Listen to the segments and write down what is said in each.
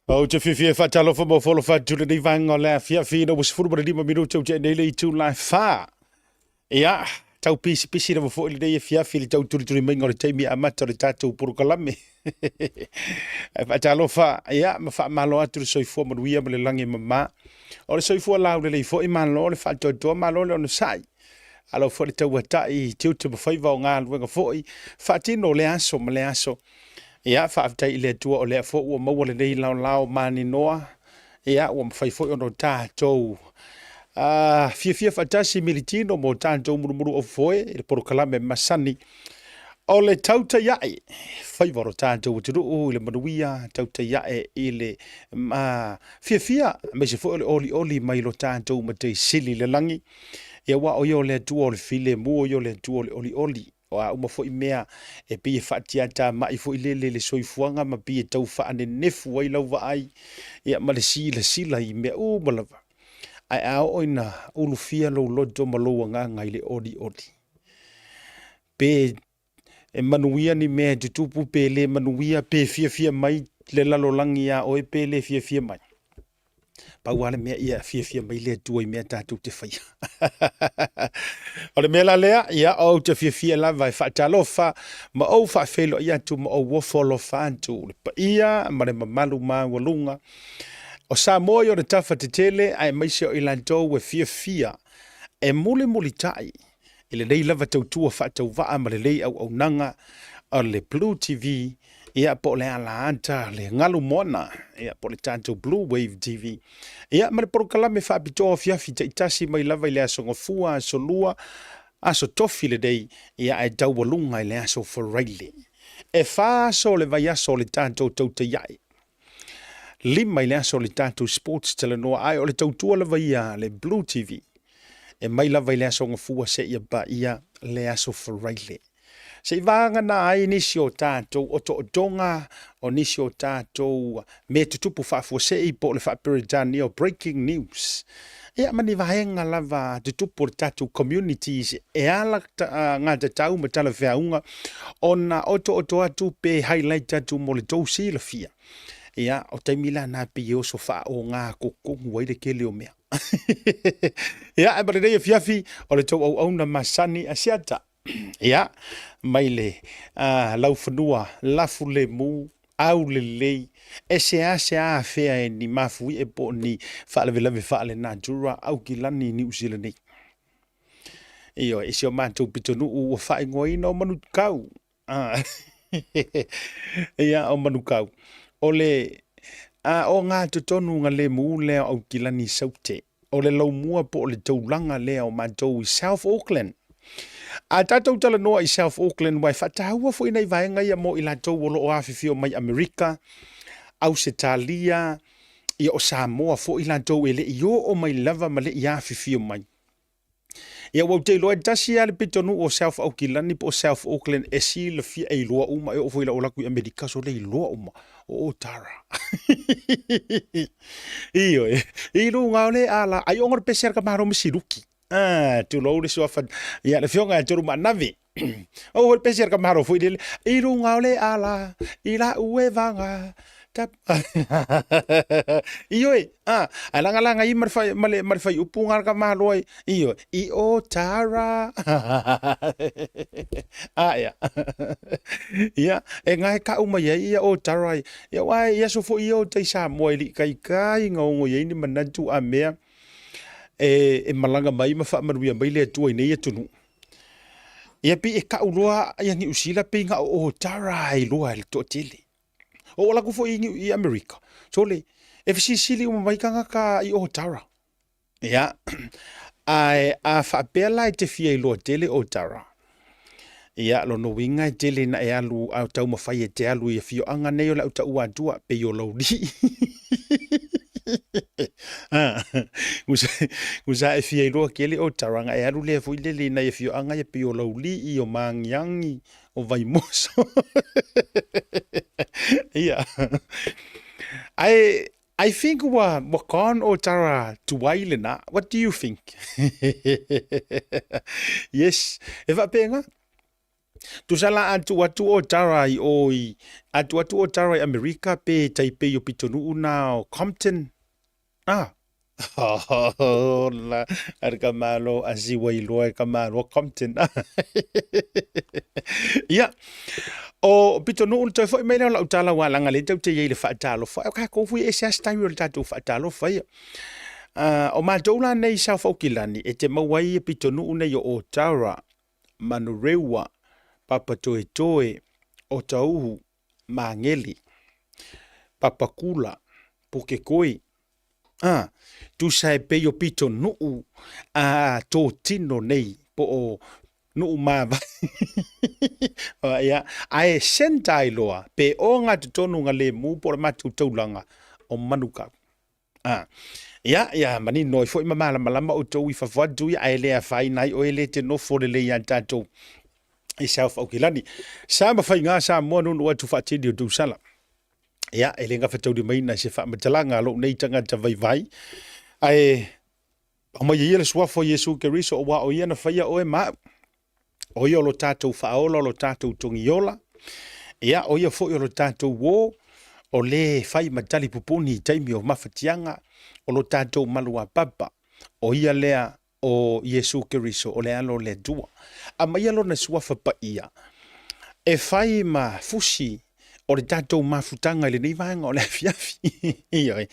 Ou te fiafia e faatalofa ma ofo atu lenei vaega o le afiafi ina ua 15 minute ua tea nei le itula e 4. Ia, tau pisipisi lava foi lenei afiafi i le tau tulituli maiga o le taimi amata o le tatou polokalame. Ae faatalofa, ia, ma faamalo atu le soifua manuia ma le lagi e mama. O le soifua laulelei foi, malo le faatoatoa, malo le onosai. Alo foi le tauatai i tiute ma faiva o galuega foi, faatino lea aso ma lea aso. Ia, faafetai i le Atua o lea foi ua maua lenei laolao maninoa, ia, ua mafai foi ona tatou fiafia faatasi militino mo tatou mulumulu aufofoe i le polokalame masani o le tautai ae faiva o lo tatou atunuu i le manuia, tautai ae i le fiafia aemaise foi o le olioli mai lo tatou Matai Sili i le lagi. Ia, aua o ia o le Atua o le filemu, o ia o le Atua o le olioli. O a uma foi mea e pei e faatiatamai foi lele i le soifuaga ma pei e tau faanenefu ai lau vaai, ia, ma le silasila i mea uma lava. Ae a oo ina ulufia lou loto ma lou agaga i le olioli, pe e manuia ni mea e tutupu pe le manuia, pe fiafia mai le lalolagi iā oe pe le fiafia mai, Pau lava le mea ia fiafia mai le Atua i mea tatou te faia. O le mea la lea, ia ou te fiafia lava e faatalofa ma ou faafeiloai atu ma ou ofo alofa atu le paia ma le mamalu maualuga o Samoa i ona tafa tetele aemaise o i latou e fiafia e mulimulitai i lenei lava tautua faatauvaa ma lenei auaunaga o le Blue TV, ia po o le alaata le galu moana, ia po o le tatou Blue Wave TV, ia ma le polokalame faapitoa afiafi taitasi mai lava i le aso Gafua, aso Lua, aso Tofi lenei, ia ae taualuga i le aso Faraile. E 4 aso o le vaiaso o le tatou tautaiae, 5 i le aso o le tatou sports talanoa, ae o le tautua lava ia a le Blue TV e mai lava i le aso Gafua seia paia le aso Faraile. Se i vagana ai nisi o tatou otootoga, o nisi o tatou mea tutupu faafuasei po o le faa-Peretania o breaking news, ia ma ni vaega lava tutupu o le tatou communities e ala gatatau ma talafeauga ona otooto atu pe highlight atu mo le tou silafia. Ia, o taimi la na pei e oso faaoga totonu ai le tele o mea. Ia, ae ma lenei afiafi, o le tou auauna masani a Siata. Ia, mai le laufanua lafulemu, aulelei, e seasea afea e ni mafuie po o ni faalavelave faale-natura Aukilani i Niu Sila nei. Ioe, i si o matou pitonuu ua faaigoaina o Manukau. Ia, o Manukau. O le ogatotonu galemu lea o Aukilani Saute. O le laumua po o le taulaga lea o matou i South Auckland. A tatou talanoa i South Auckland, aua e faataua foi nai vaega ia mo i latou o lo o afifio mai Amerika, Ausetalia, ia o Samoa foi latou e le i oo mai lava ma le i afifio mai. Ia ua ou te iloa e tasi lava le pitonuu o South Aukilani po o South Auckland e silafia e iloa uma, e oo foi i lau alu atu i Amerika sole iloa uma o Otara. Ioe, i luga o le ala, ai ona o le pese a le tamaloa ma siluki. Ah, tulou le suafa, ia le afioga ia Tolumaanave. O le pese a le tamaloa foi lele, i luga o le ala, i lau evaga, tap. Ioe, a, ae lagalaga i ma le fai, ma le, ma le faiupu nga le tamaloa i, ioe, i Otara. A ea. Ia, e gae kau mai ai ia Otara i, ia aua i aso foi ia o tai Samoa e le i taitai ona ogo i ai ni manatu a mea e, e malaga mai ma faamanuia mai le Atua i nei atunuu. Ia pei e kau loa ia Niu Sila pei na o Otara e iloa e le toatele. O ala atu foi i Amerika, sole, e fesilisili uma mai tagata i Otara. Ia, ae a faapea la e te fia iloa tele Otara, ia, lona uiga e tele ina e alu a taumafai e te alu i afioaga nei o le au taua atua, pei o Laulii. Gusa e fia iloa tele Otara, ona e alu lea foi lele i nai afioaga ia pei o Laulii, o Magiagi, o Vaimoso. Ia. I, I think ua, ua gone o tara tuai lena. What do you think? Yes. E faapena. Tusa la a tuu atu o Tara i o i, a tuu atu o Tara i Amerika pe tai pei o pitonuu na o Compton. Ah. Hola, ar ka malo a si wai loa e ka malo Compton. Ia, o pitonuu na toe foi mai lea o lau tala ua langa le tau te iai le faatalofa. O kākou fui e se asitawi o le tātou faatalofa ia. O mātou la nei South Aukilani e te maua ai pitonuu nei o Otara, Manurewa, Papatoetoe, Otauhu, Māngere, Papakura, Pukekoe, ā, tusa e pei o pitonuu a tō tino nei po o nuu māwae. Ia, ae send ai loa, pe o ngā totonu ngā lemu po o le mātou taulanga o Manukau. Ā, ia, ia, manino ai foi ma malamalama outou i fafo atu ia, ae le afaina ai oe le te nofo lelei ia tatou i South Aukilani. Sa ma faiga Samoa nunu atu faatini o tausala. Ia, e le gafataulimaina i se faamatalaga a lou nei tagata vaivai, ae aumai ia le suafa o Iesu Keriso, aua o ia na faia oe ma au. O ia o lo tatou faaola, o lo tatou togiola, ia, o ia foi o lo tatou uō, o le fai ma tali pupuni i taimi o mafatiaga, o lo tatou maluapapa, o ia lea o Iesu Keriso, o le Alo o le Atua. Aumaia lona suafa paia e fai ma fusi o le tatou mafutaga i lenei vaega o le afiafi. Ioe.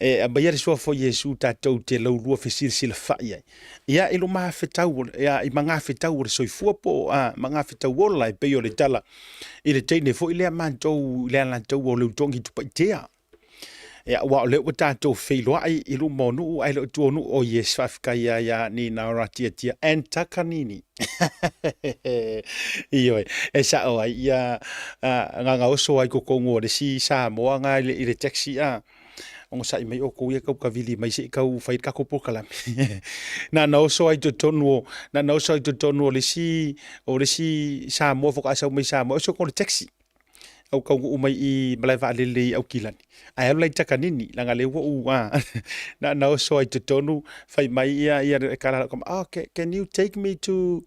E aumaia le suafa o Iesu tatou te laulua fesilasilafai ai. Ia i lo mafetau, ia, i magafetau o le soifua po o a, magafetau ola e pei o le tala i le teine foi lea matou i le alataua o Leutogi Tupaitea. Ia, aua o lea ua tatou feiloai i luma o nuu, ae le o tua o nuu, oh yes, faafetai ia ia Nina o Ratiatia and Takanini. Ioe, e sao ai ia gagaoso ai totonu o le isi Samoa nga i le taxi a, onosai mai outou ia tau kavili mai se i tau fai le tatou polokalame. Na na oso ai totonu o, na na oso ai totonu o le isi, o le isi Samoa faatoa sau mai Samoa, oso i le taxi. Au taunuu mai i malae vaalele i Aukilani, ae alu la i Takanini, leaga lea ua ou, a, na na oso ai totonu, fai mai ia, ia e kala lau oh, can you take me to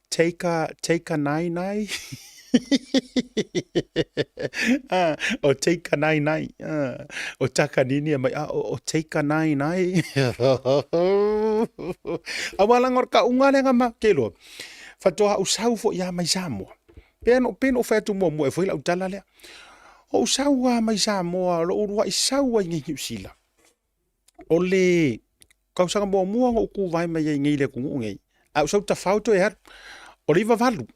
take a, take a nai nai? Ah, o take a nai nai. Ah, o Takanini e mai, ah, o, o take a nai nai. Aua langa o le kauga lea ma ke loa. Faatoa ou sau foi ia mai Samoa. Pea no, pei na ou fai atu muamua e fai lau tala lea. O ou sau lava mai Samoa, o lou uluai sau ai nei Niu Sila. O le tausaga muamua na ou tuvae mai ai nei i le atunuu nei, a ou sau tafao toe alu, o le 98.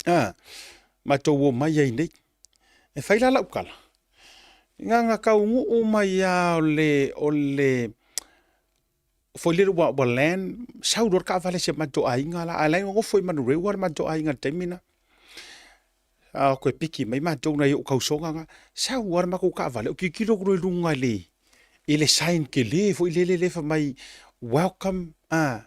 A, matou omai ai nei. E fai la lau tala, na ona taunuu mai lava o le, o le, foi lele ua, ua land, sau loa le taavale a si o matou aiga la, ae la e nonofo i Manurewa le matou aiga i le taimi lena. A toe piki mai matou nai ou tausoga na, sau lava le matou taavale, ou tilotilo atu loa i luga i le, i le sign tele foi lele lea fai mai, welcome, a,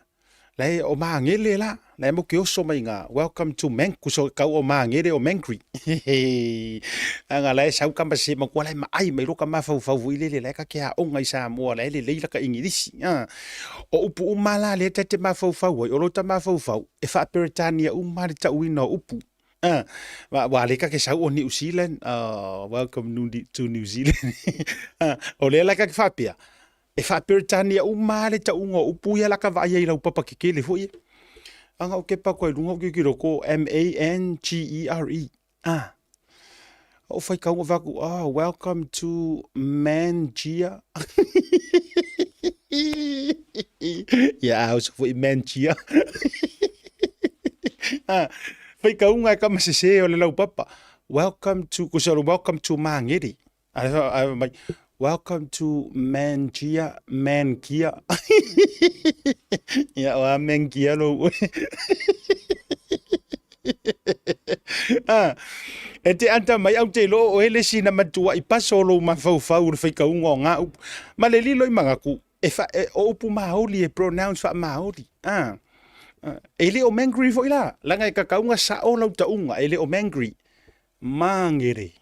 la e, o Magele la, la e matou te oso mai i ina, welcome to Mang, tusa tau o Magele o Mangry. Leaga la e sau tama sese matua la e maai mai loa ta mafaufau foi lele la e ta te aoga i Samoa la e lelei lata Igilisi. O upu uma la lea ta te mafaufau ai, o lo ta mafaufau e faa-Peretania uma le tauina o upu. Aua lea ta te sau o New Zealand, oh, welcome to New Zealand. O lea la ta te faapea, E faa-Peretania uma lava le tauga o upu ia la ka vaai ai i laupapa kekele foi ia. Ana ou kepa atu ai i luga ou tilotilo ko M-A-N-G-E-R-E. Ah. Ou faitauga fai atu, oh, welcome to Mangia. Ia, a oso foi Mangia. Ah, faitauga e kama sese o le laupapa. Welcome to, kusa welcome to Mangere. Ae fai mai, welcome to Mangia, Mangia. Ia, o a Mangia lou oe. Ah, e te ata mai au te loo oe le isi na matuai paso o lou mafaufau o le faitauga o ngā upu. Ma le lilo i mangaku, e fa, e, o upu Māori e pronounce faa-Māori. Ah, ah, e le o Mangry foi la, langa e kakauga sao lau tauga, e le o Mangry. Mangere.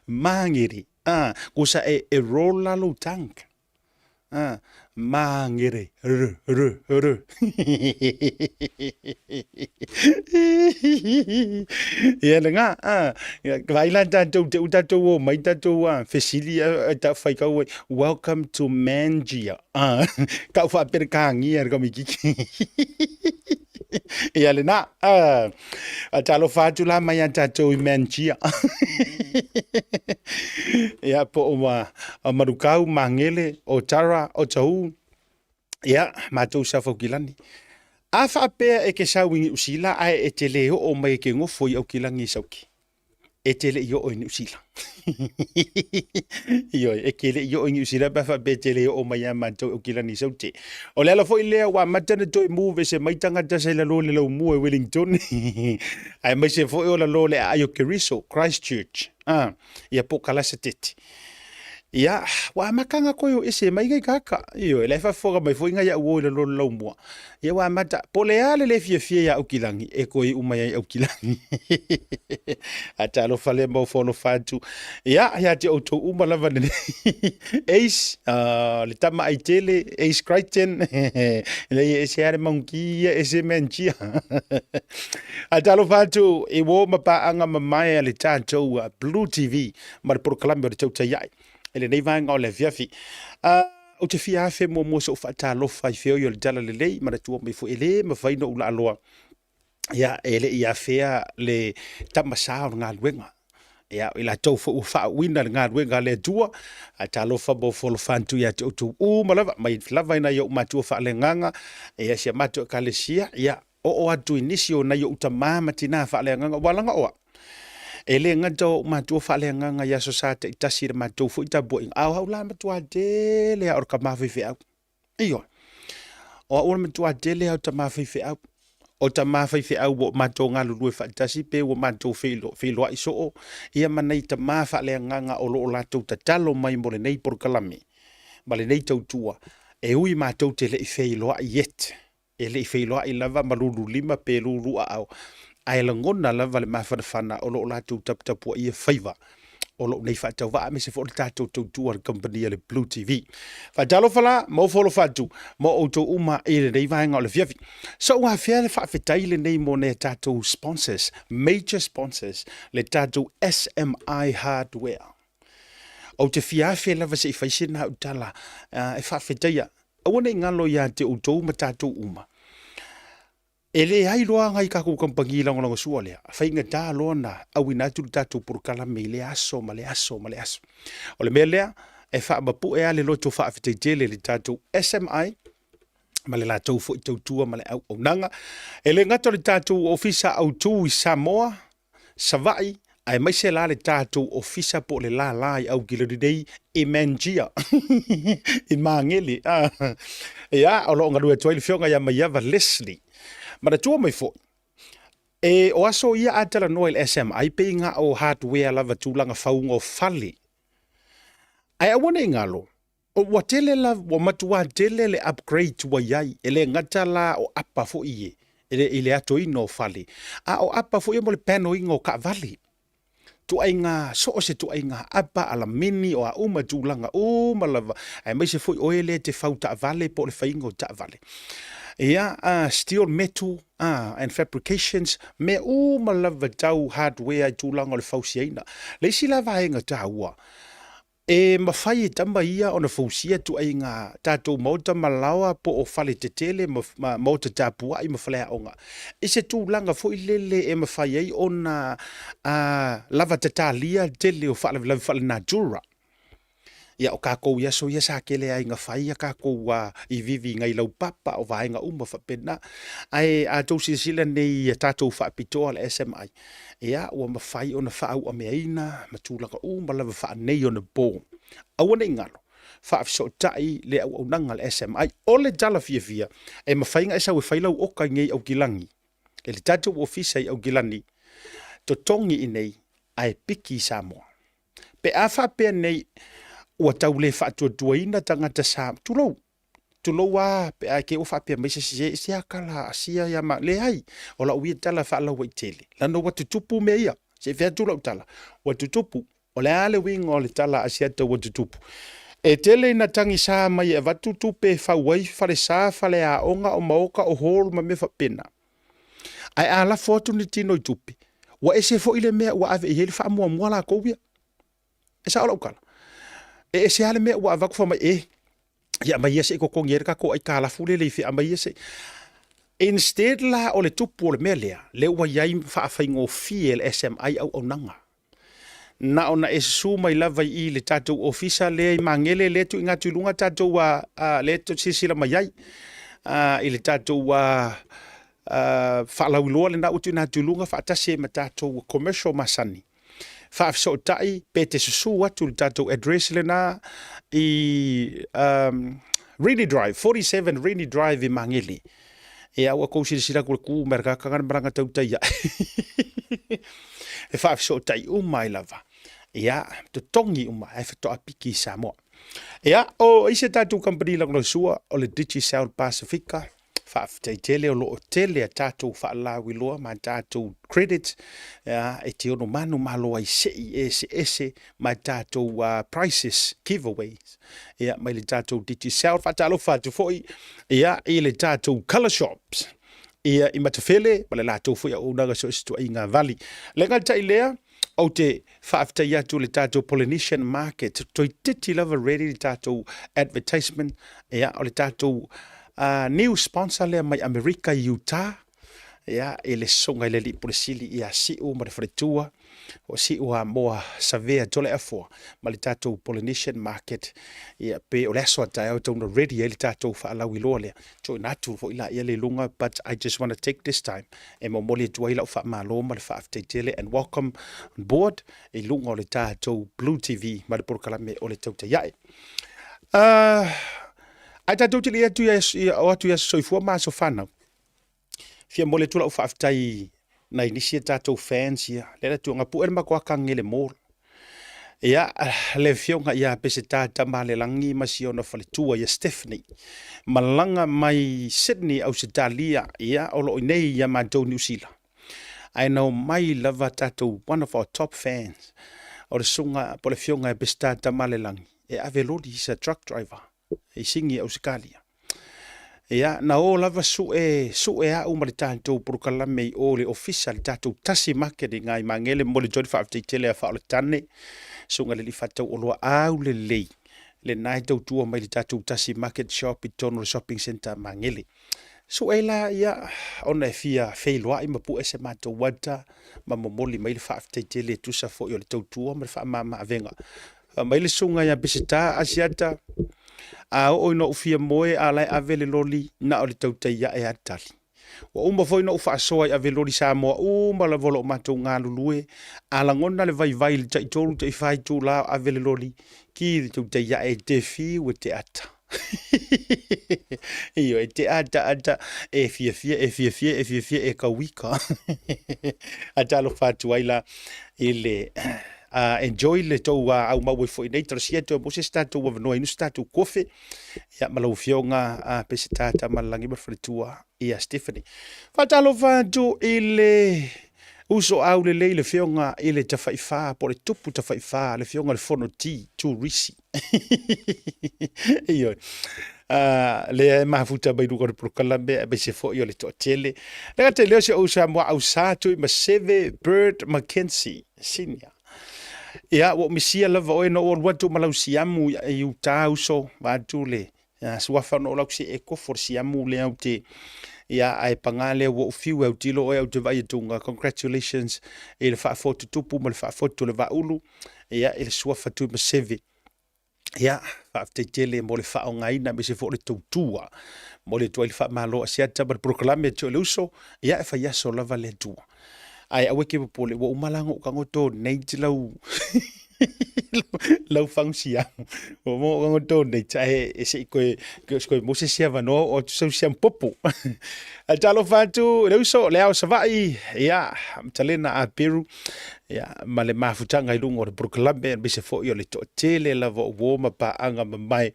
Mangere. Ah, kusa e, e roll la lou tongue. A, Māngere, r, r, r. Ia lena, a, vaai la tatou te u tatou o mai tatou a, fesili a, ta whai kau ai, welcome to Mangia. A, kau whaaperekāngia le kamikiki. Ia lena, a, a talofa atu la mai a tatou i Mangia. Ia, po o ma, o Marukau, Magele, o Tara, o Tahu, ia, matou sa Faukilani. A faapea e ke sau i Niu Sila ae e te le oo mai e ke gofo i Aukilani i Sauki. E te le i oo i Niu Sila. Ioe, e ke le i oo i Niu Sila pe a faapea e te le oo mai ia matou i Aukilani i Saute. O le ala foi lea ua amata ona toe move ese mai tagata sa i lalo o le laumua i Wellington. Aemaise foi o lalo o le aai o Keriso, Christchurch. Ah, ia po o Kalasetete. Ia, ua amata ona toe o ese mai ngai tagata. Ioe, la e faafofoga mai foi ngai au o i lalo o le laumua. Ia ua amata, po o le a le le fiafia ia Aukilagi, e toe iu mai ai Aukilagi. A talofa lea ma ofo alofa atu. Ia, ia te outou uma lava lenei. Ace, le tama ai tele, Ace Crichton. Leai e ese lava le manuki ia, ese manjia. A talofa atu i uo ma paaga mamae a le tatou Blue TV ma le polokalame o le Tautai Ae i lenei vaega o le afiafi. Ou te fia afe muamua so'u faatalofa i feoi o le Talalelei, manatua mai foi e le mafai ona ou laaloa ia e le i afea le tama sa o le galuega. Ia, o i latou foi ua faauuina le galuega a le Atua, ae talofa ma ofo alofa atu ia te outou uma lava, mai lava i nai ou matua faaleagaga, ia si a matou ekalesia, ia oo atu i nisi o nai ou tama ma tina faaleagaga, ua laga o au. E le gata o ou matua faaleagaga i aso sa taitasi i le matou foi tapuaiga, a o au la matua tele lava o le tama faifeau. Ioe. O au o le matua tele lava o tama faifeau. O tama faifeau ua matou galulue faatasi pe ua matou feiloai soo, ia ma nai tama faaleagaga o lo o latou tatalo mai mo lenei polokalame ma lenei tautua, e ui matou te le i feiloai yet. E le i feiloai lava ma lululima pe luluaao, ae lagona lava le mafanafana o lo o latou taputapuaia faiva o lou nei faatauvaa aemaise foi o le tatou tautua i le kamupani a le Blue TV. Faatalofa la ma ofo alofa atu ma outou uma i lenei vaega o le afiafi. So ua afea le faafetai lenei mo nai a tatou sponsors, major sponsors, le tatou SMI Hardware. Ou te fia afe lava se i fai sina au tala e faafetaia. Aua ne i galo ia te outou ma tatou uma. E leai loa ngai tatou kamupani lagolagosua lea, faigata loa ona auina atu le tatou polokalame i lea aso ma le aso ma le aso. O le mea lea, e faamapue lava le loto faafetai tele i le tatou SMI ma le latou foi tautua ma le auaunaga. E le gata o le tatou ofisa autu i Samoa, Savaii, aemaise la le tatou ofisa po o le lala i Aukilani nei i Mangia, i Magele. Ia, o lo o galue atu ai le Afioga ia Maiava Leslie. Manatua mai foi, e, o aso ia a talanoa i le SMI pei na o hardware lava tulaga fauga o fale. Ae aua ne i galo, Ua tele la, ua matua tele le upgrade ua i ai, e le gata la o apa foi e, i le atoina o fale, a o apa foi ia mo le panoina o taavale. Tuaiga, so o se tuaiga apa, alamini, o a uma tulaga uma lava, aemaise foi o e lea e te fau taavale po o le faiga o taavale. Ia, steel metal and fabrications, mea uma lava tau hardware i tulaga o le fausiaina. Le isi la vaega taua, E mafai e tama ia ona fausia ituaiga tatou maota ma laoa po o fale tetele ma maota tapuai ma faleaoga i se tulaga foi lele e mafai ai ona lava tatalia le tele o faalavelave faalenatura. Ia, o kakou i aso ia sa tele ai ina fai a kakou ivivi i nai laupapa o vaega uma faapena. Ae a tou silasila nei i a tatou faapitoa le SMI, Ia, ua mafai ona faauameaina ma tulaga uma lava faaneionapo. Aua ne i galo, faafesootai le auaunaga a le SMI. O le tala fiafia, e mafai ona e sau e fai lau oka i nei Aukilani, i le tatou ofisa i Aukilani, totogi i nei ae piki i Samoa. Pe a faapea nei ua tau le faatuatuaina tagata sa, tulou, Tulou a, pe a te i ua faapea mai se isi, e se a tala asia ia ma, leai, o lau ia tala faalauaitele, leaga ua tutupu mea ia, se i fai atu lau tala, ua tutupu. O le a le uiga o le tala Asiata ua tutupu? E tele ina tagisa mai e avatu tupe e fau ai falesa, faleaoga, o maoka, o hall ma mea faapena. Ae a lafo atu ni tino i tupe, ua ese foi le mea ua ave i ai le faamuamua lakou ia. E sao lau tala? E ese lava le mea ua avatu fai mai, e, ia aumai ia se i totogi ai le tatou aitalafu lea e le i fea, aumai ia se i. Instead la o le tupu o le mea lea, lea ua i ai faafaigofie e le SMI auaunaga. Na ona e susu mai lava i i le tatou ofisa lea i Magele lea e tuuina atu i luga tatou lea e silasila mai ai i le tatou faalauiloa lena ua tuuina atu i luga faatasi ai ma tatou commercial masani. Faafesootai pe te susu atu i le tatou address lena i Rini Drive, 47 Rini Drive i Magele. Ia, ua tou silasila atu i le tu mai le tagata na malaga tautai ae. E faafesootai uma ai lava. Ia, totogi uma ae faatoa piki i Samoa. Ia, o isi a tatou kamupani lagolagoisua o le Digicel Pasifika. Faafetai tele o lo o tele a tatou faalauiloa ma tatou credit ia, e te ono manumalo ai sei eseese ma tatou prices giveaways ia, mai le tatou Digicel. Faatalofa atu foi ia, i le tatou Colour Shops ia, i Matafele ma le latou foi auaunaga so o se ituaiga vali. Le gata i lea, ou te faafetai atu i le tatou Polynesian Market, toeitiiti lava ready le tatou advertisement, ia, o le tatou new sponsor lea mai Amerika i Utah, ia, i le susuga i le Alii Pule Sili ia Siu ma le faletua, o Siu Amoa Savea Toleafoa ma le tatou Polynesian Market, ia, pe o le aso a taeao e tatau ona ready ai le tatou faalauiloa lea. Tuuina atu foi laia le luga, but I just want to take this time e momoli atu ai lau faamalo ma le faafetai tele and welcome on board i luga o le tatou Blue TV ma le polokalame o le Tautai Ae. Ae tatou te le atu ia o atu i aso soifua ma aso fanau. Fia momoli atu lau faafetai i nai nisi a tatou fans ia. Lea la tuanga pue le matou aka ngele mall. Ia, le afioga ia Peseta Tamalelagi ma si ona faletua ia Stephanie. Malaga mai Sydney, Ausetalia, ia, o lo o i nei ia matou Niu Sila. Ae na omai lava tatou one of our top fans, o le susuga po o le afioga ia Peseta Tamalelagi, e ave loli, he's a truck driver i Sini, Ausetalia. Ia, na o lava sue, sue au ma le tatou polokalame i o le ofisa, le tatou tasi market i ngai Magele, momoli atu ai le faafetai tele a Faaoletane, susuga i le alii faatau oloa aulelei, lena e tautua mai le tatou tasi market shop i totonu o le shopping centre Magele. Sue la ia, ona e fia feiloai ma pue se matou ata ma momoli mai le faafetai tele e tusa foi o le tautua ma le faamama avega. Fai mai le susuga ia Peseta, Asiata, a oo ina ou fia moe a la e ave le loli, na o le tautai ae a le tali. Ua uma foi ona ou faasoa i ave loli Samoa uma lava o lo o matou galulue, a lagona le vaivai i le taitolu taifa itula o ave le loli, ki le tautai ae e te fiu e te ata. Ioe, e te ata ata, e fiafia, e fiafia, e fiafia, e kauika. A talofa atu ai la i le enjoy le tou aumau ai foi nei talosia toe mo se isi tatou avanoa inu se tatou kofe ia ma lau afioga Peseta Tamalelagi ma le faletua ia Stephanie. Faatalofa atu i le uso aulelei le afioga i le Tafaifa po o le Tupu Tafaifa le afioga i le Fono T Turisi. Ioe. Lea e mafuta mai luga o le polokalame aemaise foi o le toatele. Le gata i lea o si ou Samoa Ausā Tuimaseve Bird McKenzie Senior. Ia, ua ou misia lava oe na ou alu atu ma lau siamu i uta uso, vaeatu le suafa ona o lau see kofo le siamu lea ou te ia ae paga lea ua ou fiu e autilo oe ou te vaai atu congratulations i le faafotutupu ma le faafotu o le Vaaulu ia i le suafa Tuimaseve. Ia, faafetai tele mo le faaaogaina aemaise foi o le tautua. Momoli atu ai le faamalo a Asiata ma le polokalame a le Uso, ia e fai aso lava le Atua. Ae aua e te popole, ua uma la ona ou tago donate lau lau fagu siamu. Ua uma ona ou tago donate, ae e se i toe, toe maua se isi avanoa oo atu sau siamu popo. Ae talofa atu le uso, le ao Savaii, ia, Matalena Aperu, ia, ma le mafutaga i luga o le polokalame, aemaise foi o le toatele lava o uo ma paaga mamae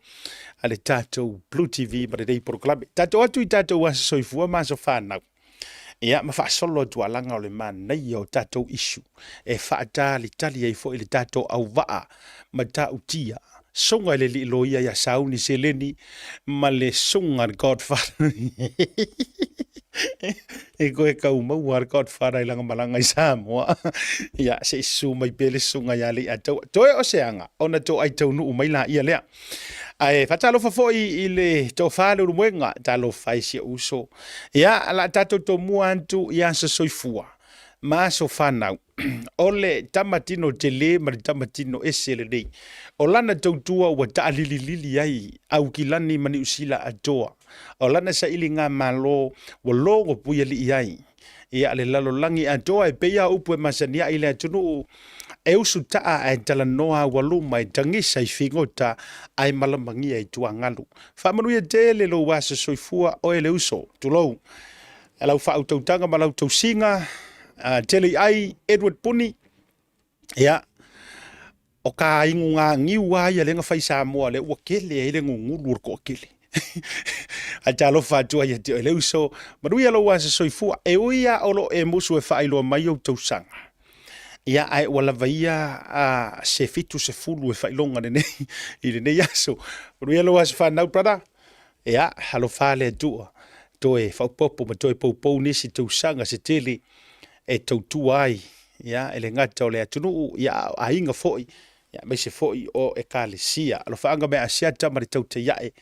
a le tatou Blue TV ma lenei polokalame. Tatou atu i tatou aso soifua ma aso fanau. Ia, ma faasolo atu alaga o le manaia o tatou issue e faatalitali ai foi le tatou auvaa matautia. Susuga i le alii loia ia Sauni Seleni ma le susuga i le Godfather. E koe kau maua le Godfather i lana malaga i Samoa. Ia, se i susu mai pea le susuga ia Leiataua. Toe o se aga, ona toai taunuu mai laia lea. Ae faatalofa foi i le tofa le Ulumoega, talofa e si ou uso. Ia, o le a tatou tomua atu i aso soifua ma aso fanau. O le tama tino tele ma le tama tino ese lenei. O lana tautua ua taalililili ai Aukilani ma Niusila atoa. O lana sailiga malo ua logo puialii ai ia le lalolagi atoa e pei a upu e masani ai le atunuu e usutaa ae talanoa aualuma e tagisa i figota ae malamagia i tuagalu. Faamanuia tele lou aso soifua oe le uso. Tulou. Lau faautautaga ma lau tausiga, tele i ai Edward Puni, ia, o ka igu niu lava ia lea na fai i Samoa lea ua tele ai le gugulu o le toatele. Ae talofa atu ai ia te oe le uso, manuia lou aso soifua. E ui lava o lo o e musu e faailoa mai ou tausaga, ia ae ua lava ia se 70 e faailoga lenei i lenei aso. Manuia lou aso fanau brother. Ia, alofa le Atua, toe faaopoopo ma toe poupou nisi tausaga se tele e tautua ai, ia, e le gata o le atunuu, ia, a o aiga foi, ia, aemaise foi o Ekalesia. Alofaaga me Asiata ma le tautai ae,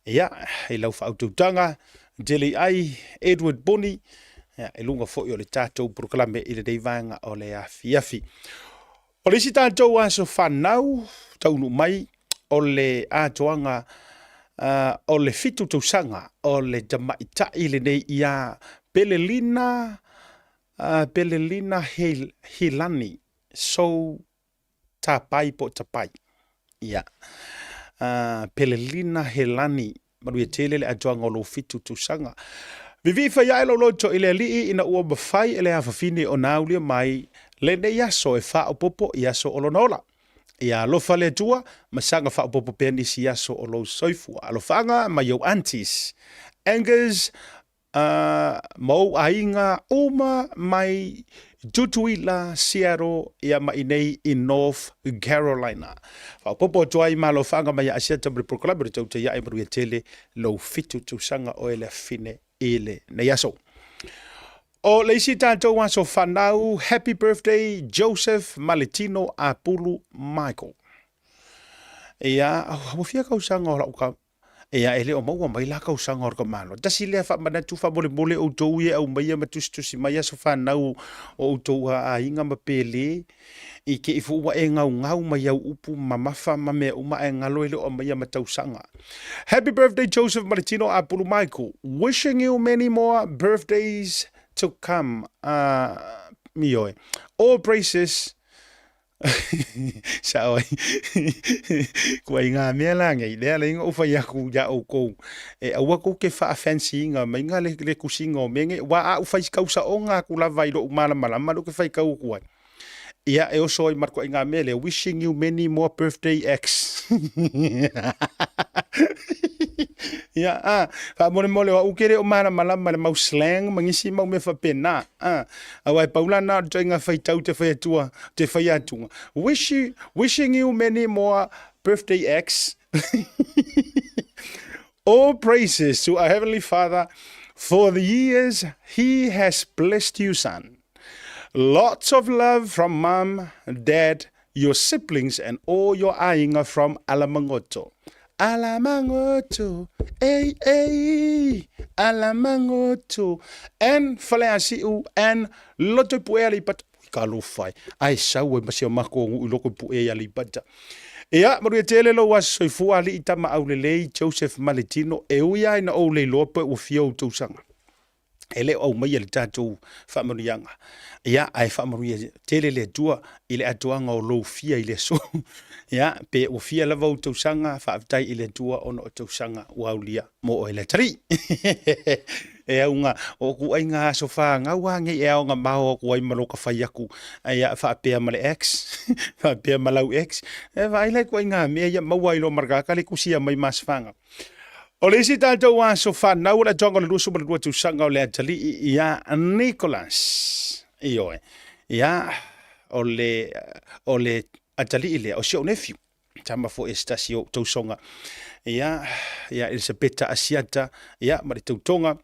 ia, i lau faautautaga, tele i ai Edward Boni, ia, i luga foi o le tatou polokalame i lenei vaega o le afiafi. O le isi tatou aso fanau taunuu mai o le atoaga o le 7 tausaga o le tamaitai lenei ia Pelelina Pelelina Hilani Sou Tapai po o Tapai. Ia. Pelelina Helani Manuia tele le atoaga o lou 7 tausaga. Vivii fai ae lou loto i le Alii ina ua mafai e le afafine ona aulia mai lenei aso e faaopoopo i aso o lona ola. Ia alofa le Atua ma saga faaopoopo pea nisi aso o lou soifua. Alofaaga mai ou aunties, Angus ma ou aiga uma mai Tutuila, Seattle, ia ma inei i North Carolina. Faaopoopo atu ai ma alofaaga mai ia Asiata ma le polokalame o le Tautai Ae Manuia Tele lou 7 tausaga oe le afine i lenei aso. O le isi tatou aso fanau, happy birthday Joseph Maletino Apulu Michael. Ia, ua fia tausaga o lau Ia, e le o maua mai la tausaga o le tamaloa. Tasi lea faamanatu faamolemole outou ia e aumaia ma tusitusi mai aso fanau o outou aiga ma pele i te i foi ua e gaugau mai au upu mamafa ma mea uma ae galo e le o aumaia ma tausaga. Happy birthday Joseph Maletino Apulu Michael. Wishing you many more birthdays to come. Ioe. All praises Sao ai. Kua i ngā mea la nei, lea la inga ou fai aku ia oukou, e aua kou ke wha-fancy inga mai ngā le, le kusinga o mea nei, wā a u fai kausaonga aku lava i lou malamalama lea ou ke faitau aku ai. Ia, e oso ai ma le ituaiga mea lea, wishing you many more birthday X. Ia, a, faamolemole o au ke le o malamalama i le mau slang ma nisi mau mea faapena. A, aua e pau la na o le ituaiga faitau te fai atua, te fai atuga. Wish you, wishing you many more birthday X. All praises to our Heavenly Father for the years He has blessed you, son. Lots of love from mom, dad, your siblings and all your aiga from Alamagoto. Alamagoto, ei, ei, Alamagoto, and Faleasiu and Lotopue Aleipata. Ui, ka alofa e. Ae sau ai ma si o makou nuu i Lotopue i Aleipata. Ia, manuia tele lou aso soifua alii tama aulelei Joseph Maletino, e ui lava ina ou le iloa pe ua fia ou tausaga. E le o aumaia le tatou faamanuiaga. Ia, ae faamanuia tele le Atua i le atoaga o lou fia i le aso. Ia, pe ua fia lava ou tausaga, faafetai i le Atua ona o tausaga ua aulia mo oe le atalii. E auga, o ituaiga aso fanau lava nei e aoga mao atu ai ma loka fai atu, ia, faapea ma le ex, faapea ma lau ex. E vaai la ituaiga mea ia maua ai loa ma le tagata le tusia mai ma aso fanau. O le isi tatou aso fanau o le atoaga o le 22 tausaga o le atalii ia Nicholas. Ioe. Ia, o le, o le atalii lea, o si ou nephew. tama foi e se tasi o ou tausoga ia, ia Elisapeta Asiata, ia, ma le tautoga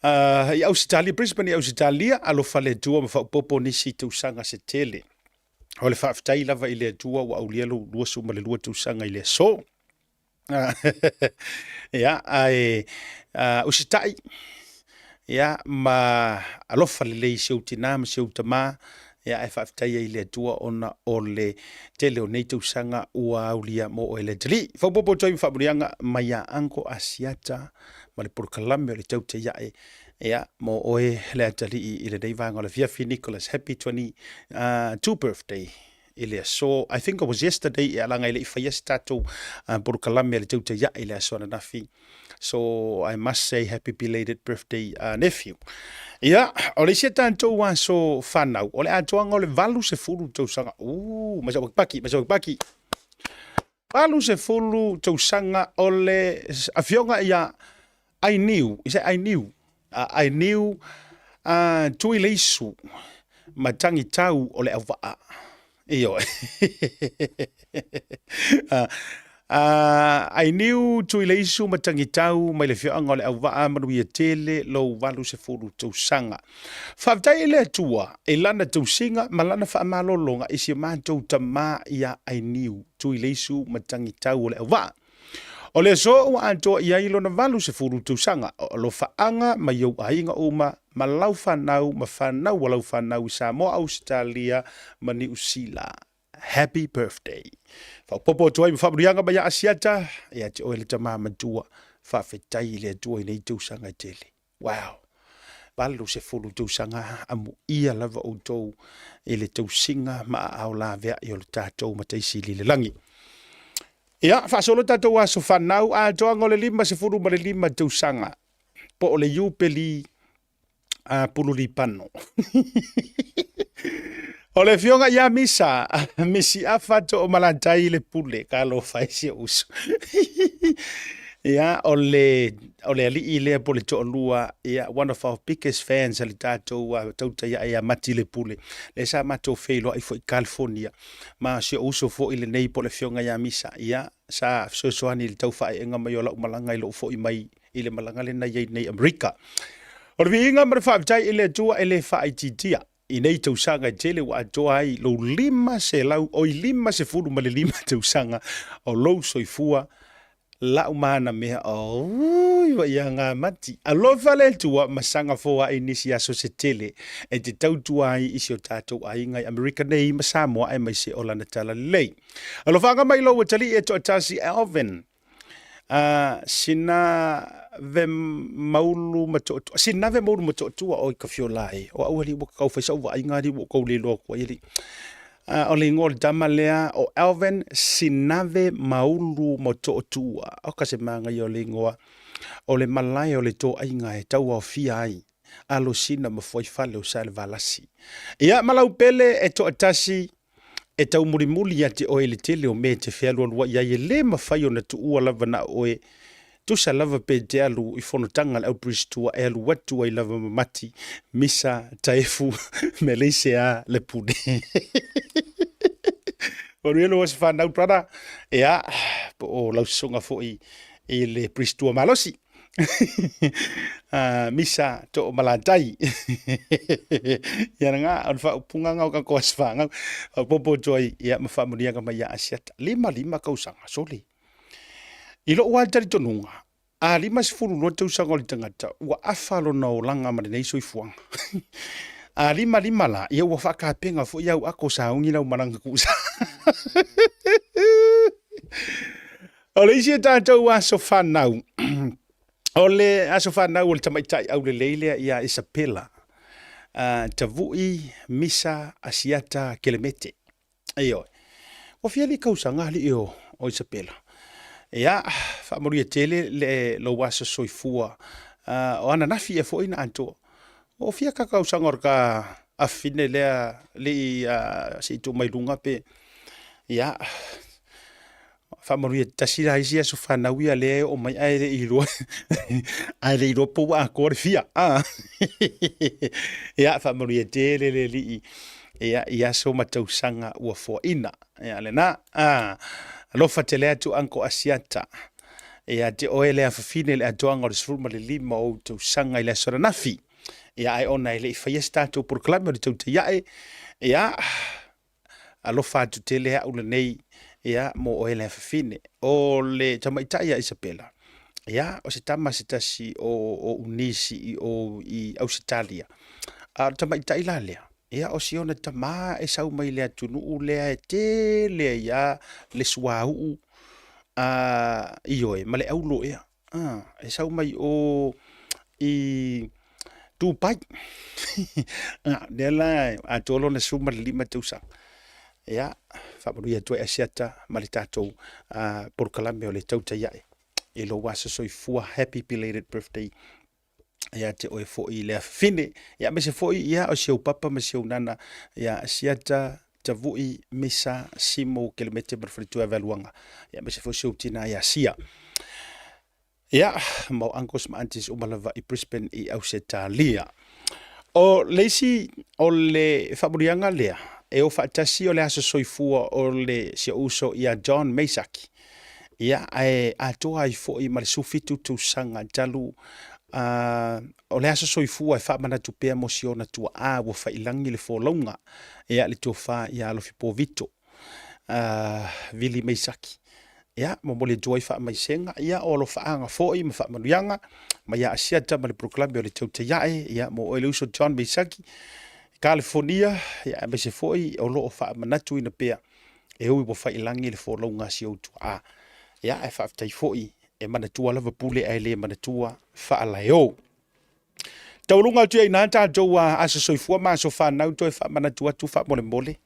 i Ausetalia, Brisbane i Ausetalia, alofa le Atua ma faaopoopo nisi tausaga se tele. O le faafetai lava i le Atua ua aulia lou 22 tausaga i le aso. Ia, ae usitai, ia, ma alofa lelei i si ou tinā ma si ou tamā, ia, ae faafetai ai i le Atua ona o le tele o nei tausaga ua aulia mo oe le atalii. Faaopoopo atu ai ma faamanuiaga mai ia Uncle Asiata ma le polokalame o le Tautai Ae, ia, mo oe le atalii i lenei vaega o le afiafi. Nicholas, happy 22 birthday i le aso. I think it was yesterday, ia leaga e le i faia se tatou polokalame a le Tautai Ae i le aso ananafi. So I must say happy belated birthday nephew. Ia, o le isi a tatou aso fanau, o le atoaga o le 80 tausaga. Uu, mai sau paki, mai sau paki. 80 tausaga o le afioga ia Ainiu, is that Ainiu? Ainiu Tuileisu Matangitau o le Auvaa. Ioe. Ainiu Tuileisu Matangitau mai le afioaga o le Auvaa, manuia tele lou 80 tausaga. Faafetai i le Atua i lana tausiga ma lana faamalologa i si o matou tama ia Ainiu Tuileisu Matangitau o le Auvaa. O le aso ua atoa i ai lona 80 tausaga, o alofaaga mai ou aiga uma ma lau fanau ma fanau a lau fanau i Samoa, Ausetalia ma Niu Sila. Happy birthday. Faaopoopo atu ai ma faamanuiaga mai ia Asiata, ia te oe le tama matua, faafetai i le Atua i nei tausaga e tele. Wow! 80 tausaga amuia lava outou i le tausiga ma aao laveai o le tatou Mataisi i le lagi. Ia, faasolo tatou aso fanau, atoaga o le 55 tausaga, po o le Iupeli a Pululipano. O le afioga ia Misa, Misi Afa Toomalatai le Pule, talofa e si ou uso. Ia, o le, o le alii lea po o le toalua, ia, one of our biggest fans a le tatou tautai ae ia Mati le Pule. Lea sa matou feiloai foi i California, ma si ou uso foi lenei po o le afioga ia Misa, ia, sa fesoasoani i le tau faaeega mai o lau malaga i lou foi mai i le malaga lea na i ai nei i Amerika. O le viiga ma le faafetai i le Atua e le faaitiitia i nei tausaga e tele ua atoa ai lou 500, oi 55 tausaga o lou soifua lau mana mea oi vaiaga mati. Alofa le Atua ma saga foai nisi aso se tele e te tautua ai i si o tatou aiga i Amerika nei ma Samoa aemaise o lana talalelei. Alofaga mai lou atalii e toatasi Alvin Sina ve maulu ma toatua, sina ve maulu ma toatua oi ka fiola e. O au alii ua kau fai sau vaaiga alii ua kou le iloa atu ai alii. O le igoa o le tama lea o Alvin Sinave Maulu ma Toatua. O ka se manaia o le igoa o le malae o le toaiga e tauaofia ai Alosina ma Fuaifale o Salevalasi. Ia ma lau pele e toatasi e taumulimuli ia te oe i le tele o mea e te fealualuai ai e le mafai ona tuua lava na o oe, tusa lava pe te alu i fonotaga a le au Bristua e alu atu ai lava ma Mati, Misa, Taefu, Meleise a le Pule. Manuia lou aso fanau brother, ia, po o lau sosoga foi i le Bristua malosi. Misa to malatai. Ia nga o le faaupuga nga o ka koa sfanga. Popo toi ia ma faamuniaga mai ia Asiata. 55 tausaga sole. I lou lava talitonuga, a 52 tausaga o le tagata, ua afa lona olaga ma lenei soifuaga. A 55 la, ia ua faakapega foi au ako sauni lau malaga kuusa. O le isi o tatou aso fanau, o le aso fanau o le tamaitai aulelei lea ia Isapela, Tavui Misa Asiata Kelemete. Ioe. Ua fia alii tausaga alii o Isapela. Ia, faamanuia tele le lou aso soifua. O ananafi ea foi na atoa. O fia ka tausaga o le ka afine lea alii se i tuu mai luga pe. Ia, Faamanuia tasi la isi aso fanau ia lea e oo mai ae le i iloa ae le i iloa po ua atoa le fia. Ia, faamanuia tele le Alii. Ia, i aso ma tausaga ua foaina. Ia, lena. Ah, alofa tele atu Uncle Asiata. Ia te oe le afafine i le atoaga o le 15 o ou tausaga i le aso ananafi. Ia, ae ona e le i faia se tatou polokalame o le tautai ae, ia, alofa atu tele au lenei, ia, mo oe le afafine. O le tamaitai a Isapela, ia, o se tama se tasi o, o unisi i o i Ausetalia. A o le tamaitai la lea, ia, o si ona tamā e sau mai le atunuu lea e tele ai lava le suauu, a, ioe, ma le aulo ea. A, e sau mai o i Dubai. A, lea la e atoa lona 15 tausaga. Ia, faamanuia atu ai Asiata ma le tatou polokalame o le tautai ae i lou aso soifua. Happy belated birthday ia te oe foi i le afafine. Ia, aemaise foi ia, o si ou papa ma si ou nana ia Asiata, Tavui, Misa, Simo, Kelemete ma le faletua ia Vaeluaga. Ia, aemaise foi si ou tina ia Sia. Ia, ma ou uncles ma aunties uma lava i Brisbane i Ausetalia. O le isi o le faamanuiaga lea, e o faatasi o le aso soifua o le si ou uso ia John Mesaki. Ia, ae atoa ai foi ma le 17 tausaga talu o le aso soifua e faamanatu pea mo si ona tuaa ua faiilagi le folauga, ia, le tofa ia Alofi Povito, Vili Mesaki. Ia, momoli atu ai faamaisega, ia, o alofaaga foi ma faamanuiaga mai ia Asiata ma le polokalame o le Tautai Ae, ia, mo oe le uso John Mesaki, Kalifonia, ia, aemaise foi o lo o faamanatuina pea e ui ua faiilagi le folauga a si ou tuaa. Ia, ae faafetai foi e manatua lava pule ae le manatua faalaeo. Taualuga atu i ai ina tatou aso soifua ma aso fanau toe faamanatu atu faamolemole.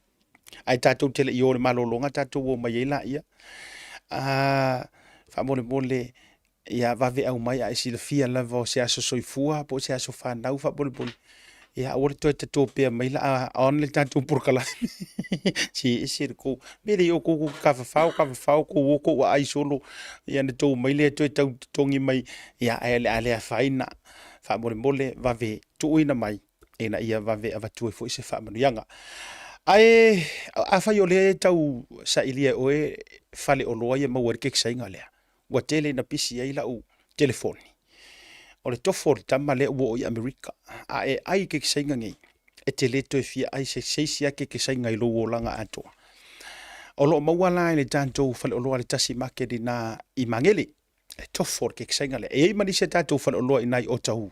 Ae tatou te le i o i le malologa tatou o mai ai laia. Faamolemole ia vave aumai a e silafia lava o se aso soifua po o se aso fanau faamolemole. Ia aua le toe tatopea mai la a on le tatou polokalame. Se ese le kou. Me le o kou tafafao tafafao kou o kou aai solo. Ia na tou mai lea toe tau totogi mai. Ia ae o le a le afaina. Faamolemole vave tuuina mai ina ia vave avatu ai foi se faamanuiaga. Ae afai o lea e tau sailia e oe faleoloa ia maua ai le kekesaiga lea, ua tele ina pisi ai lau telefoni. O le tofo o le tama lea ua oo i Amerika, a e ai i kekesaiga nei, e te le toe fia ai se se isi lava kekesaiga i lou olaga atoa. O lo o maua la i le tatou faleoloa le Tasi Market i ina i Magele, e tofo le kekesaiga lea. E i ai ma nisi a tatou faleoloa i ina i Otahuhu,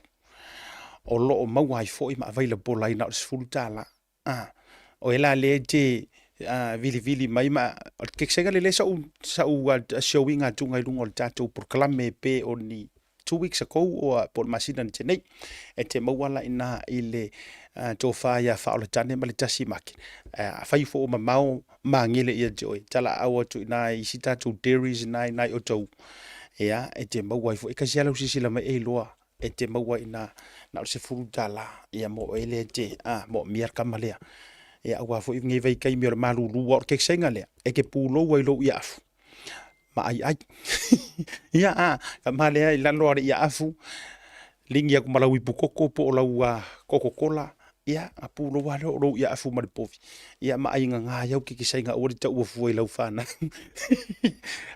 o lo o maua ai foi ma available ai na o le $10. Ah, o e la lea e te vilivili mai ma o le kekesaiga lea sa ou showinga atuga i luga o le tatou polokalame pe o ni 2 weeks ago o po o le masina na tea nei. E te maua la ina i le tofa ia Faaolatane ma le Tasi Market. Afai foi o mamao Magele ia te oe, talaau atu i ina i isi tatou dairies ina i Otahuhu. Ia, e te maua ai foi. E tasi lava lau silasila mai e iloa e te maua i ina na o le $10 ia mo oe lea e te moomia le kama lea. Ia aua foi lenei vaitaimi o le malulu, aua o le kekesaiga lea, e te pulou ai i lou iaafu ma aiai. Ia, a, kama lea i lalo o le iaafu, ligi atu ma lau ipu koko po o lau kokokola, ia, ona pulou lava lea o lou iaafu ma le povi, ia ma aigaga ai au kekesaiga aua le taua fua i lau fanau.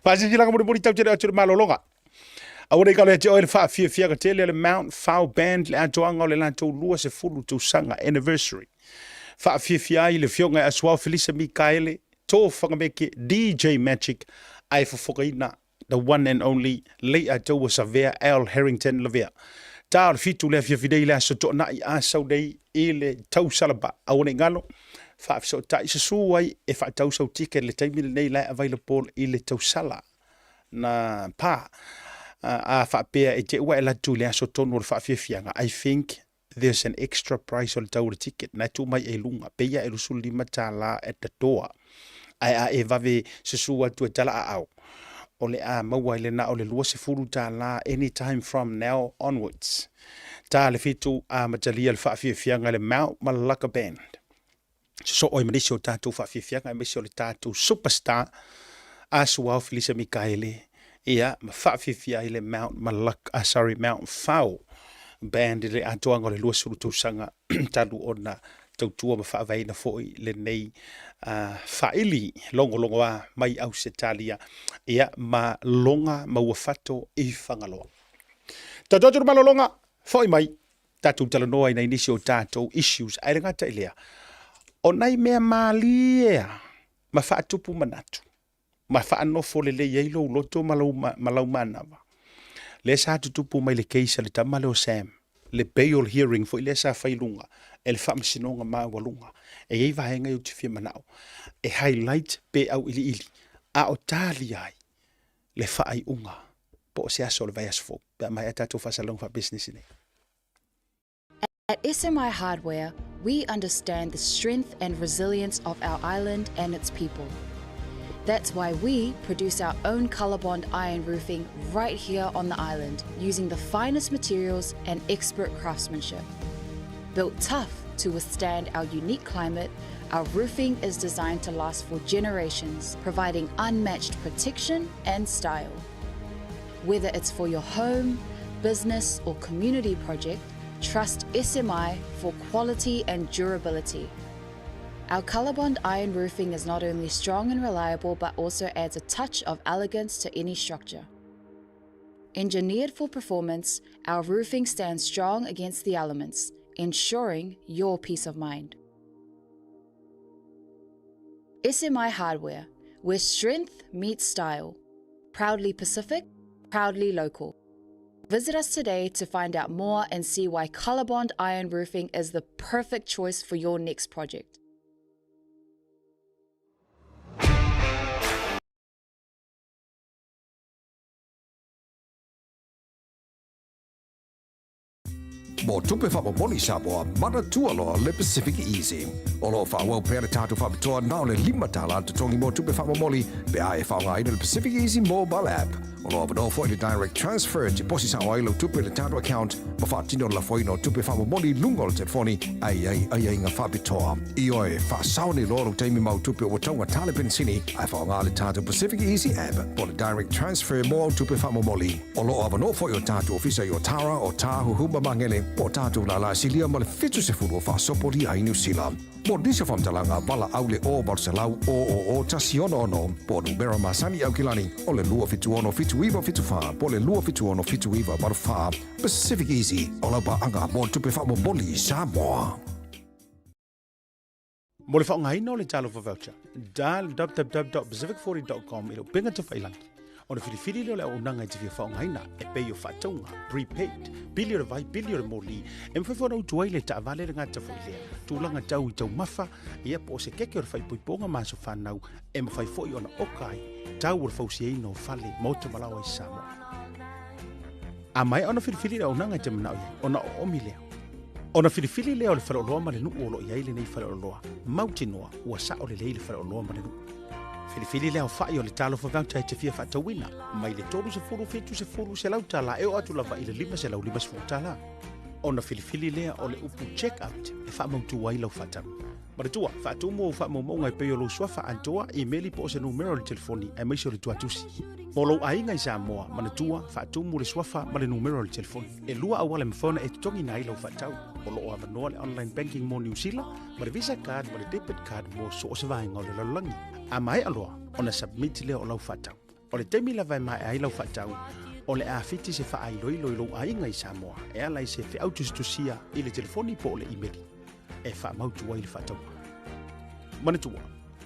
Faasilasilaga mulimuli tatou te le o atu i le malologa. Aua ne i galo ia te oe le faafiafiaga tele a le Mount Whau Band le atoaga o le latou 20 tausaga anniversary. Faafiafia ai le Afioga ia Asuao Felisa Mikaele, To Fagameke, DJ Magic, ae fofogaina the one and only Lei'ataua Savea Al Harrington Lavea. Ta o le 7 le afiafi nei le aso Toonai a sau nei i le Tausalaba. Aua ne i galo, faafesootai susu ai e faatau sau ticket i le taimi lenei la e available i le tausala. Na pa a faapea e te ua e alu atu i le aso tonu o le faafiafiaga, I think there's an extra price o le tau o le ticket, na e tuu mai ai i luga, pei a e $25 at the door. Ae a e vave susu atu e tala aao, o le a maua ai le na o le $20 anytime from now onwards. Ta le 7, amatalia le faafiafiaga i le Mount Malacca Band. Sosoo ai ma nisi o tatou faafiafiaga aemaise o le tatou superstar a Suao Felisa Mikaele, ia, ma faafiafia ai le Mount Malak, ah, sorry, Mount Whau Band i le atoaga o le 20 tausaga talu ona tautua ma faavaeina foi lenei faaili logologoa mai Ausetalia, ia, ma loga ma ua fato i Fagaloa. Tatou atu le malologa, foi mai, tatou talanoa i nai nisi o tatou issues, ae le gata i lea, o nai mea malie lava ma faatupu manatu, ma faanofo lelei ai lou loto ma lau, ma lau manava. Lea sa tutupu mai le case a le tama lea o Sam, le bail hearing foi lea sa fai i luga e le Faamasinoga Maualuga. E i ai vaega ia ou te fia manao e highlight pe auiliili, a o talia ai le faaiuga po o se aso o le vaiaso fou pe a maea tatou faasalalauga faapisinisi nei. At SMI Hardware, we understand the strength and resilience of our island and its people. That's why we produce our own Colorbond iron roofing right here on the island using the finest materials and expert craftsmanship. Built tough to withstand our unique climate, our roofing is designed to last for generations, providing unmatched protection and style. Whether it's for your home, business, or community project, trust SMI for quality and durability. Our Colorbond iron roofing is not only strong and reliable, but also adds a touch of elegance to any structure. Engineered for performance, our roofing stands strong against the elements, ensuring your peace of mind. SMI Hardware, where strength meets style. Proudly Pacific, proudly local. Visit us today to find out more and see why Colorbond Iron Roofing is the perfect choice for your next project. Mo tupe faamomoli Samoa, manatua loa le Pacific Easy. O lo o faaauau pea le tatou faapitoa na o le $5 le totogi mo tupe faamomoli pe a e faaaogaina le Pacific Easy mobile app. O lo o avanoa foi le direct transfer e tiposi sao ai lau tupe i le tatou account ma faatino le lafoina o tupe faamomoli i luga o le telefoni a i ai aiaiga faapitoa. Ioe, faasao nei loa lou taimi ma au tupe ua taugata le penisini ae faaaoga le tatou Pacific Easy app po o le direct transfer mo au tupe faamomoli. O lo o avanoa foi o tatou ofisa i Otara, Otāhuhu ma Magele, po o tatou lālā silia ma le 70 o faasopolia ai Niu Sila. Mo nisi o faamatalaga, valaau le 0 800 000 166 po o numera masani i Aukilani o le 276 7974 po o le 276 7984. Pacific Easy, o lau paaga mo le tupe faamomoli i Samoa. Mo le faaaogaina o le Talofa Voucher, dial www.pacific40.com i le upega tafailangi. Ona filifili lea o le auaunaga e te fia faaaogaina, e pei o faatauga, prepaid, pili o le vai, pili o le moli, e mafai foi ona utu ai le taavale le gata foi lea, tulaga tau i taumafa, ia po o se keke o le faaipoipoga ma aso fanau, e mafai foi ona oka ai tau o le fausiaina o fale, maota ma laoa i Samoa. A maea ona filifili le auaunaga e te manao i ai, ona oomi lea. Ona filifili lea o le faleoloa ma le nuu o lo o i ai lenei faleoloa, mautinoa ua sao lelei le faleoloa ma le nuu. Filifili le aofai o le Talofa Voucher e te fia faatauina, mai le 30, 70, 100 tala e oo atu lava i le 550 tala. Ona filifili lea o le upu check out e faamautu ai lau faatau. Manatua, faatumu ou faamaumauga e pei o lou suafa atoa, imeli po o se numera o le telefoni, aemaise o le tuatusi. Mo lou aiga i Samoa, manatua, faatumu le suafa ma le numera o le telefoni. E lua auala e mafai ona e totogiina ai lau faatau. O lo o avanoa le online banking mo Niu Sila, ma le Visa card ma le debit card mo so o se vaega o le lalolagi. A maea loa ona submit lea o lau faatau. O le taimi lava e maea ai lau faatau, o le a fiti se faailoilo i lou aiga i Samoa e ala i se feau tusitusia i le telefoni po o le imeli e faamautu ai le faatauga. Manatua,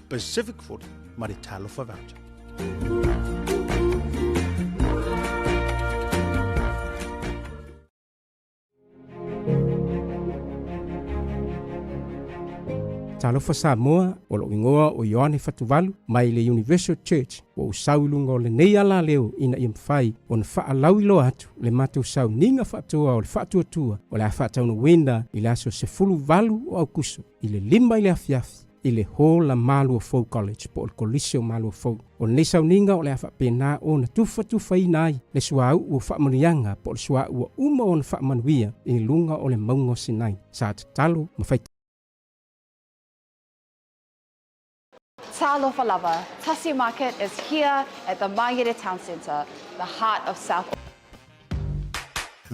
Pacific 40 ma le Talofa Voucher. Talofa Samoa, o lou igoa o Ioane Fatuvalu mai le Universal Church ua ou sau i luga o lenei alaleo ina ia mafai ona faalauiloa atu le matou sauniga faatoa o le faatuatua o le a faataunuuina i le aso 18 o Aukuso i le 5 i le afiafi i le Hall a Maluafou College po o le Kolisi o Maluafou. O lenei sauniga o le a faapena ona tufatufaina ai le suauu o faamanuiaga po o le suauu ua uma ona faamanuia i luga o le mauga o Sinai. Sa tatalo ma fai. Talofa lava, Tasi Market is here at the Mangere Town Centre, the heart of South.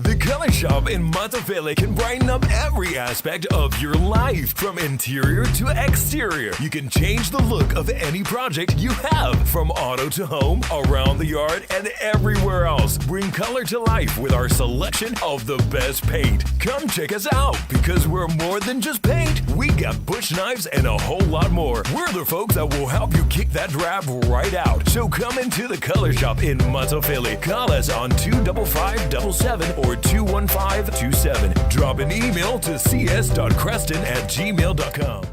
The Color Shop in Matafele can brighten up every aspect of your life, from interior to exterior. You can change the look of any project you have, from auto to home, around the yard, and everywhere else. Bring color to life with our selection of the best paint. Come check us out because we're more than just paint. We got bush knives and a whole lot more. We're the folks that will help you kick that drab right out. So come into the Color Shop in Matafele. Call us on 25577 or 21527. Drop an email to cs.creston@gmail.com.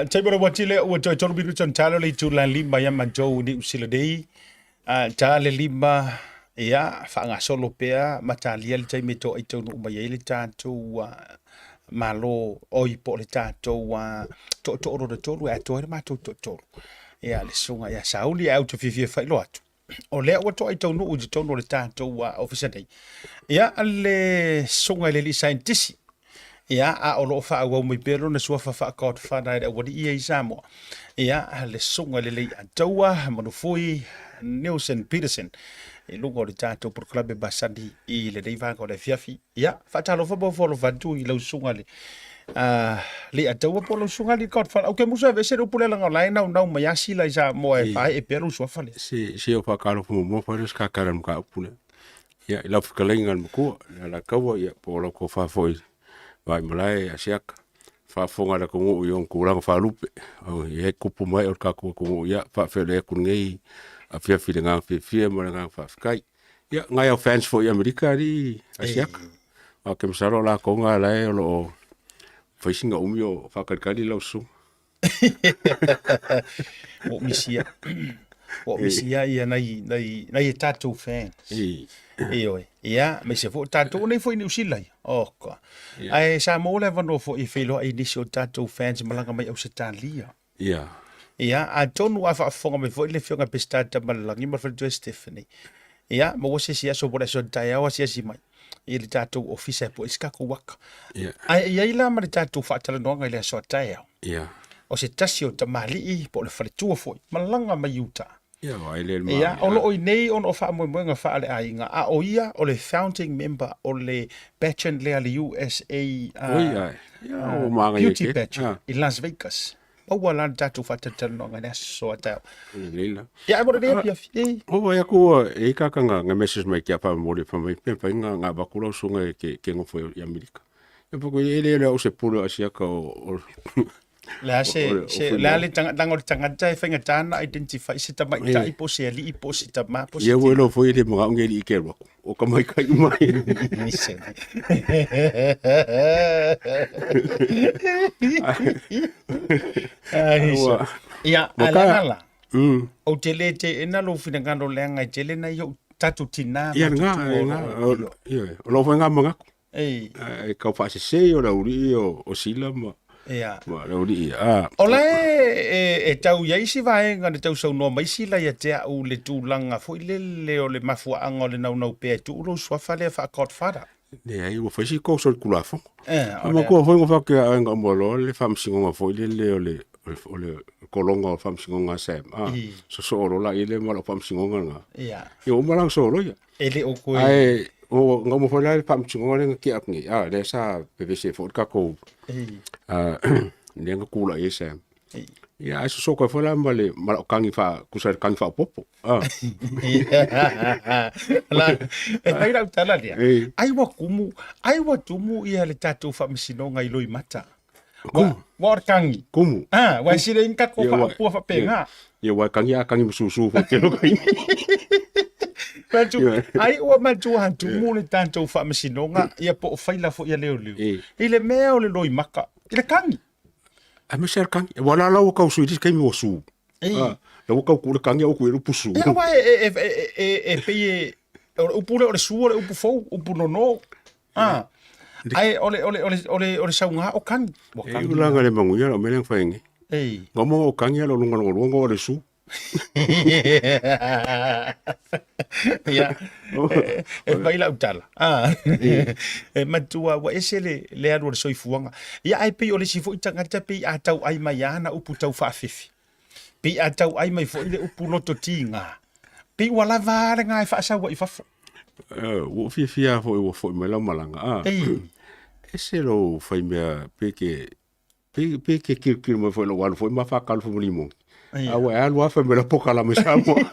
Taimi o le uati lea ua toe tolu minuta ona talo le itula lima ia matou i Niu Sila nei. Ta le lima, ia, faagasolo pea ma talia le taimi e toai taunuu mai ai le tatou Malo oi po o le tatou tootoo lona tolu e atoa ai le matou toatolu. Ia, le susuga ia Sauli, ae ou te fiafia e faailoa atu, o lea ua toai taunuu i totonu o le tatou ofisa nei. Ia, le susuga i le alii saienitisi, ia, a o lo o faaauau mai pea lona suafa faa-Godfather e le aualii ia i Samoa. Ia, le susuga i le Leiataua Manufui Nelson Peterson i luga o le tatou polokalame masani i lenei vaega o le afiafi. Ia, faatalofa ma ofo alofa atu i lau susuga le Leiataua po o lau susuga le Godfather. Ou te musu e aveese le upu lea leaga o la e naunau mai lava Sila i Samoa e faaee pea lou suafa lea. Se o faatalofa muamua fai lea o se kakala i le mataupu lea. Ia, i lau fetalaiga i le matua, le Alataua, ia, po o lau tofa foi i le Vaimalae ia Asiata, faafofoga a le atunuu i ona tulaga faalupe, e i ai tupu ma ee o le tatou atunuu, ia, faafeiloai atu lenei afiafi i le agaga fiafia ma le agaga faafetai. Ia, nai au fans foi i Amerika alii Asiata. Ou te masalo o latou na la e o lo o fai sina umi o faatalitali lau susuga. Ua ou misia. Ua ou misia ia nai, nai, nai e tatou fans. Ioe. Ia, aemaise foi o tatou nei foi i Niu Sila ia. Oh, ka. Ae sa maua le avanoa foi e feiloai i nisi o tatou fans malaga mai Ausetalia. Ia. Ia, atonu a faafofoga mai foi le Afioga ia Peseta Tamalelagi ma le faletua Stephanie. Ia, maua se isi aso po o le aso taeao asiasi mai i le tatou ofisa e pue ai se tatou aka. Ia. Ae i ai la ma le tatou faatalanoaga i le aso a taeao. Ia. O se tasi o tamalii po o le faletua foi, malaga mai i uta. Ia, o ai lea le Ia, o lo o i nei ona o faamoemoega faaleaiga, a o ia o le founding member o le pageant lea a le USA Oi, ai. Ia, o maga ia beauty pageant i Las Vegas. Maua la le tatou faatalatalanoaga i le aso a taeao. Lelei la. Ia, ai mo lenei afiafi. E. O vai aku e i kaka nga, nga message mai kia whamori wha mai pe whai nga nga vaku lau sunga e ke, ke ngofo i Amerika. E poko e le le au se pule asiaka o, o Le a se, se, le a le tanga, langa o le tagata e faigata ona identify se tamaitai po o se alii po o se tama po o se Ia ua iloa foi e le manao ni alii ke alu atu. O ka maikai uma ia. Ia, a le aga la, ou te le teena lou finagalo leaga e tele nai ou tatou tina ma tutua o lo o. Ia, o lou foi nga manatu. Ei. E kau faasese o le aualii o Sila ma Ia. ma le aualii a. O la e, e tau i ai isi vaega na tausaunoa mai Sila ia te au le tulaga foi lele o le mafuaaga o le naunau pea e tuu lou suafa lea faa-Godfather. Leai, ua fai si course o le Tulafono. Eh, o lea. Manatua foi na faapea a aiga uma loa le faamasinoga foi lele o le o le kologa o le faamasinoga a Sam. A, sosoo loa la i le ma lau faamasinoga lena. Ia. Ia ua uma la ona soloia. E le o koe. Ae o na uma foi la le faamasinoga lea na tea atu nei, a, lea sa pepesi ai foi le tatou, a, lea na tulai ai Sam. Ia, ae sosoko ai foi la ma le ma lau kagi faa, tusa i le kagi faaopoopo. Ah. La, e fai lau tala lea. Ei. Ai ua kumu, ai ua tumu ia le tatou faamasinoga i Loimata. Ua, ua o le kagi. Kumu. Ah, ua sile inga ko Ia, ua- faapua faapena. Ia, ua e kagi a kagi ma susu foi tele o kagi. Matu, Ia. ai ua matua tumu le tatou faamasinoga ia po o faila foi ia leoleo. Ei. I le mea o le loimaka, i le kagi. Aemaise lava le kagi. Ua la la ua tau sui i le isi taimi ua su. Ei. Ah, la ua tau tuu le kagi a ua tuu i ai le upu su. Ia aua e, e, e, e, e, e pei e, o le upu lea o le su o le upu fou, upu nono. Ah. Ai o le o le o le o le o le sauga o kagi. Ua E kagi. ulaga le manuia lau mea lea na fai nei. Ei. Ngau o kagi a lo lunga longa longa o le su. Ia, e, e fai lau tala. Ah. E matua ua ese le, le alu o le soifuaga. Ia ai pei o le isi foi tagata pei a tau ai mai ana upu tau faafefe. Pei a tau ai mai foi le upu loto tiga. Pei ua lava le ga e faasau ai i fafo. Eh, ua ou fiafia foi ua foi mai lau malaga. Ah. Ei. Ese lou fai mea pe ke pe pe ke kilokilo mai foi lou alu foi ma faakalo foi ma limoni. Ia. A ua e alu lava fai mai lau pokalame i Samoa.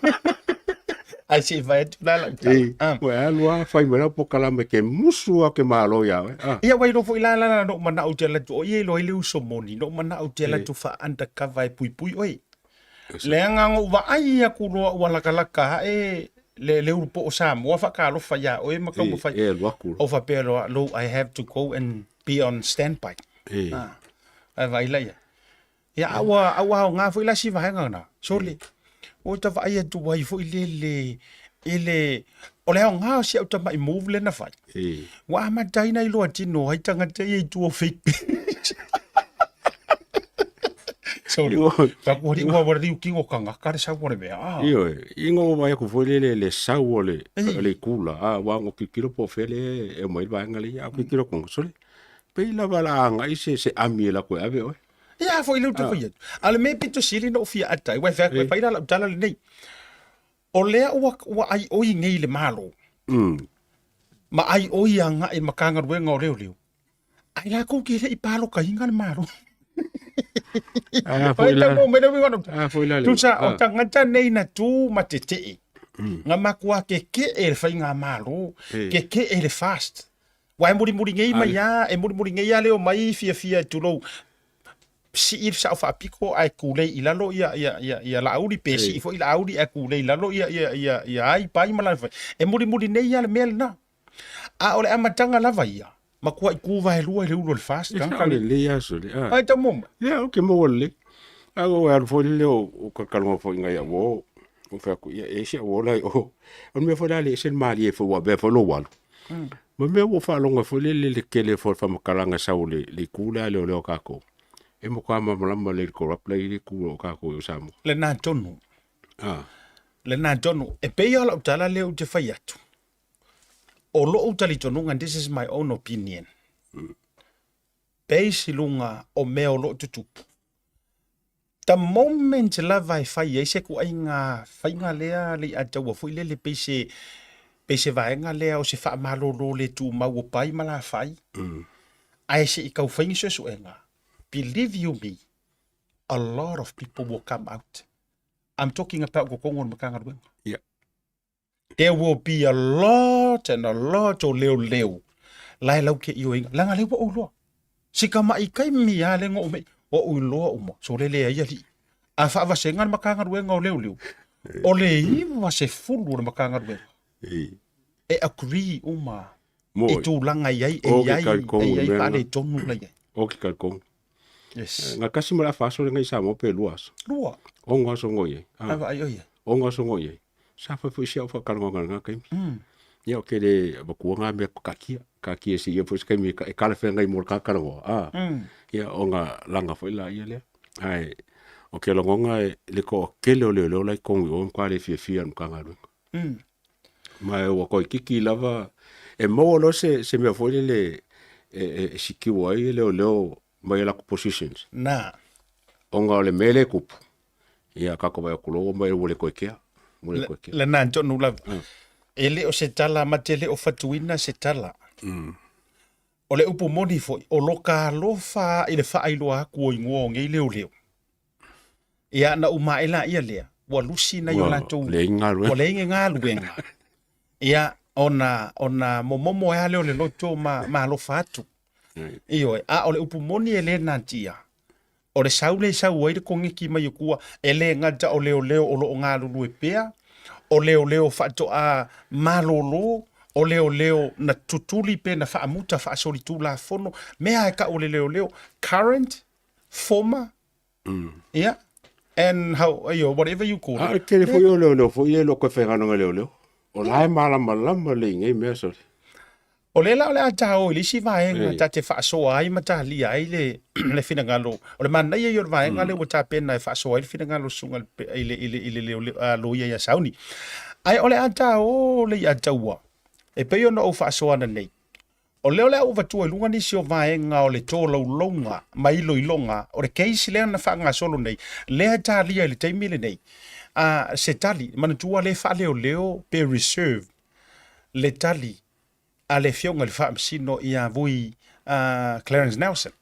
Ai se i fai atu la lau tala. Ei, Ah. ua e alu lava fai mai lau pokalame ke musu lava ke malo iā oe. Ah. Ia ua iloa foi la la la na ou manao ou te alu atu o ia iloa ai le uso moni, na ou manao ou te alu atu faa undercover e puipui oe. Leaga na ou vaai aku loa ua lakalaka ae le le ulu po o Samoa faatalofa iā oe ma taumafai. E, e alu aku. Ou faapea loa, lo, I have to go and be on standby. E. Ah, ae vaai laia. Ia, a ua, a ua aoga foi la si vaega na. Sole, ua ta vaai atu ai foi le le, i le, o le aoga o si au tamai move lea na fai. E. Ua amata ai na iloa tino ai tagata ia i tua o fake page. Sorry. Ka kua ri ua ua riu kingo ka ngaka le sau o le mea. Ah. Ioe, i ngo vai aku foi le le le sau o le Ei. le kula, a wa ngo kikilo po fele e mai le vaega le ia, au kikilo kongo sole. Pei lava la agai se se ami e lako e ave oe. Ia foi le uta foi atu. A le mea pito sili na ou fia ata ai, ua e fai atu, e fai la lau tala lenei. O lea ua ua ai oi nei le Malo. Ma ai oi agai i le Matagaluega o Leoleo. Ai lakou ke le i palokaina le Malo. A foi la. Tau mai le uiga o A foi la le. Tusa o tagata nei na tu ma tetee. Na matua keke'e le faigamalo, keke'e le fast. Ua e mulimuli nei mai a, e mulimuli nei a leo mai fiafia e tulou. Sii le sao faapito ae kulei i lalo ia ia ia ia Laauli pe sii foi Laauli ae kulei i lalo ia ia ia ia ai pai ma lana fai. E mulimuli nei a le mea lena. A o le amataga lava ia, matuai tu vaelua i le ulu o le fast. E sao lelei aso le. A. Ai tau mo. Ia, o ke maua lelei. A o e alu foi lele o o kalokaloga foi ngai au o. O fai atu, ia, e ese au o la i o. O le mea foi la le ese le malie foi ua avea foi lou alu. Ma mea ua faalogo foi lele le tele foi o le faamatalaga sau le le itu lea a leoleo a tatou. E matua malamalama lelei i le corrupt la e i le itu o tatou i o Samoa. Lena tonu. A. Lena tonu. E pei lava o lau tala lea ou te fai atu. O lou talitonuga, and this is my own opinion, base i luga o mea o lo o tutupu. The moment lava e fai ai se ituaiga faiga lea le i taua foi lele pei se pei se vaega lea o se faamalolo le tumau o pai ma lafai, ae se i tau fai ni suesuega, believe you me, a lot of people will come out. I'm talking about totonu o le Matagaluega. Yeah. There will be a lot and a lot o leoleo la e lau ke ioeina. Leaga lea ua ou iloa. Si tama'i taimi lava lea na ou mei, ua ou iloa uma, sole leai alii. A faavasega le Matagaluega o Leoleo, o le 90 o le Matagaluega e agree uma i tulaga e i ai, e i ai, e i ai faaletonu la e i ai. O ke talitonu. Yes. Na tasi ma le afa aso lenei i Samoa pe lua aso. Lua. Ono aso ngo i ai. Ai vaai oi ai. Ono aso ngo i ai. Sa fai foi si au whakalonga ngā kaimi. Ia o ke le wakua ngā mea kakia. Kakia si ia foi se kaimi e kala whea ngai mo le kakalagoa. Ia o ngā langa foi la ia lea. Ai, o ke longonga e le ko o kele o leo leo lai kongi o mkwa le fia fia mka ngā runga. Ma e ua koi kiki lava, e maua loa se, se mea foi lele e, e, e sikiu ai e leo leo mai e lako positions. Na. Ona o le mea lea e kupu, ia kako vai aku loa mai ua le koe kea. Ua le koe kea. Lena tonu lava. E le o se tala ma te le o fatuina se tala. O le upu moni foi, o lo ka alofa i le faailoa atu o igoa o nei leoleo. Ia, na uma ae laia lea, ua lusi nai o latou, ua leai ni galuega. Ia, ona, ona momomo ai lava lea o le loto ma, ma alofa atu. Ioe, a o le upu moni e le natia, o le sau lea e sau ai le koneki mai o tua, e le gata o leoleo o lo o galulue pea, o leoleo faatoa malolo, o leoleo na tutuli pe na faamuta faasolitulafono, mea e tau o le leoleo, current, former, Yeah. And how, you know, whatever you call it. A o le tele foi o leoleo foi ia e le o toe faigaluega leoleo. O la e malamalama lelei i nei mea sole. O lea la o le a ta o i le isi vaega ta te faasoa ai ma talia ai le, le finagalo. O le manaia ia o le vaega lea ua tapena e faasoa ai le finagalo o le susuga i le, i le, i le, i le loia ia Sauni. Ae o le a ta o le iataua, e pei ona ou faasoa ananei, O lea o le a ou avatua i luga nisi o vaega o le tolaulauga ma iloiloga o le case lea na faagasolo nei, lea e talia i le taimi lenei a se tali, manatua lea e faaleoleo pe reserve le tali a le Afioga i le Faamasino ia Vui Clarence Nelson.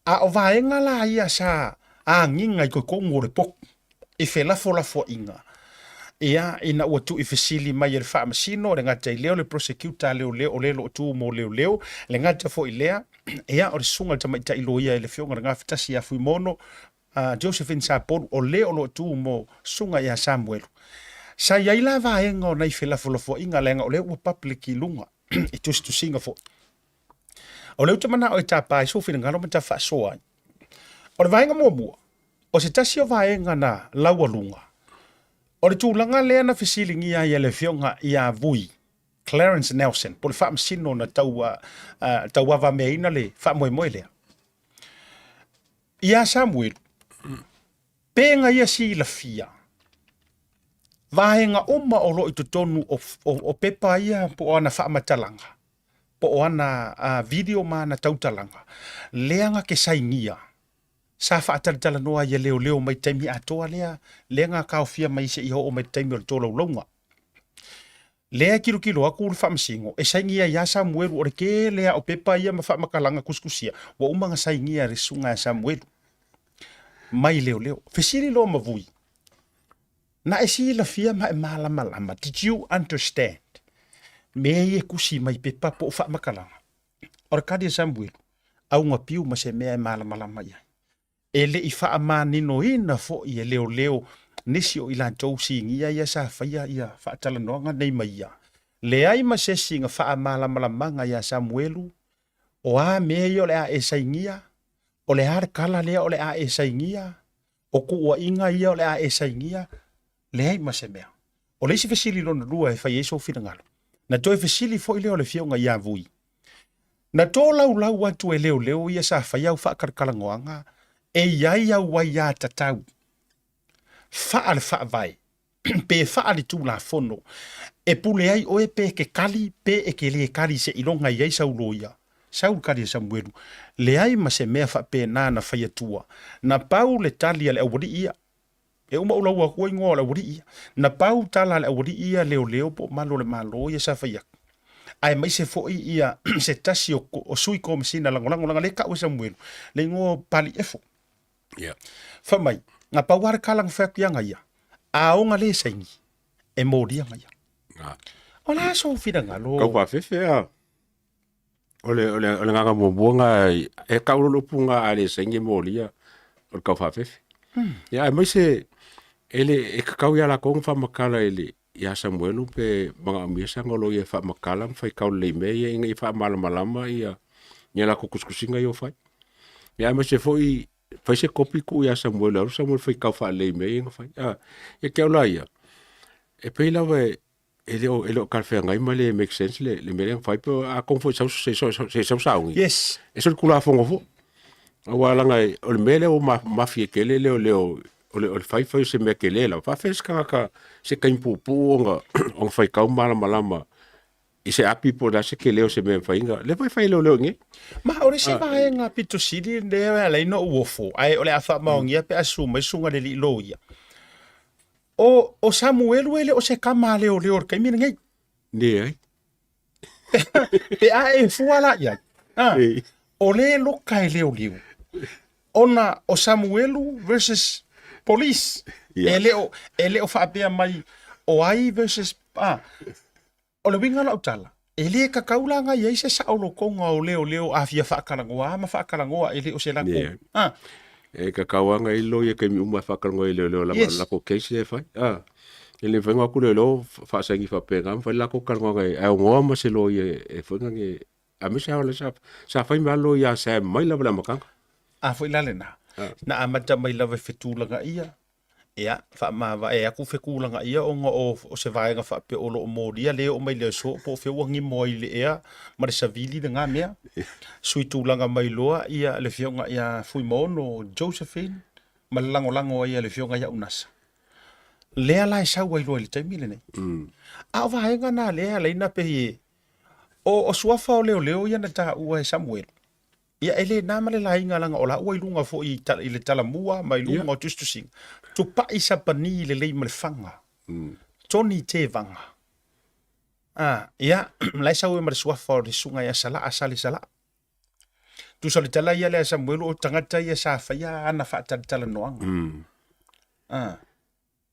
A o vaega la ia sa agiga i totonu o le potu i felafolafoaiga, ia, ina ua tuuifesili mai e le Faamasino, e le gata i lea o le Prosecutor a leoleo, o le o lo o tu mo leoleo, e le gata foi i lea, ia, o le susuga i le tamaitai loia i le Afioga i le Gafatasi ia Fuimono, Josephine Sapolu, o le o lo o tu mo Susuga ia Samuelu. Sa i ai la vaega o nai felafolafoaiga, leaga o lea ua public i luga i tusitusiga foi. O lea ou te manao e tapa ai sou finagalo ma ta faasoa ai. O le vaega muamua, o se tasi o vaega na laualuga, o le tulaga lea na fesiligia ai e le Afioga ia Vui Clarence Nelson, po o le faamasino na tau, tauavameaina le faamoemoe lea. Ia Samuelu, pe na ia silafia vaega uma o lo o i totonu o, o, o pepa ia po o ana faamatalaga, po o ana video ma ana tautalaga, lea na te sainia, sa faatalatalanoa ai e leoleo mai taimi atoa lea, lea na taofia mai seia oo mai le taimi o le tolaulauga. Lea e tilotilo atu le faamasino, e sainia ai lava Samuelu, o le tele lava o pepa ia ma faamatalaga tusitusia, ua uma ona sainia e le susuga ia Samuelu mai leoleo. Fesili loa ma Vui, Na e silafia ma e malamalama, did you understand, mea ia e tusi mai pepa po o faamatalaga? O le tali a Samuelu, Auga piu ma se mea e malamalama i ai. E le i faamaninoina foi e leoleo nisi o i latou sinia ia sa faia ia faatalanoaga nei ma ia. Leai ma se isi na faamalamalamaga ia Samuelu, o a mea ia o le a e sainia, o le a le kala lea o le a e sainia, O kuuaiga ia o le a e sainia, leai ma se mea. O le isi fesili lona lua e fai ai sou finagalo, na toe fesili foi lea o le Afioga ia Vui, Na tolaulau atu e leoleo ia sa fai au faakalakalanoaga e i ai au aiatatau faa le faavae pe faa le Tulafono e pule ai oe pe e te kali pe e te le kali seiloga i ai sau loia, sau le kali a Samuelu, leai ma se mea faapena na fai atua. Na pau le tali a le aualii ia. E uma ou laua atu ai igoa o le aualii ia. Na pau tala a le aualii ia leoleo po o malu o le Malo ia sa fai atu. Aemaise foi ia se tasi o, o sui komesina lagolago leaga lea e tau e Samuelu le igoa o Paliefo. Yeah. Fai mai, na pau lava le kala na fai atu ia ia, a o na le saini, e molia na ia. Ah. O le a sou finagalo? Kau faafefe a. O le, o le, o le agaga muamua na e kau lo le upu na a le saini e molia o le kau faafefe. Ia aemaise e le e kakau ia lakou na faamatala i le ia Samuelu pe manaomia saga loia e faamatala ma faitau lelei mea ia ina ia faamalamalama ia ia latou tusitusiga ia ua fai. Ia aemaise foi fai se kopi tuu ia Samuelu e alu Samuelu e faitau faalelei i mea ia na fai. A, ia te au la ia, e pei lava e e le o e le o talafeagai ma le make sense le le mea lea na fai pe atonu foi sau se se sau sauni. Yes. E solitulafono foi. Aua leaga o le mea lea ua mafie tele leoleo o le, o le fai fai o se mea tele lava. Faafefea se tagata se taimi puupuu ona, ona faitau malamalama i se api po o le a se tele o se mea e mafai ona, lea foi e fai e leoleo i inei. Ma o le isi vaega pito sili lea e ala ai ona ou ofo, ae o le a faamaonia pe a susu mai susuga i le alii loia. O, o Samuelu e le o se kama a leoleo i le taimi lenei. Leai. Pe a e fua la i ai. Ah, o le loka e leoleo. Ona o Samuelu versus Police. Ia. E le o, e le o faapea mai o ai versus a. O le uiga o lau tala, e le kakau la ngai ai se saolotoga o leoleo a fia faatalanoa ma faatalanoa e le o se latou. Yeah. Ah. E kakau lava ngai loia taimi uma e faatalanoa i leoleo lava Yes. lako case lea e fai. Ah. E le mafai ona o atu leoleo faasaini faapena ma fai le latou talanoaga e aogoa ma se loia e foi nani aemaise lava o lea sa sa fai mai lava loia a Sam mai lava i le amataga. A foi la lena, na amata mai lava i fetulagaia, ia, faamavae atu fetulagaia ona o, o se vaega faapea o lo o molia le oo mai le aso po o fea ua gimo ai i le ea ma le savili lena mea. Sui tulaga mai loa ia le afioga ia Fuimaono Josephine ma le lagolago ai a le afioga ia Unasa. Lea la e sau ai loa i le taimi lenei. A o vaega na lea e ala ai ona pei e o, o suafa o leoleo ia na taua e Samuelu. Ia e le na ma le laina leaga o la ua i luga foi i, ta, i le talamua ma i luga yeah. o tusitusiga. Tupai sapani lelei ma le faga. Toni tevaga. Ah, ia, la e sau e ma le suafa o le susuga ia Salaa Sale Salaa. Tusa o le tala ia lea a Samuelu o tagata ia sa faia ana faatalatalanoaga. Ah.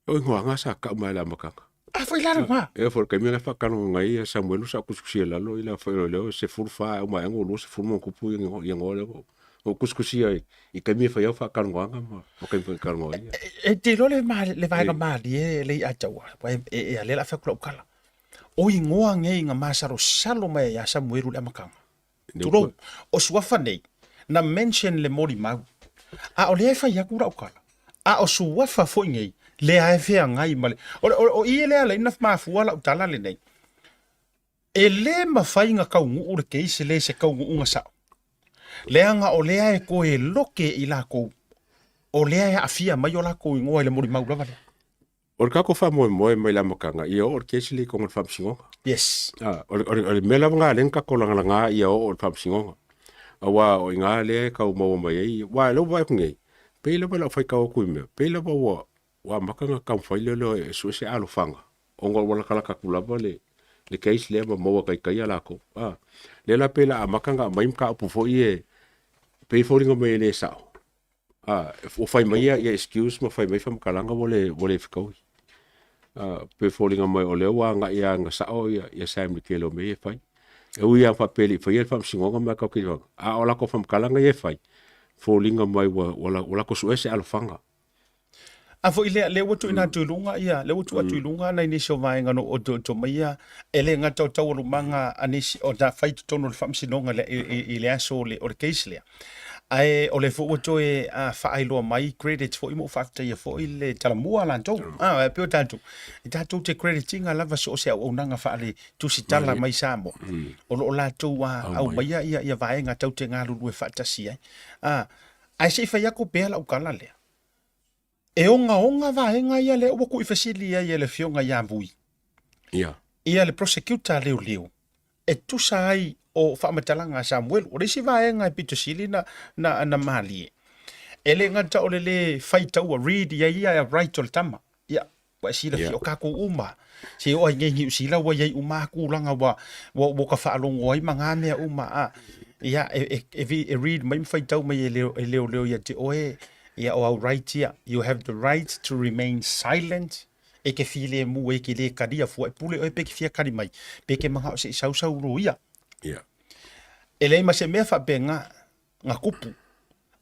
O ingoaga sa kau mai le amataga. A foi la lena. E foi le taimi na faatalanoa ai ia Samuelu sa ou tusitusia i lalo i le afai o leo e 14 au ma ea 20 ma ona tupu ia igoa lea na ou tusitusia ai i taimi e fai ai au faatalanoaga ma taimi foi e talanoa ai. E te iloa le, ma, le vaega malie le ia taua, e, e, e a lea o le a fai atu lau tala. O igoa nei na masalosalo mai ai ia Samuelu i le amataga. Tulou, o suafa nei, na mention le molimau. A o lea e fai atu lau tala, a o suafa foi nei, lea e feagai ma le... O, o, o i lea ala ai na mafua lau tala lenei. E le mafai na taunuu le case le se taunuuga sao. Leaga o lea e toe loke i latou, o lea e aafia mai o latou igoa i le molimau lava lea. O le tatou faamoemoe mai le amataga, ia oo le kesi lea i totonu o le Faamasinoga. Yes. Ah, o le, o le, o le mea lava lena lea na tatou lagalaga ia oo i le Faamasinoga. Aua o i ina lea e tau maua mai ai, aua o lea ua vaai atu nei, pei lava i lau faitau atu i mea, pei lava ua, ua amata ona taumafai lea e sue se alofaga, ona ua latalata atu lava le, le case lea ma maua taitai ia latou. Ah, lea la pei o le a amata ona aumai mataupu foi ia e pei e foliga mai e le sao. A, ua fai mai ia, ia excuse ma fai mai faamatalaga ua le, ua le fetaui. A, pe foliga mai o lea ua agai lava ina sao ia, ia Sam i le tele o mea ia e fai. E ui lava faapea e le i faia le faamasinoga ma tatou te iloa, a o latou faamatalaga ia e fai, foliga mai ua, ua, ua latou suea se alofaga. A foi lea, lea ua tuuina atu i luga ia, lea ua tuu atu i luga nai nisi o vaega no o to mai ia, e le gata o taualumaga a nisi o na fai i totonu o le faamasinoga i, i, i le aso o le, o le case lea. Ae o lea foi ua toe faailoa mai credits foi ma ua faafetaia foi le talamua a latou. Ah, e pei o tatou, e tatou te credit ina lava so o se auaunaga faale tusitala mai Samoa. O lo o latou aumaia ia, ia vaega tau te galulue faatasi ai. Ah, ae se i fai atu pea lau tala lea. E ogaoga vaega ia lea ua tuuifesili ai e le Afioga ia Vui. Ia. Ia le prosecutor a leoleo e tusa ai o faamatalaga a Samuelu. O le isi vaega e pito sili na, na, na malie, e le gata o le lē faitaua, read i ai ia right o le tama. Ia, ua e silafia Ia. o tatou uma, se oo ai nei Niu Sila ua i ai uma tulaga ua, ua, ua ka faalogo ai ma ngā mea uma. A, ia, e, e, e, vi- e read mai ma faitau mai e leo, e leoleo ia te oe, ia o au right ia. You have the right to remain silent. E ke filemu e ke le kalia fua e pule oe pe ke fia kali mai. Pe ke mangao se i sausau ro ia. Ia. E leai ma se mea faapena nga kupu.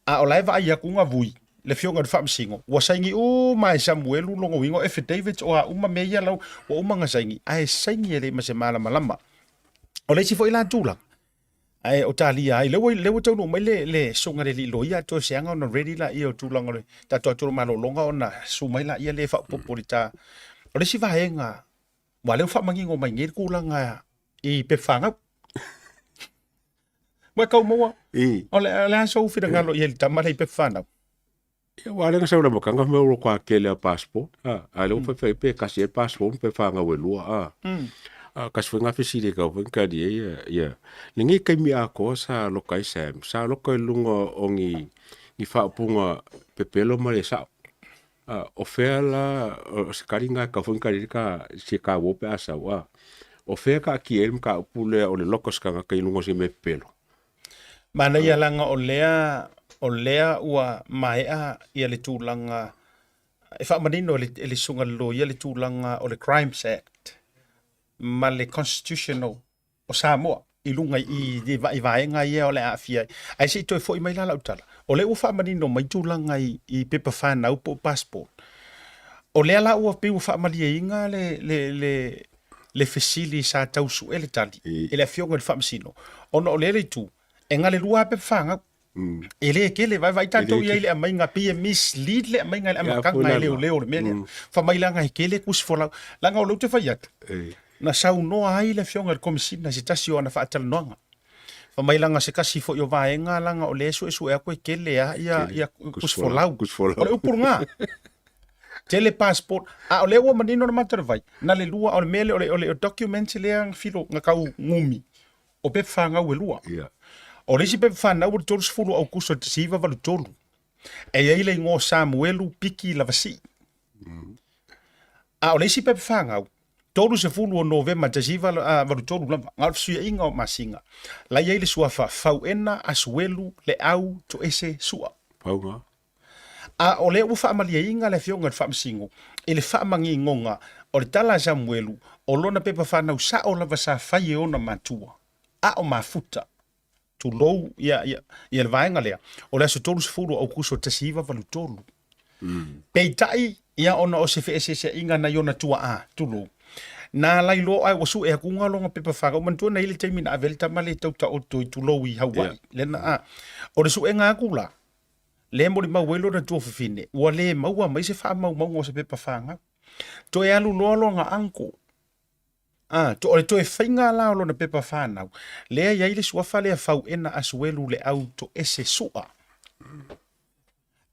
A o la e vaai atu nga vui, le afioga i le Faamasino, ua saini uma e Samuelu lona uiga o affidavits o a uma mea ia lau, ua uma ona saini, ae saini e leai ma se malamalama. O le isi foi la tulaga, ae o talia ai, lea ua, lea ua taunuu mai le, le susuga i le alii loia a toe seaga ona ready laia o tulaga o le tatou atu o le malologa ona susu mai laia lea e faaopoopo i le ta. O le isi vaega, aua o lea ua faamanino mai nei le tulaga i pepa fanau. Ua e tau maua, I. o le, o le a sou finagalo i ai i le tama lea i pepa fanau? Ia, aua o lea na sau i le amataga fai mai ua lotoa tele a passport, a, a o lea ua faifai pe tasi ai le passport ma pepa fanau e lua, a. A tasi foi lena fesili e tatau foi ona tali ai ia, ia lenei taimi atoa sa loka ai Sam, sa loka i luga o ni, ni faaupuga pepelo ma le sao. A, o fea la, o se kali lena e tatau foi ona tali ai le ta, si e taua pe a sau, a. O fea e taatia ai le mataupu lea o le loka o se tagata i luga o se mea pepelo? Manaia leaga o lea, o lea ua maea ia le tulaga. E faamanino e le, e le susuga i le loia le tulaga o le Crimes Act ma le Constitution o, o Samoa i luga i, i, i vaega ia o le a aafia ai. Ae se i toe foi mai la lau tala, o lea ua faamanino mai tulaga i, i pepa fanau po o passport. O lea la ua pei ua faamalieina le, le, le, le fesili sa tau sue le tali e le afioga i le Faamasino, ona o lea le itu, e na le lua lava pepa fanau. E le tele, vaevaai tatou i ai i le aumaiga, pei e mislead le aumaiga i le amataga e leoleo o le mea lea. Fai mai leaga e tele tusi folau. Leaga o lea ou te fai atu, na saunoa ai le afioga i le Komesina i se tasi o ana faatalanoaga. Fai mai leaga se tasi foi o vaega leaga o lea e suesue atu e tele lava ia tusi folau. O le upu lena. Tele passport. A o lea ua manino le mata o le vai, na le lua, o le mea lea, o le document lea na filo, na tau gumi, o pepa fanau e lua. Yeah. O le isi pepa fanau o le 30 o Aukuso 1983, e i ai le igoa o Samuelu Piki Lavasii. A o le isi pepa fanau, 30 o Novema 1983 lava, na o le fesuiaiga o masina, la i ai le suafa Fauena Asuelu Leau Toese Sua. Pauga. A o lea ua faamalieina le Afioga i le Faamasino i le faamanigoga o le tala a Samuelu, o lona pepa fanau sao lava sa fai e ona matua, a o mafuta, tulou, ia, ia, ia le vaega lea, o le aso 30 o Aukuso 1983. Peitai, ia ona o se feeseeseaiga nai ona tuaa, tulou, na ala ai loa ae ua sue atu lona pepa fanau. Manatua na i ai le taimi na ave ai le tama lea e tau taoto i tulou i Hawaii, lea na, a, o le suega atu la, Lea e molimau ai lona tuafafine, ua le maua mai se faamaumauga o se pepa fanau. Toe alu loa lona uncle, a, to, o le toe faiga la o lona pepa fanau, lea e i ai le suafa lea Fauena Asuelu Leau Toese Sua,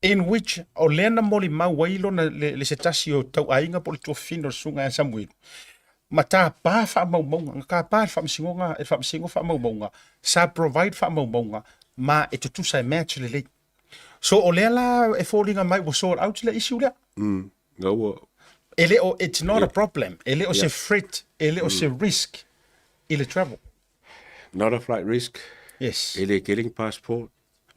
in which o lea na molimau ai lona, le, le se tasi o tauaiga po o le tuafafine o le susuga ia Samuelu, ma tapa faamaumauga, na tapa e le Faamasinoga, e le Faamasino faamaumauga, sa provide faamaumauga ma e tutusa e match lelei. So o lea la e foliga mai ua sort out le issue lea. Na ua E le o, it's not a problem, e le o se threat, e le o se risk i le travel. Not a flight risk. Yes. E le tele ni passport.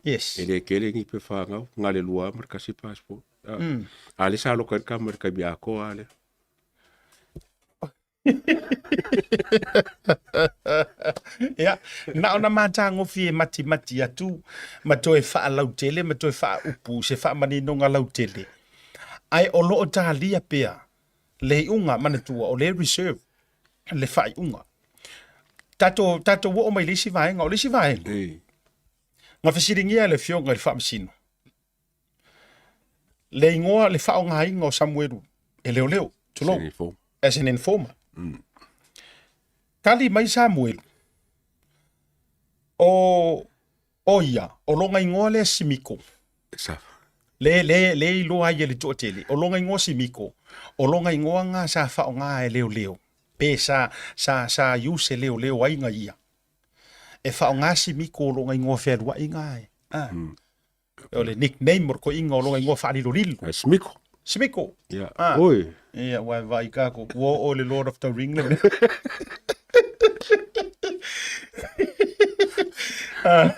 Yes. E le tele ni pepa fanau, na le lua ma le tasi passport. A lea sa loka ai le tama i le taimi atoa lava lea. Ia, na ona matagofie matimati atu ma toe faalautele ma toe faaupu se faamaninoga lautele, ae o lo o talia pea le iuga, manatua o lea e reserve le faaiuga. Tatou, tatou oo mai i le isi vaega, o le isi vaega, na fesiligia e le Afioga i le Faamasino, Le igoa, le faaaogaina o Samuelu e leoleo, tulou, as an informer. Tali mai Samuelu, o, o ia, o lona igoa lea Simiko. Le, le, le iloa ai e le toatele, o lona igoa Simiko, o lona igoa na sa faaaoga e leoleo, pe sa, sa, sa use e leoleo ai na ia. E faaaoga Simiko o lona igoa fealuai na e. Ah. O le nickname o le koiga o lona igoa faalilolilo. Ai Smiko. Smiko. Ia. Ah. Oi. Ia, ua e vaai kako. Ua oo le Lord of the Ring le mea. Ah,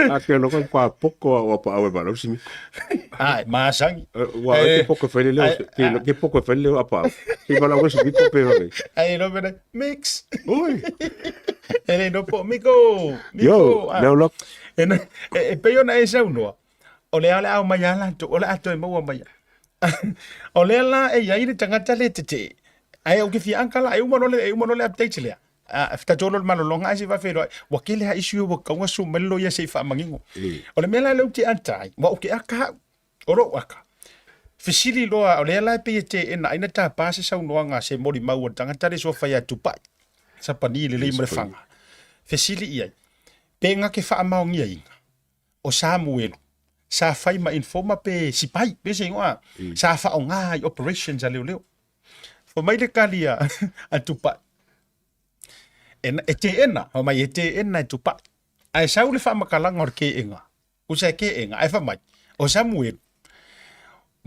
A ke loko kwa poko a ua pa awe ba Smiko. Ai, masangi. Ua ke poko fele leo, ke ke poko fele leo apa. Ke bala ua Smiko pe vai. Ai, no mena, mix. Oi. E le no po, Miko. Miko. Yo, leo lok. E, e, e pei ona e saunoa, o lea o le a omai lava latou, o le a toe maua mai lava. O lea la e i ai le tagata le tetee, ae ou te fia aka la, e uma loa le, e uma loa le update lea, a tatou o loa i le malologa ae se i faafeiloai, ua tele lava issue ua tatau ona sue mai le loia se i faamanino. O le mea la lea ou te ata ai, aua ou te aka au, o lou aka, fesili loa, o lea la e pei e teena ai na tapa se saunoaga a se molimau a le tagata lea e suafa ia Tupai, Sapani lelei ma le faga, fesili i ai, Pe na te faamaoniaina o Samuelu sa fai ma informer pe sipai, pe se igoa, sa faaaoga i operations a leoleo. Fai mai le kali a, a Tupai, e, e teena, fai mai e teena e Tupai. Ae sau le faamatalaga o le keega, usa e keega, ae fai mai, o Samuelu,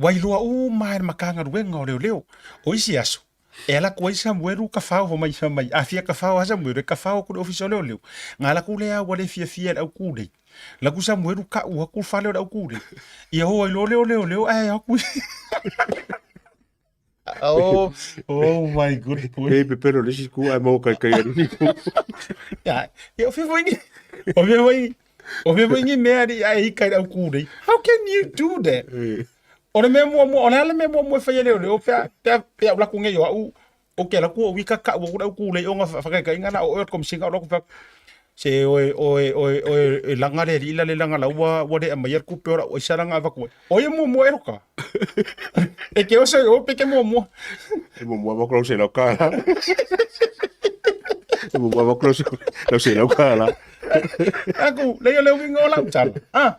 ua iloa uma e le Matagaluega o Leoleo. O isi aso, e ala atu ai Samuelu kafao fai mai, fai mai, a fia kafao lava Samuelu, e kafao atu i le Ofisa o Leoleo. Na ala atu lea ua le fiafia i le au kūlei. Laku Samuelu ka'u aku le fale o le aukūlei. Ia o ai loa lea o leoleo ae aku. Oh, oh my good boy. Pei pepelo le isi ku ae maua kaikai a le isi ku. Ia, ia o fea foi ni, o fea foi, o fea foi ni mea ni ae ika i le aukūlei. How can you do that? O le mea muamua, o le a le mea muamua e fai e leoleo pe a, pe a, pe a ou laku nei o au, o ke laku o wika ka'u aku le aukūlei ona whakaikainga na o oe o le komesina o laku whak, se oe, oe, oe, oe, e langa le alii la le langa la ua, ua le aumaia le kupe o la'u aisa langa avatu ai. O ia muamua e roka. E ke oso i o pe ke muamua. E muamua avatu lau selau kālā. E muamua avatu lau selau kālā. Aku, lei o le uiga o lau tala. Ah,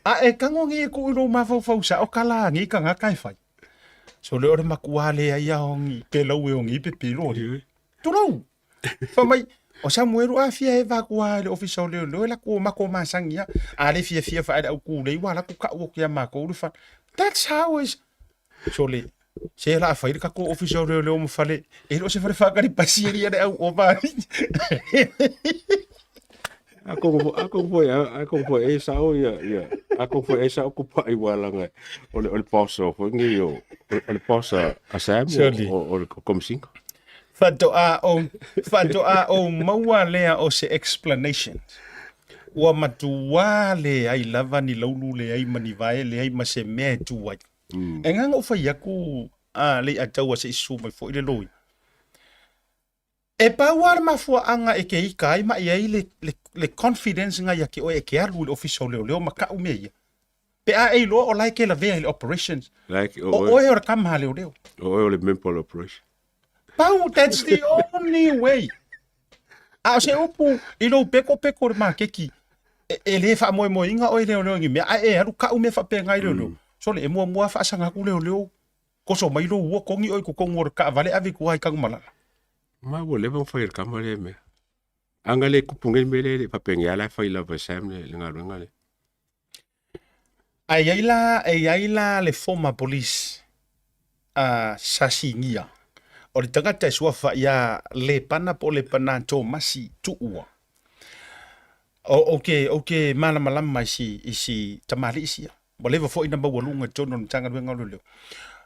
a e tago nei e kuʻu i lou mafaufau sa'o ka lagi i kagaka e fai. So le o le makuā leai a ongi pe lau e ongi pe pilo ali. Tulou. Fa mai, o Samuelu a fia e vaku a le ofisa o leoleo e laku o mako masangi a. A le fia fia fa e au kūlei wa laku ka'u o kia mākou le fa. That's how is. So le, se la fai le kako ofisa o leoleo ma fale, e le o se fale whakari pasi e ria le au o va. A kong a kong foi a kong foi e sao ia ia a kong foi e sao ku pai wa langa o le boss o foi ngi o o le boss a Sam o o le komisinga. Faatoa ou faatoa ou maua lea o se explanation. Ua matuā leai lava ni laulu leai ma ni vae leai ma se mea e tu ai. E ngā ou fai aku a lei ataua se i susu mai foi le loi. E pau lava le mafuaaga e ke ika ai ma i ai le, le, le confidence nga ia ke oe e ke alu i le ofisa o leoleo ma ka'u mea ia. Pe a e iloa o la e ke lavea i le operations. Like, o oe o le kama a leoleo. O oe o le member o le operation. Pau, that's the only way. A o se upu i lou pekopeko i le makeki, e, e lē faamoemoeina oe leoleo i ni mea, ae e alu ka'u mea faapena i leoleo. Sole, e muamua faasaga atu leoleo Koso mai lou ua kogi oe i totonu o le taavale ave i tua i Tanumalala. Ma ua leva ona fai e le tama lea mea. Ana le tupu nei le mea lea e le i faapenia la e fai lava e Sam le galuega lea. Ae i ai la, e i ai la le former police a sa sinia o le tagata e suafa ia Lepana po o Lepana Tomasi Tuua. Ou te, ou te malamalama i si, i si tamalii sia. Ua leva foi na maualuga i totonu o le Matagaluega o Leoleo.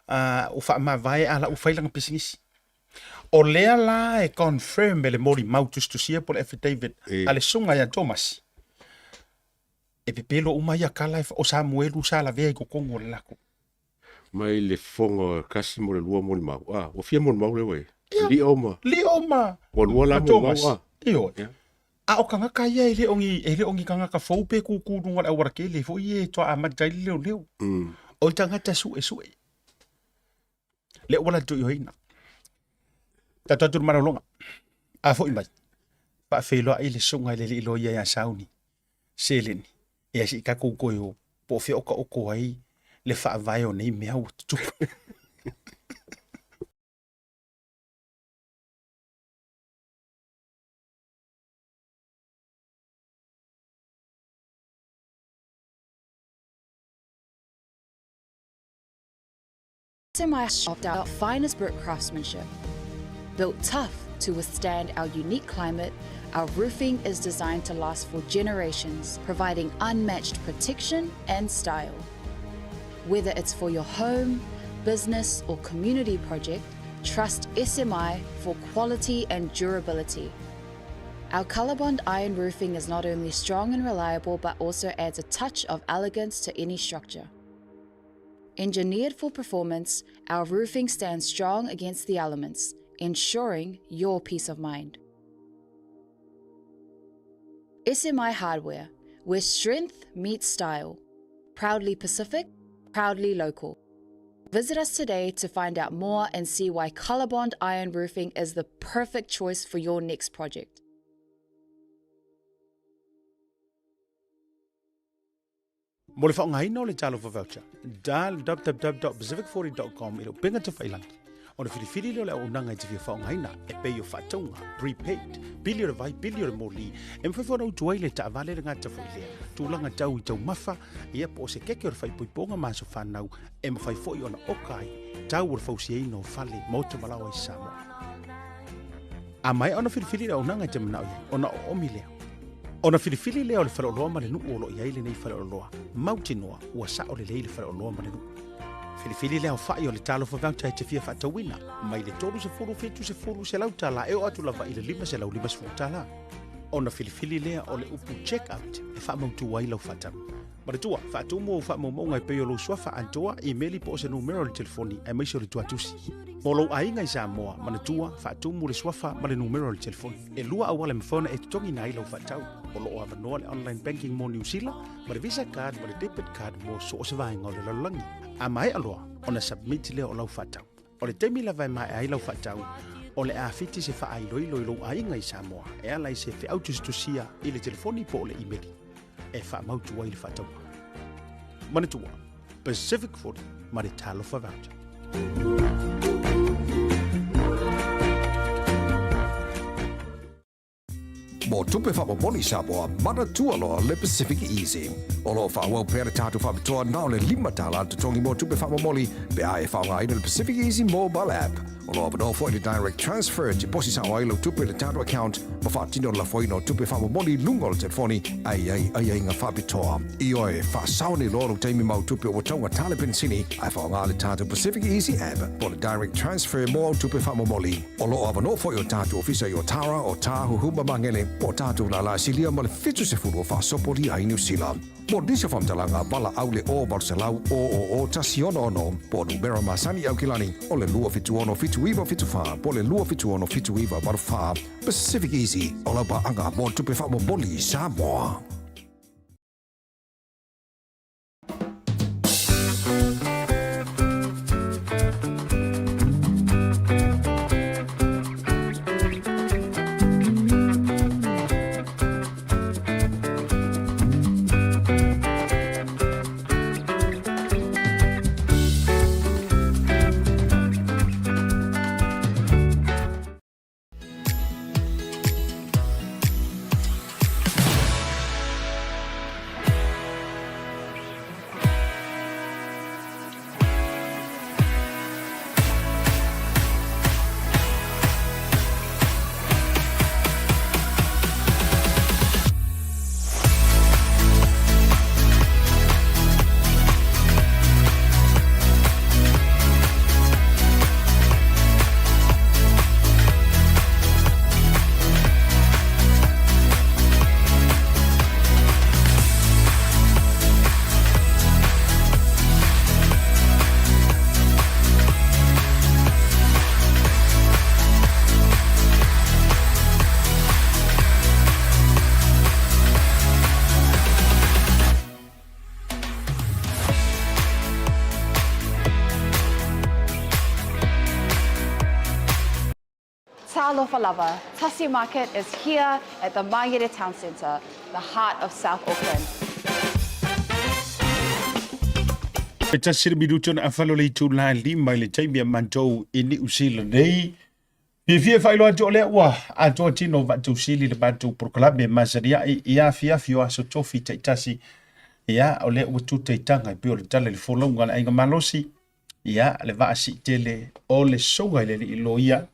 Ua faamavae a la ua fai lana pisinisi. O lea la e confirm e le molimau tusitusia po o le affidavit a le susuga ia Tomasi, e pepelo uma ia kala e, o Samuelu sa lavea i totonu o le latou. Mai le fofoga tasi mo le lua molimau. Ah, ua fia molimau lea ua i ai? Lio ma. Lio ma. Ua lua la molimau, ah. Ioe. A o kagaka ia e le o ni, e le o ni kagaka fou pe kūkū luga o le aualatele foi e toa amata ai le leoleo. O le tagata suesue. Le ua latou ioeina. Tatou atu i le malologa. A foi mai, faafeiloai le susuga i le alii loia ia Sauni seleni ia se i tatou toe o po o fea o taoto ai le faavae o nei mea ua tutupu. Semi of our finest brick craftsmanship. Built tough to withstand our unique climate, our roofing is designed to last for generations, providing unmatched protection and style. Whether it's for your home, business, or community project, trust SMI for quality and durability. Our Colorbond iron roofing is not only strong and reliable, but also adds a touch of elegance to any structure. Engineered for performance, our roofing stands strong against the elements, ensuring your peace of mind. SMI Hardware, where strength meets style. Proudly Pacific, proudly local. Visit us today to find out more and see why Colorbond Iron Roofing is the perfect choice for your next project. Mo le faaaogaina o le Talofa Voucher, dial www.pacific40.com i le upega tafailangi. Ona filifili lea o le auaunaga e te fia faaaogaina e pei o faatauga, prepaid, pili o le vai, pili o le moli, e mafai foi ona utu ai le taavale le gata foi lea, tulaga tau i taumafa, ia po o se keke o le faaipoipoga ma aso fanau e mafai foi ona oka ai tau o le fausiaina o fale, maota ma laoa i Samoa. A maea ona filifili le auaunaga e te manao i ai, ona oomi lea. Ona filifili lea o le faleoloa ma le nuu o lo o i ai lenei faleoloa, mautinoa ua sao lelei le faleoloa ma le nuu. Filifili le aofai o le Talofa Voucher e te fia faatauina, mai le 30, 70, $100 e oo atu lava i le $550. Ona filifili lea o le upu Check Out e faamautu ai lau faatau. Manatua, faatumu ou faamaumauga e pei o lou suafa atoa, imeli po o se numera o le telefoni aemaise o le tuatusi. Mo lou aiga i Samoa, manatua, faatumu le suafa ma le numera o le telefoni. E lua auala e mafai ona e totogiina ai lau faatau. O lo o avanoa le online banking mo Niu Sila ma le Visa card ma le debit card mo so o se vaega o le lalolagi. A maea loa ona submit lea o lau faatau. O le taimi lava e maea ai lau faatau, o le a fiti se faailoilo i lou aiga i Samoa e ala i se feau tusitusia i le telefoni po o le imeli e faamautu ai le faatauga. Manatua, Pacific 40 ma le Talofa Voucher. Mo tupe faamomoli Samoa, manatua loa le Pacific Easy. O lo o faaauau pea le tatou faapitoa na o le $5 le totogi mo tupe faamomoli pe a e faaaogaina le Pacific Easy Mobile App. O lo o avanoa foi le Direct Transfer e tiposi sao ai lau tupe i le tatou account ma faatino le lafoina o tupe faamomoli i luga o le telefoni a i ai aiaiga faapitoa. Ioe, faasao nei loa lou taimi ma au tupe ua taugata le penisini ae faaaoga le tatou Pacific Easy App po o le Direct Transfer mo au tupe faamomoli. O lo o avanoa foi o tatou ofisa i Otara, Otāhuhu ma Magele, po o tatou lālā silia ma le 70 o faasopolia ai Niu Sila. Mo nisi o faamatalaga, valaau le 0 800 000 166 po o numera masani i Aukilani o le 276 7974 po o le 276 7984. Pacific Easy, o lau paaga mo tupe faamomoli Samoa. Talofa lava, Tasi Market is here at the Mangere Town Centre, the heart of South Auckland. E tasi le minuti ona afalo le itula e lima i le taimi a matou i Niu Sila nei. Fiafia e faailoa atu o lea ua atoa tino vaatausili le matou polokalame masani ai i afiafi o aso tofi taitasi. Ia, o lea ua tuta i taga e pei o le tala i le folauga a le Aiga Malosi. Ia, le vaa siitele o le susuga i le alii loia.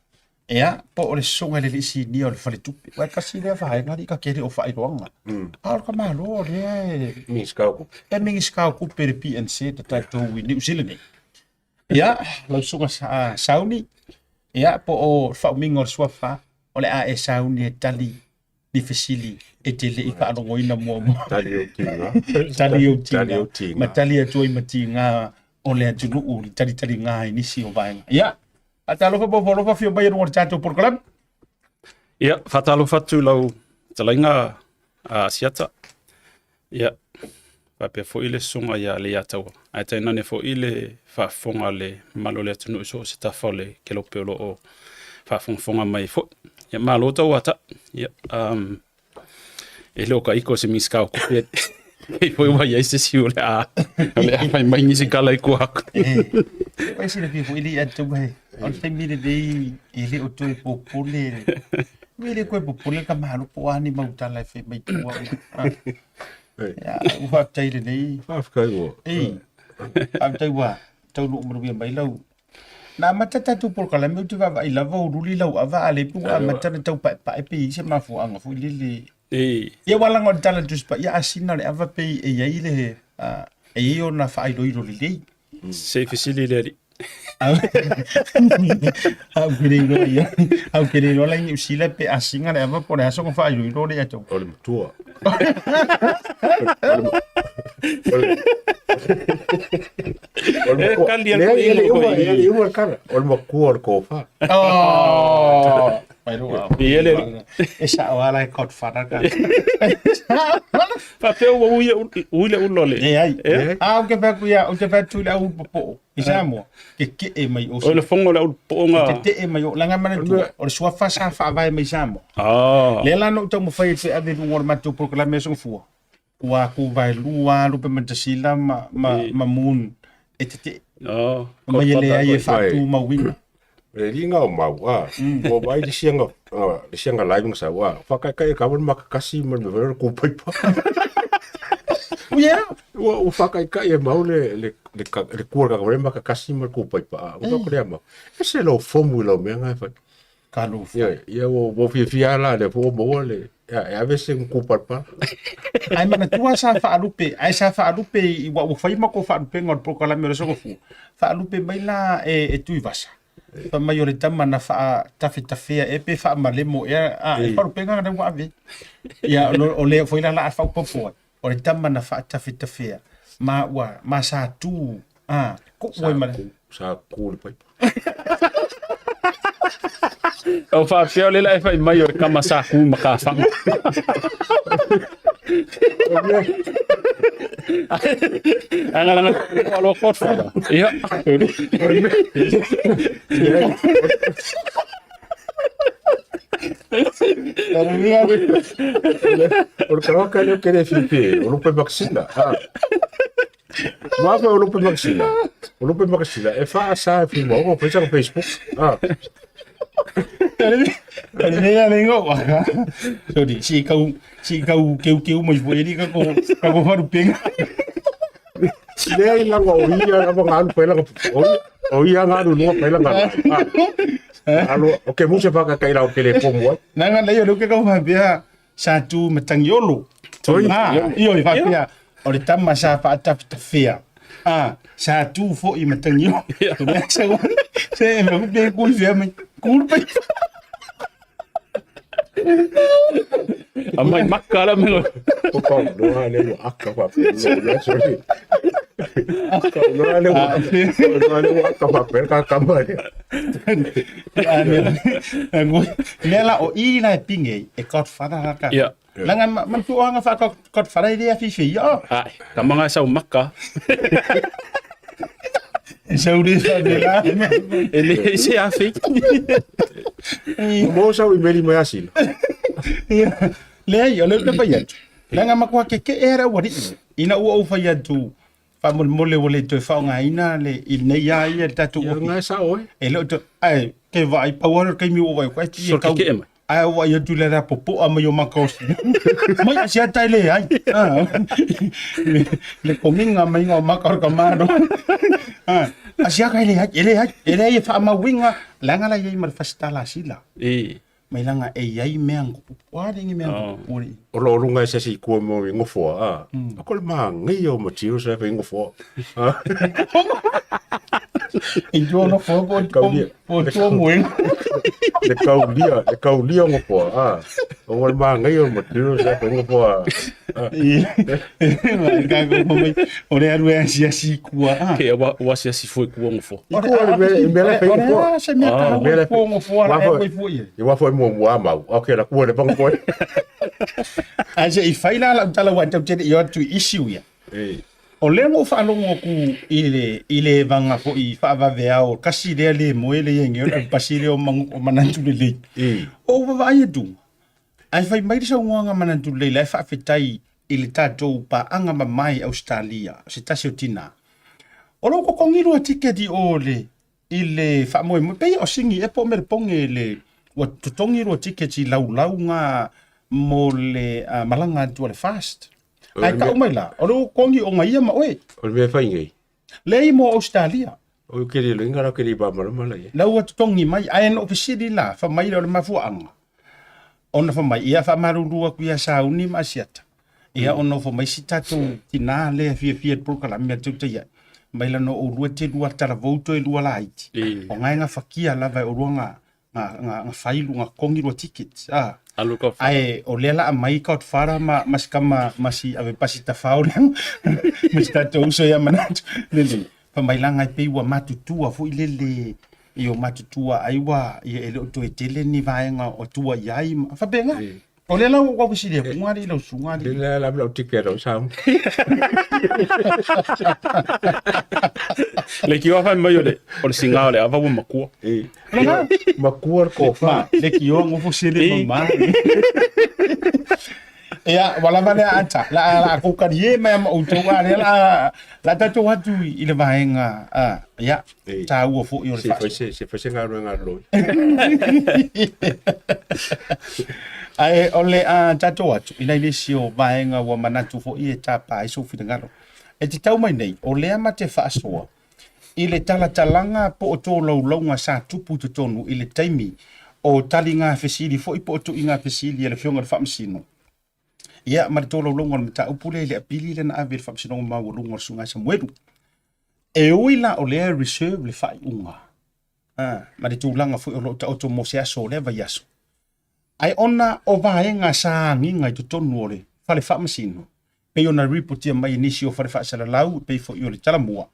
Ia, po o le susuga i le alii sinia o le faletupe. Ua e tasi lea vaega alii ka kele o faailoaga. A o le tamaloa o lea e... Minisita o Tupe. E Minisita o Tupe le PNC ta tatou i Niu Sila nei. Ia, lau susuga Sauni, ia, po o le faaumiga o le suafa, o le a e sauni e tali ni fesili e te le i faalogoina muamua. Tali ou tiga. Tali ou tiga. Tali ou tiga. Ma tali atu ai ma tiga o le atunuu i talitaliga i nisi o vaega. Ia, faatalofa po alofa afio mai e luga o le tatou polokalame. Ia, faatalofa atu i lau fetalaiga a Asiata. Ia, faapea foi le susuga ia Leiataua, ae tainane foi le faafofoga a le mamalu o le atunuu i so o se tafa o le kelope o lo o faafogafoga mai foi. Ia, malo tauata. Ia, um, e le o ka iko se Minisita o Tupe, pei foi ua i ai se isi o le a, o le a fai mai nisi tala i tua atu. Ua silafia foi le atu he. O le taimi lenei e le o toe popole. E le toe popole ka malo po o a ni mau tala e fai mai tua. Ia, ua faafetai lenei. Faafetai ua. Ei, faafetai ua taunuu manuia mai lau. Na amata tatou polokalame ou te vaavaai lava o luli lau ava a o lea pei ua amata ona tau paepae pe i ai se mafuaaga foi lele. E. Ia ua laga o le Tala a le Tusi Paia a sina le ava pei e i ai le, e i ai ona faailoilo lelei. Se i fesili i le Alii. Au ke le iloa ia. Au ke le iloa la i Niu Sila pe a singa le ava po o le a sona faailoilo le ia te au. O le matua. E kali atu i le uma, e le uma le tala. O le matua o le tofa. Oh! Mai lua. Ia le alii. E sao lava la e Godfather ka. Faapea ua ui ui le ula o le. Leai. A ou te fai atu ia, ou te fai atu i le au ulu popoo i Samoa, tetee mai o. O le fono o le au ulu popoo nga. Tetee mai o, leaga manatua, o le suafa sa faavae mai Samoa. Ah. Lea la na ou taumafai e ave i luga o le matou polokalame Aso Gafua, ua aku vaelua lava Lupe Matasila ma, ma, ma Moon e tetee. Oh, Mai e leai e faatumauina. Le liga o mau, a, ua vaai le siaga, le siaga live nga sau, a, whakaikai e kawa le makakasi ma le mea le kūpaipa. Yeah. Ua, ua whakaikai e mau le, le, le, ka, le kua le kakawa le makakasi ma le kūpaipa, a, ua mm. lea mau. E se lau fomu i lau mea ngai whai. Ka lou Ia, ia ua, ua fiafia la le po maua le, ia, e ave se kūpaipa. Ae manatua sa faalupe, ae sa faalupe i ua ua fai ma ko faalupenga o le polokalame o le Aso Gafua. Faalupe mai la e, e Tuivasa. Fai mai o le tama na faatafetafea ea pe faamalemo ea, a, e faalupega na ua ave. Ia, o lea foi la la a faaopoopo ai, o le tama na faatafetafea, ma ua, ma sa tu, a, kuu ai ma le... Sa ku le paipa. O faapea o le la e fai mai o le kama sa ku ma ka whanga. Anga langa o lo Godfather. Ia. O le karaoke lea ke le fifi, o lupe makasina. Mafe o lupe makasina. O lupe makasina. E wha sa e whima, o pesa ko Facebook. Ah. Lea le ngo waka. Sorry, si kau si kau keu keu mai foi ni ka ko ka ko faru penga. Lea i langa o ia lava ngalu pela o o ia ngalu lunga pela ngalu. Alo, o ke muse whaka kai lau ke le pomu ai. Nanga lei o le ke kau faapea sa tu matangiolo. Ah, io i faapea o le tama sa faatafetafea. Ah, sa tu foi matangiolo. Sa se me ku ku fia mai. Ku pe. A mai maka la me. O pau noa le ua aka whapea. Sorry. Pau noa le ua noa le ua aka whapea ka kama le. Mea la o i la e pinge e Godfather la ka. Ia. Langa man tu anga fa Godfather i le afifi ia. Ai, ka manga sau maka. E sau le fa de la. E le se afi. Mo sau i meri mai asila. Ia. Leai, o le uta fai atu. Langa makua ke ke era ua rii. Ina ua ou fai atu faamolemole ua le toe faaaogaina le i lenei a ia le tatou Ia ofi. ngai sa oe. E le o toe, ae ke vaai pau lava le taimi ua ou vaai atu, ai Solo kau- keke'e mai. Ae ou vaai atu i le la popo'a mai o makaosi. Mai asiata e leai. Ah, le, le kogiga maiga o maka o le kamalo. Ah, asiaka e leai, e leai, e leai e faamauiga, leaga la i ai ma le fasitala a Sila. E. Mai laga e i ai mea o a lengi mea Oh. o le O lo lunga e se si kua mo i ngofoa. Ah. O ko le maa ngai o materials e i ngofoa. Ah. I tua no fo po Kaulia. po tua moenga. Le kaulia, le kaulia ngofoa. Ah. O le maa ngai o materials e i ngofoa. Ah. Ka ko mai o le alu e asiasi kua. Ah. Ke ua ua se asi foi ku ngofo. I kua le mea, i mea la fai O ngofoa. le se mea Ah, ka mea la ko ngofoa la Wafo- e foi foi. I wafo e mua mua mau. Ok, la kua le panga koe. Ai se i fai la la tala wa tau tele i atu i issue ia. E. O lea na ou faalogo atu i le i le vaga foi faavaveao kasi lea le moe le iai nei o le avepasi lea o magu o manatu lelei. E. O ou vaavaai atu, ae fai mai le saunoaga manatu lelei la e faafetai i le tatou paaga mamae i Ausetalia, se tasi o tinā. O lou totogi lua tiketi o le i le faamoemoe, pei o sigi ea po o Melepoge le ua totogi lua tiketi laulauga mo le malaga atu a le FAST. Ae tau mai la, o lou totogi o gaia ma oe. O le mea fai nei. Leai mo Ausetalia. O ke le loinga la ke le ba malama la ia. La ua totogi mai, ae na ou fesili la, fai mai lea o le mafuaaga. Ona fai mai, ia faamalulu atu ia Sauni ma Asiata. Ia ona ofo mai si tatou tinā lea fiafia i le polokalame a le tautai ai. Mai lana o oulua te lua talavou toe lua laiti. O nga e gafatia lava e oulua ga ga ga ga fai ga totogi lua tickets. Ah. Alu ka fa. Ae o lea la aumai Godfather ma ma si kama ma si ave pasi tafao lea ma si tatou uso ia manatu. Lele. Fai mai la ngai pei ua matutua foi lele i o matutua ai ua ia e le o toe tele ni vaega o tua i ai ma faapena. O lea la ua fesili atu alii lau susuga alii. Le la lau ticket o sau. Le ki oa mai o le o le singa o le ava ua makua. Makua le kofa. Le ki oa ngofo sele mama. Ia, ua lava lea ata. La la kou kalie mai ma outou a lea la la tatou atu i le vaega a ia taua foi o le Se fai se se fai se galuega a le loia. Ae o le a tatou atu i nai nisi o vaega ua manatu foi e tapa ai sou finagalo. E te tau mai nei, o lea ma te faasoa i le talatalaga po o tolaulauga sa tupu i totonu i le taimi o taliga fesili foi po o tuiga fesili a le Afioga i le Faamasino, ia ma le tolaulauga o le mataupu lea i le apili lea na ave i le Faamasinoga Maualuga o le Susuga ia Samuelu. E ui la o lea e reserve le faaiuga a, ma le tulaga foi o lo o taoto mo se aso o lea vaiaso, ae ona o vaega sa agiga i totonu o le Fale Faamasino, pei ona ripotia mai e nisi o fale faasalalau e pei foi o le Talamua,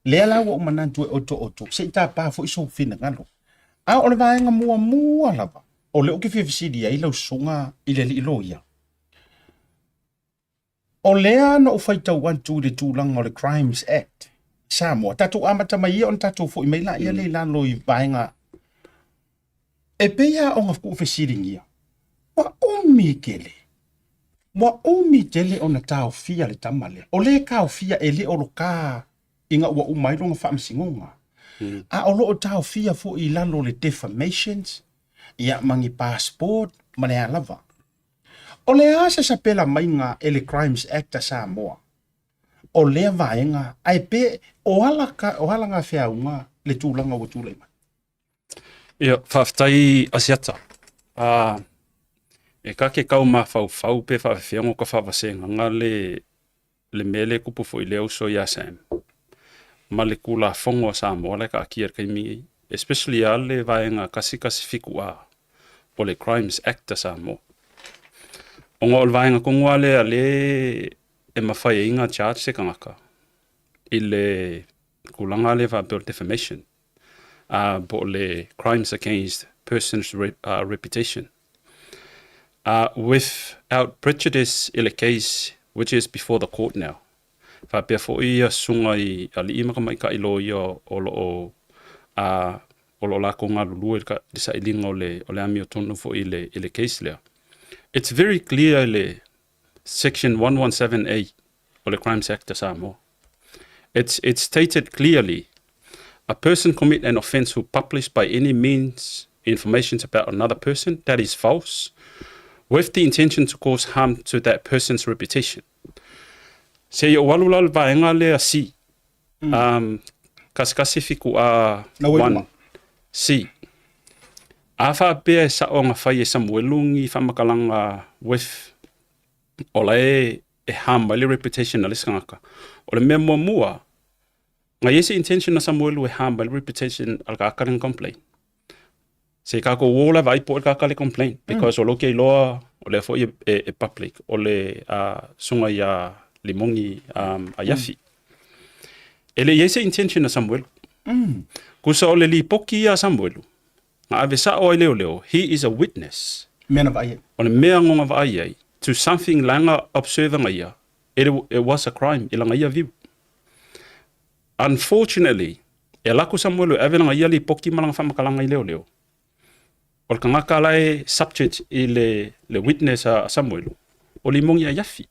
lea la ua ou manatu e otooto se i tapa foi sou finagalo. A o le vaega muamua lava o lea ou te fia fesili ai lau susuga i le alii loia, o lea na ou faitau atu i le tulaga o le Crimes Act Samoa, tatou amata mai ia ona tatou foi mai laia lea i lalo i vaega E pei lava ona tuufesiligia, ua umi tele, ua umi tele ona taofia le tama lea. O lea e taofia e le o loka ina ua uma ai lona faamasinoga. A o lo o taofia foi i lalo o le defamations, ia ma ni passport ma le a lava. O le a se sapela maiga e le Crimes Act a Samoa o lea vaega, ae pe o ala, o ala gafeauga le tulaga ua tulai mai? Ia, faafetai Asiata. Uh, e ka ke kau mafaufau pe faafefea ka faavasegaga le le mea le kupu foi le uso ia Sam. Ma le Tulafono a Samoa le kaatia i le taimi nei, especially a le vaega 117 A o le Crimes Act a Samoa. Ona o le vaega tonu lava lea le e mafai ai ona charge se tagata i le tulaga lea faapea o le defamation. uh, po o le crimes against person's re, reputation. Without prejudice i le case which is before the court now. Faapea foi ia susuga i alii ma tamaitai loia o lo o o lo o latou galulue i le sailiga o le, o le amiotonu foi i le, i le case lea. It's very clear i le section 117A o le Crimes Act a Samoa. It's, it's stated clearly a person commit an offence who publish by any means information about another person that is false with the intention to cause harm to that person's reputation. Se i ou alu la le vaega lea C. Um, kasikasi fiku a 1 C. A faapea e sa'o na fai e Samuelu ni faamatalaga with o la e e harm mai le reputation a le isi tagata. O le mea muamua, na i ai se intention a Samuelu e harm mai le reputation a le tagata lea na complain. Se i kākou o la vaai po o le tagata le complain because o lou ke iloa o lea foi e, e, e public o le uh, susuga ia Limogi um, Aiafi. E le i ai se intention a Samuelu. Kusa o le lipoti ia a Samuelu, na ave sa'o ai leoleo, he is a witness. Mea na vaai ai. O le mea ngona vaai ai, to something langa observe nga ia, it, it was a crime i langa ia view. Unfortunately, e ala atu Samuelu e ave langa ia lipoti ma langa faamatalaga i leoleo, o le tagata la e subject i le, le witness a Samuelu, o Limogi Aiafi.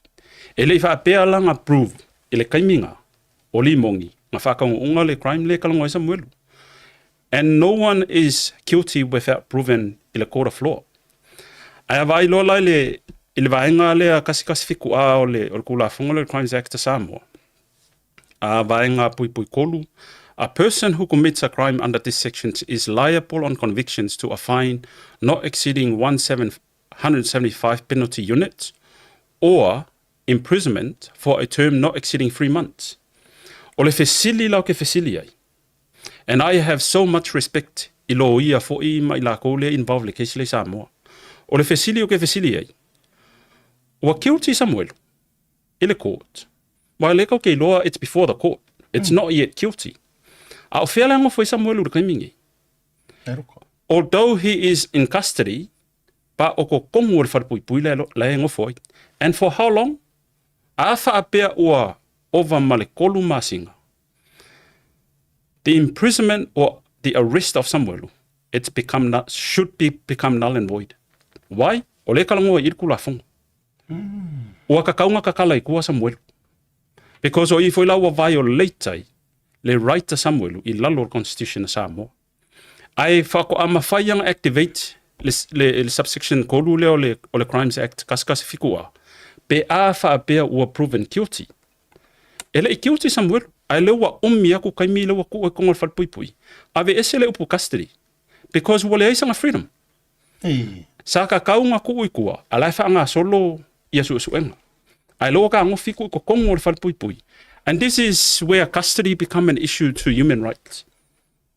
E le i faapea la na prove i le taimi na, o Limogi na faataunuuga le crime lea e talanoa ai Samuelu. And no one is guilty without proven i le court of law. Ae a vaai loa la i le, i le vaega lea 117 A o le, o le Tulafono lea o le Crimes Act a Samoa, a vaega puipui kolu, a person who commits a crime under this section is liable on convictions to a fine not exceeding one 175 penalty units or imprisonment for a term not exceeding 3 months. O le fesili la ou te fesili ai, and I have so much respect i loia foi ma i lakou lea involved i le case lea i Samoa. O le fesili ou te fesili ai, ua guilty Samuelu i le court? Aua o lea tatou te iloa it's before the court, it's not yet guilty. A o fea la e nofo ai Samuelu i le taimi lenei? Although he is in custody, pa o totonu o le falepuipui la e nofo ai. And for how long? A faapea ua ova ma le 3 masina. The imprisonment or the arrest of Samuelu, it's become, should be become null and void. Why? O lea e talanoa i i le Tulafono. Ua tatau ona tatala i tua Samuelu. Because o i foi la ua violate ai le right a Samuelu i lalo o le Constitution a Samoa. Ae faatoa mafai ona activate le, le, le subsection 3 lea o le, o le Crimes Act 117A pe a faapea ua proven guilty. E le i guilty Samuelu, ae lea ua umi aku taimi lea ua tuu ai totonu o le falepuipui. Aveese le upu custody because ua leai sana freedom. Sa tatau ona tuu i tua, a la e faagasolo ia suesuega. Ae lea ua tagofi tuu i totonu o le falepuipui. And this is where custody become an issue to human rights.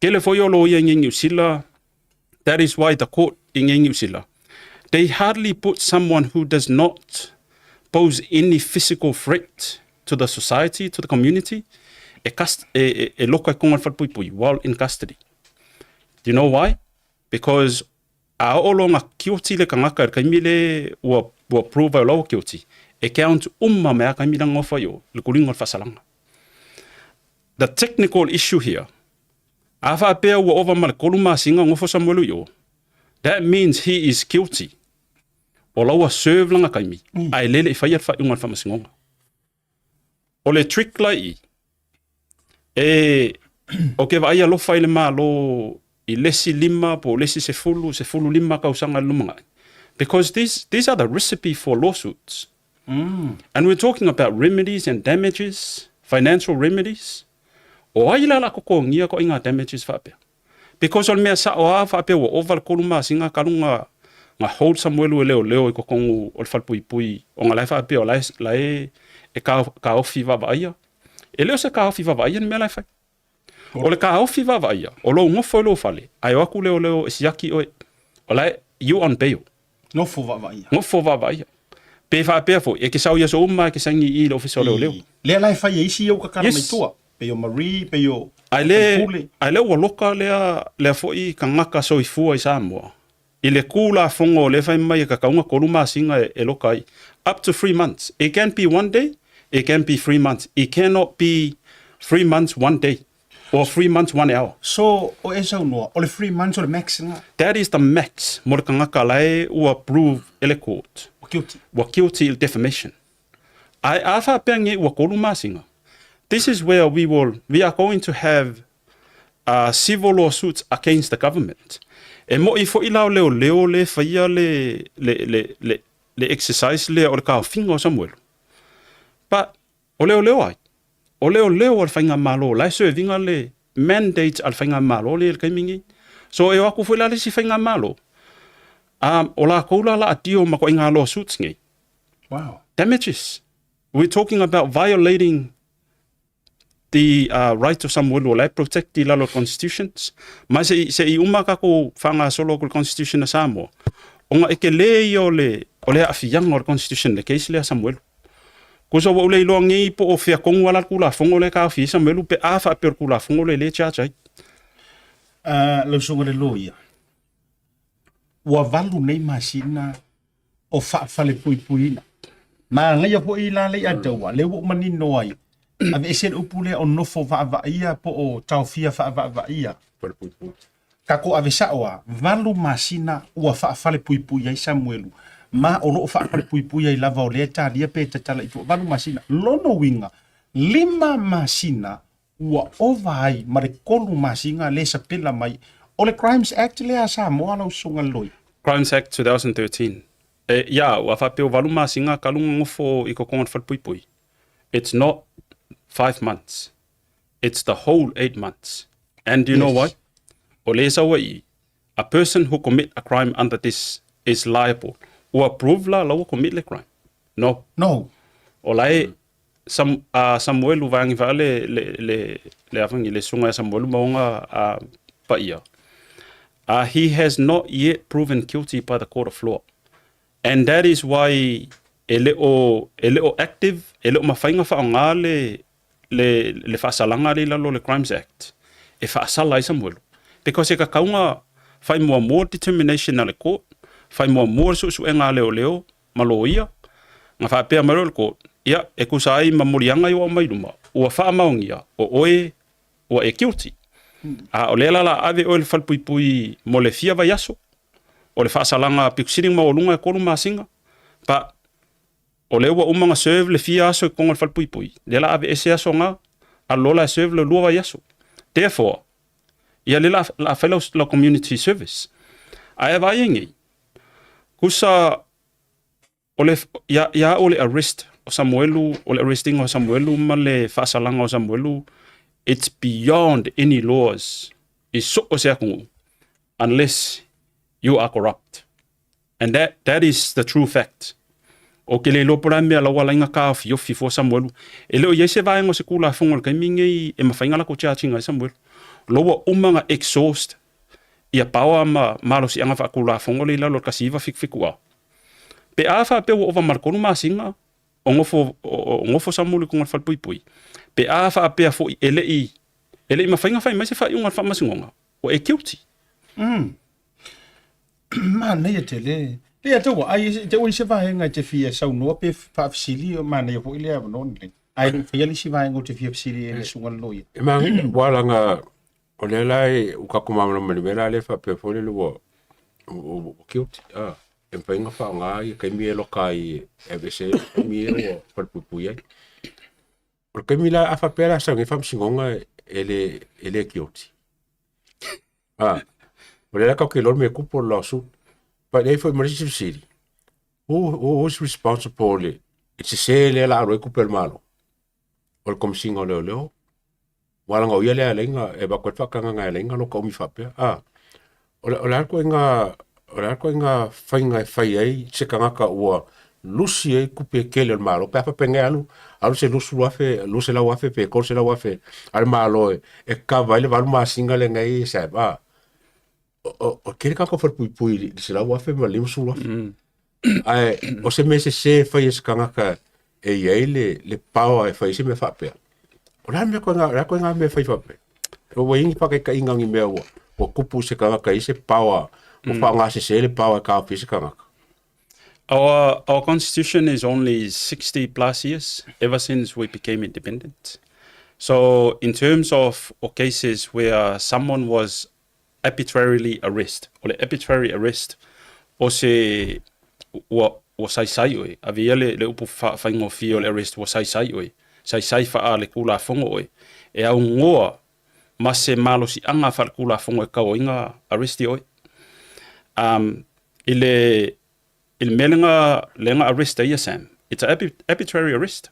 Tele foi o loia i Niu Sila, that is why the court i Niu Sila, they hardly put someone who does not pose any physical threat to the society, to the community, e, cust e, e, e loka i konga le falepuipui while in custody. Do you know why? Because a oo loa na guilty le tagata i le taimi le ua, ua prove ai o la ua guilty, e count uma mai lava taimi la na nofo ai i o, le tuliga o le faasalaga. The technical issue here, a faapea ua ova ma le 3 masina o nofo Samuelu i o, that means he is guilty. O la ua serve lana taimi, ae le le i faia le faaiuga a le faamasinoga. O le trick la i i, e, ou te vaai alofa i le Malo i le isi 5 po o le isi 10, 15 tausaga i le lumanai. Because these, these are the recipe for lawsuits. And we're talking about remedies and damages, financial remedies. O ai la o le a totogia ituaiga damages faapea? Because o le mea sao lava faapea ua ova le 3 masina talu na na hold Samuelu e leoleo i totonu o le falepuipui ona la e faapea o la e la e e taofi vaavaaia. E le o se taofi vaavaaia le mea la e fai. O le taofi vaavaaia, o lou nofo i lou fale, ae o atu leoleo e siaki oe. O la e you on bail. Nofo vaavaaia. Nofo vaavaaia. Pe faapea foi, e te sau i aso uma e te saini i i le ofisa o leoleo. Lea la e fai e isi ia ua tatala mai tua. Pei o Marie, pei o Ae le, Faipule. ae lea ua loka lea, lea foi tagata soifua i Samoa, i le Tulafono lea e fai mai e tatau ona 3 masina e loka ai. Up to 3 months. It can be one day, it can be 3 months. It cannot be 3 months, one day. Or 3 months, 1 hour. So, o e saunoa, o le 3 months o le max lena? That is the max mo le tagata la e ua prove e le court. Ua guilty. Ua guilty i le defamation. Ae a faapea nei ua 3 masina, this is where we will, we are going to have uh, civil lawsuits against the government. E mo'i foi la o leoleo le faia le, le, le, le, le exercise lea o le taofiga o Samuelu. But o leoleo ai? O leoleo a le faigamalo, la e serve ina le mandate a le faigamalo lea i le taimi nei. So e o atu foi la le isi faigamalo, um, o lakou la la a deal ma ituaiga lawsuits nei. Wow. Damages. We're talking about violating the uh, right of Samuelu o la e protect i lalo o constitutions. Ma se i, se i uma tatou faagasolo atu i le constitution a Samoa, ona e tele ia o le, o le aafiaga o le constitution i le case lea a Samuelu. Tusa ua ou le iloa nei po o fea tonu lava la le Tulafono lea e taofia ai Samuelu pe a faapea o le Tulafono lea e le charge ai. Uh, lau susuga i le loia, ua 8 nei masina o faafalepuipuiina. Manaia foi la le Iataua, lea ua ou manino ai, aveese le upu lea o nofo vaavaaia po o taofia faavaavaaia. Tatou ave sao lava, 8 masina ua faafalepuipui ai Samuelu, ma o lo o faafalepuipui ai lava o lea e talia pe tatala i tua, 8 masina. Lona uiga, 5 masina ua ova ai ma le 3 masina le sapela mai o le Crimes Act lea a Samoa lau susuga le loia. Crimes Act 2013, e, ia, ua faapea ua 8 masina talu ona nofo i totonu o le falepuipui. It's not 5 months. It's the whole 8 months. And do you know why? O le sau ai i, a person who commit a crime under this is liable. Ua prove la la ua commit le crime? No. No. O la e Sam, a Samuelu vaangi vaa le, le, le, le afangi, le sunga Samuelu maonga a paia. He has not yet proven guilty by the court of law. And that is why e le o, e le o active, e le o mafai ona faaaoga le, le, le faasalaga lea i lalo o le Crimes Act e faasala ai Samuelu. Because e tatau ona fai muamua le determination a le court, fai muamua le suesuega a leoleo ma loia, ona faapea mai lea o le court, ia, e tusa ai ma moliaga ia ua aumai i luma, ua faamaonia o oe ua e guilty. A o lea la o le a ave oe i le falepuipui mo le fia vaiaso, o le faasalaga pito sili ona maualuga e 3 masina, but o lea ua uma ona serve le fia aso i totonu o le falepuipui, lea o le a aveese aso na, alu loa la e serve le 2 vaiaso. Therefore, ia lea o le a fai lau community service. Ae vaai ai nei, tusa o le, ia, ia au o le arrest o Samuelu, o le arrest ina o Samuelu ma le faasalaga o Samuelu, it's beyond any laws i so o se atunuu, unless you are corrupt. And that, that is the true fact. Ou te le iloa po o le a le mea la ua ala ai ona taofiofi fua Samuelu. E le o i ai se vaega o se Tulafono i le taimi lenei e mafai ona latou charge ina ai Samuelu. O la ua uma ona exhaust ia power ma malosiaga faatulafono lea i lalo o le 1977A. Pe a faapea ua ova ma le 3 masina o nofo, o nofo Samuelu i totonu o le falepuipui, pe a faapea foi e le i, e le i mafai ona fai mai se faaiuga a le Faamasinoga, ua e guilty. Manaia tele. Lea tau ai te oi se vaega e te fia saunoa pe faafesili o manaia foi lea avanoa lenei. Ae le i faia le isi vaega ou te fia fesili ai i le susuga i le loia. E manaia, ua laga o lea la e ua tatou malamalama i le mea la lea faapea foi lele ua guilty a e mafai ona faaaoga ia taimi e loka ai e aveese ai taimi ia ua falepuipui ai. O le taimi la a faapea la sau nei faamasinoga e le guilty. A, o lea la tatou te iloa le mea e tupu o le lawsuit. But e i ai foi ma le isi fesili, who is responsible i le sese lea o le a alu ai tupe a le Malo? O le Komesina o Leoleo, aua leaga o ia lea e ala ai ona e avatu ai le faatagaga e ala ai ona loka umi faapea. A, o le a le ituaiga, o le a le ituaiga faiga e fai ai se tagata ua lusi ai tupe tele o le Malo, pe a faapea nei alu, alu se 20,000, 200,000 pe 300,000 a le Malo e kava ai le 8 masina lenei e Sam. A, o tele tagata falepuipui i le 100,000 ma le 50,000. Ae o se mea sese e fai e se tagata e i ai le power e fai ai se mea faapea. O le a le mea koe, o le a koe ngā mea e fai faapea? Ua i ai ni faataitaiga o ni mea ua tupu i se tagata e i ai se power, ua faaaoga sese le power e taofi ai se tagata? Our constitution is only 60 plus years ever since we became independent. So in terms of cases where someone was arbitrarily arrest, o le arbitrary arrest, o se ua saisai oe, ave ia le upu faafaigofie o le arrest, ua saisai oe, saisai faa le Tulafono oe, e augoa ma se malosiaga faaletulafono e tau ai ona arrest oe. I le i le mea lea na arrest ai ia Sam, it's a arbitrary arrest.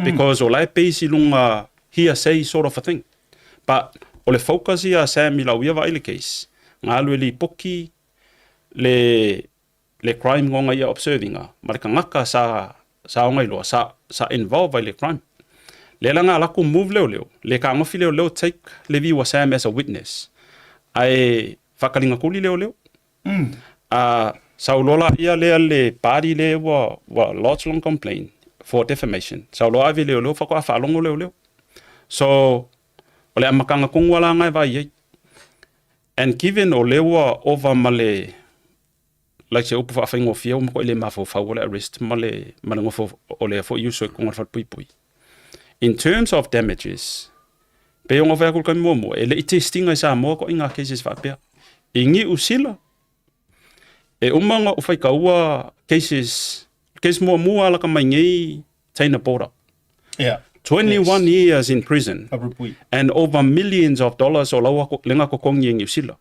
Because o la e base i luga hearsay sort of a thing. But o le focus ia a Sam i lau ia vaai i le case, na alu e lipoti le crime na ona ia observe ina, ma le tagata sa ona iloa, sa involve ai i le crime. Lea la na alu atu move leoleo, le fetagofi leoleo take le view a Sam as a witness. Ae faakaligatuli leoleo. A sau loa laia lea le party lea ua lodge lona complaint for defamation. Sau loa ave i leoleo faatoa faalogo leoleo. So, o le amataga tonu lava la na e vaai ai. And given o lea ua ova ma le, like se upu faafaigofie ua matuai le mafaufau o le arrest ma le nofo o lea foi uso i totonu o le falepuipui. In terms of damages, pei ona fai atu i le taimi muamua, e le i test ina i Samoa ituaiga cases faapea. I Niu Sila, e uma ona ou faitaua cases, case muamua alaka mai nei Taina Porter. 21 years in prison and over millions of dollars o laua lega totogi e Niu Sila.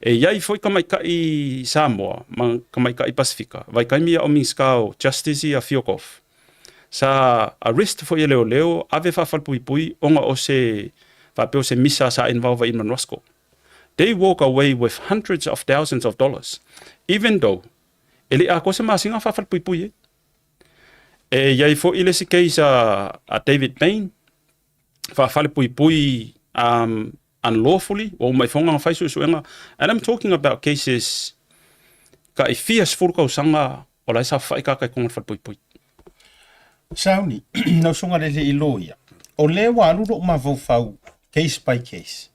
E i ai foi tamaitai Samoa ma tamaitai Pasifika, vaitaimi a o Minisita o Justice ia Fiocov. Sa arrest foi e leoleo, ave faafalepuipui ona o se faapea o se misa sa involve ai ma Roscoe. They walk away with hundreds of thousands of dollars, even though E le i atoa se masina o faafalepuipui ai. E i ai foi le isi case a David Bain, faafalepuipui unlawfully, ua uma ifo ona fai suesuega. And I'm talking about cases tai fia sefulu tausaga o la e saofafai tagata i totonu o le falepuipui. Sauni, lau susuga i le alii loia, o lea ua alu lou mafaufau case by case.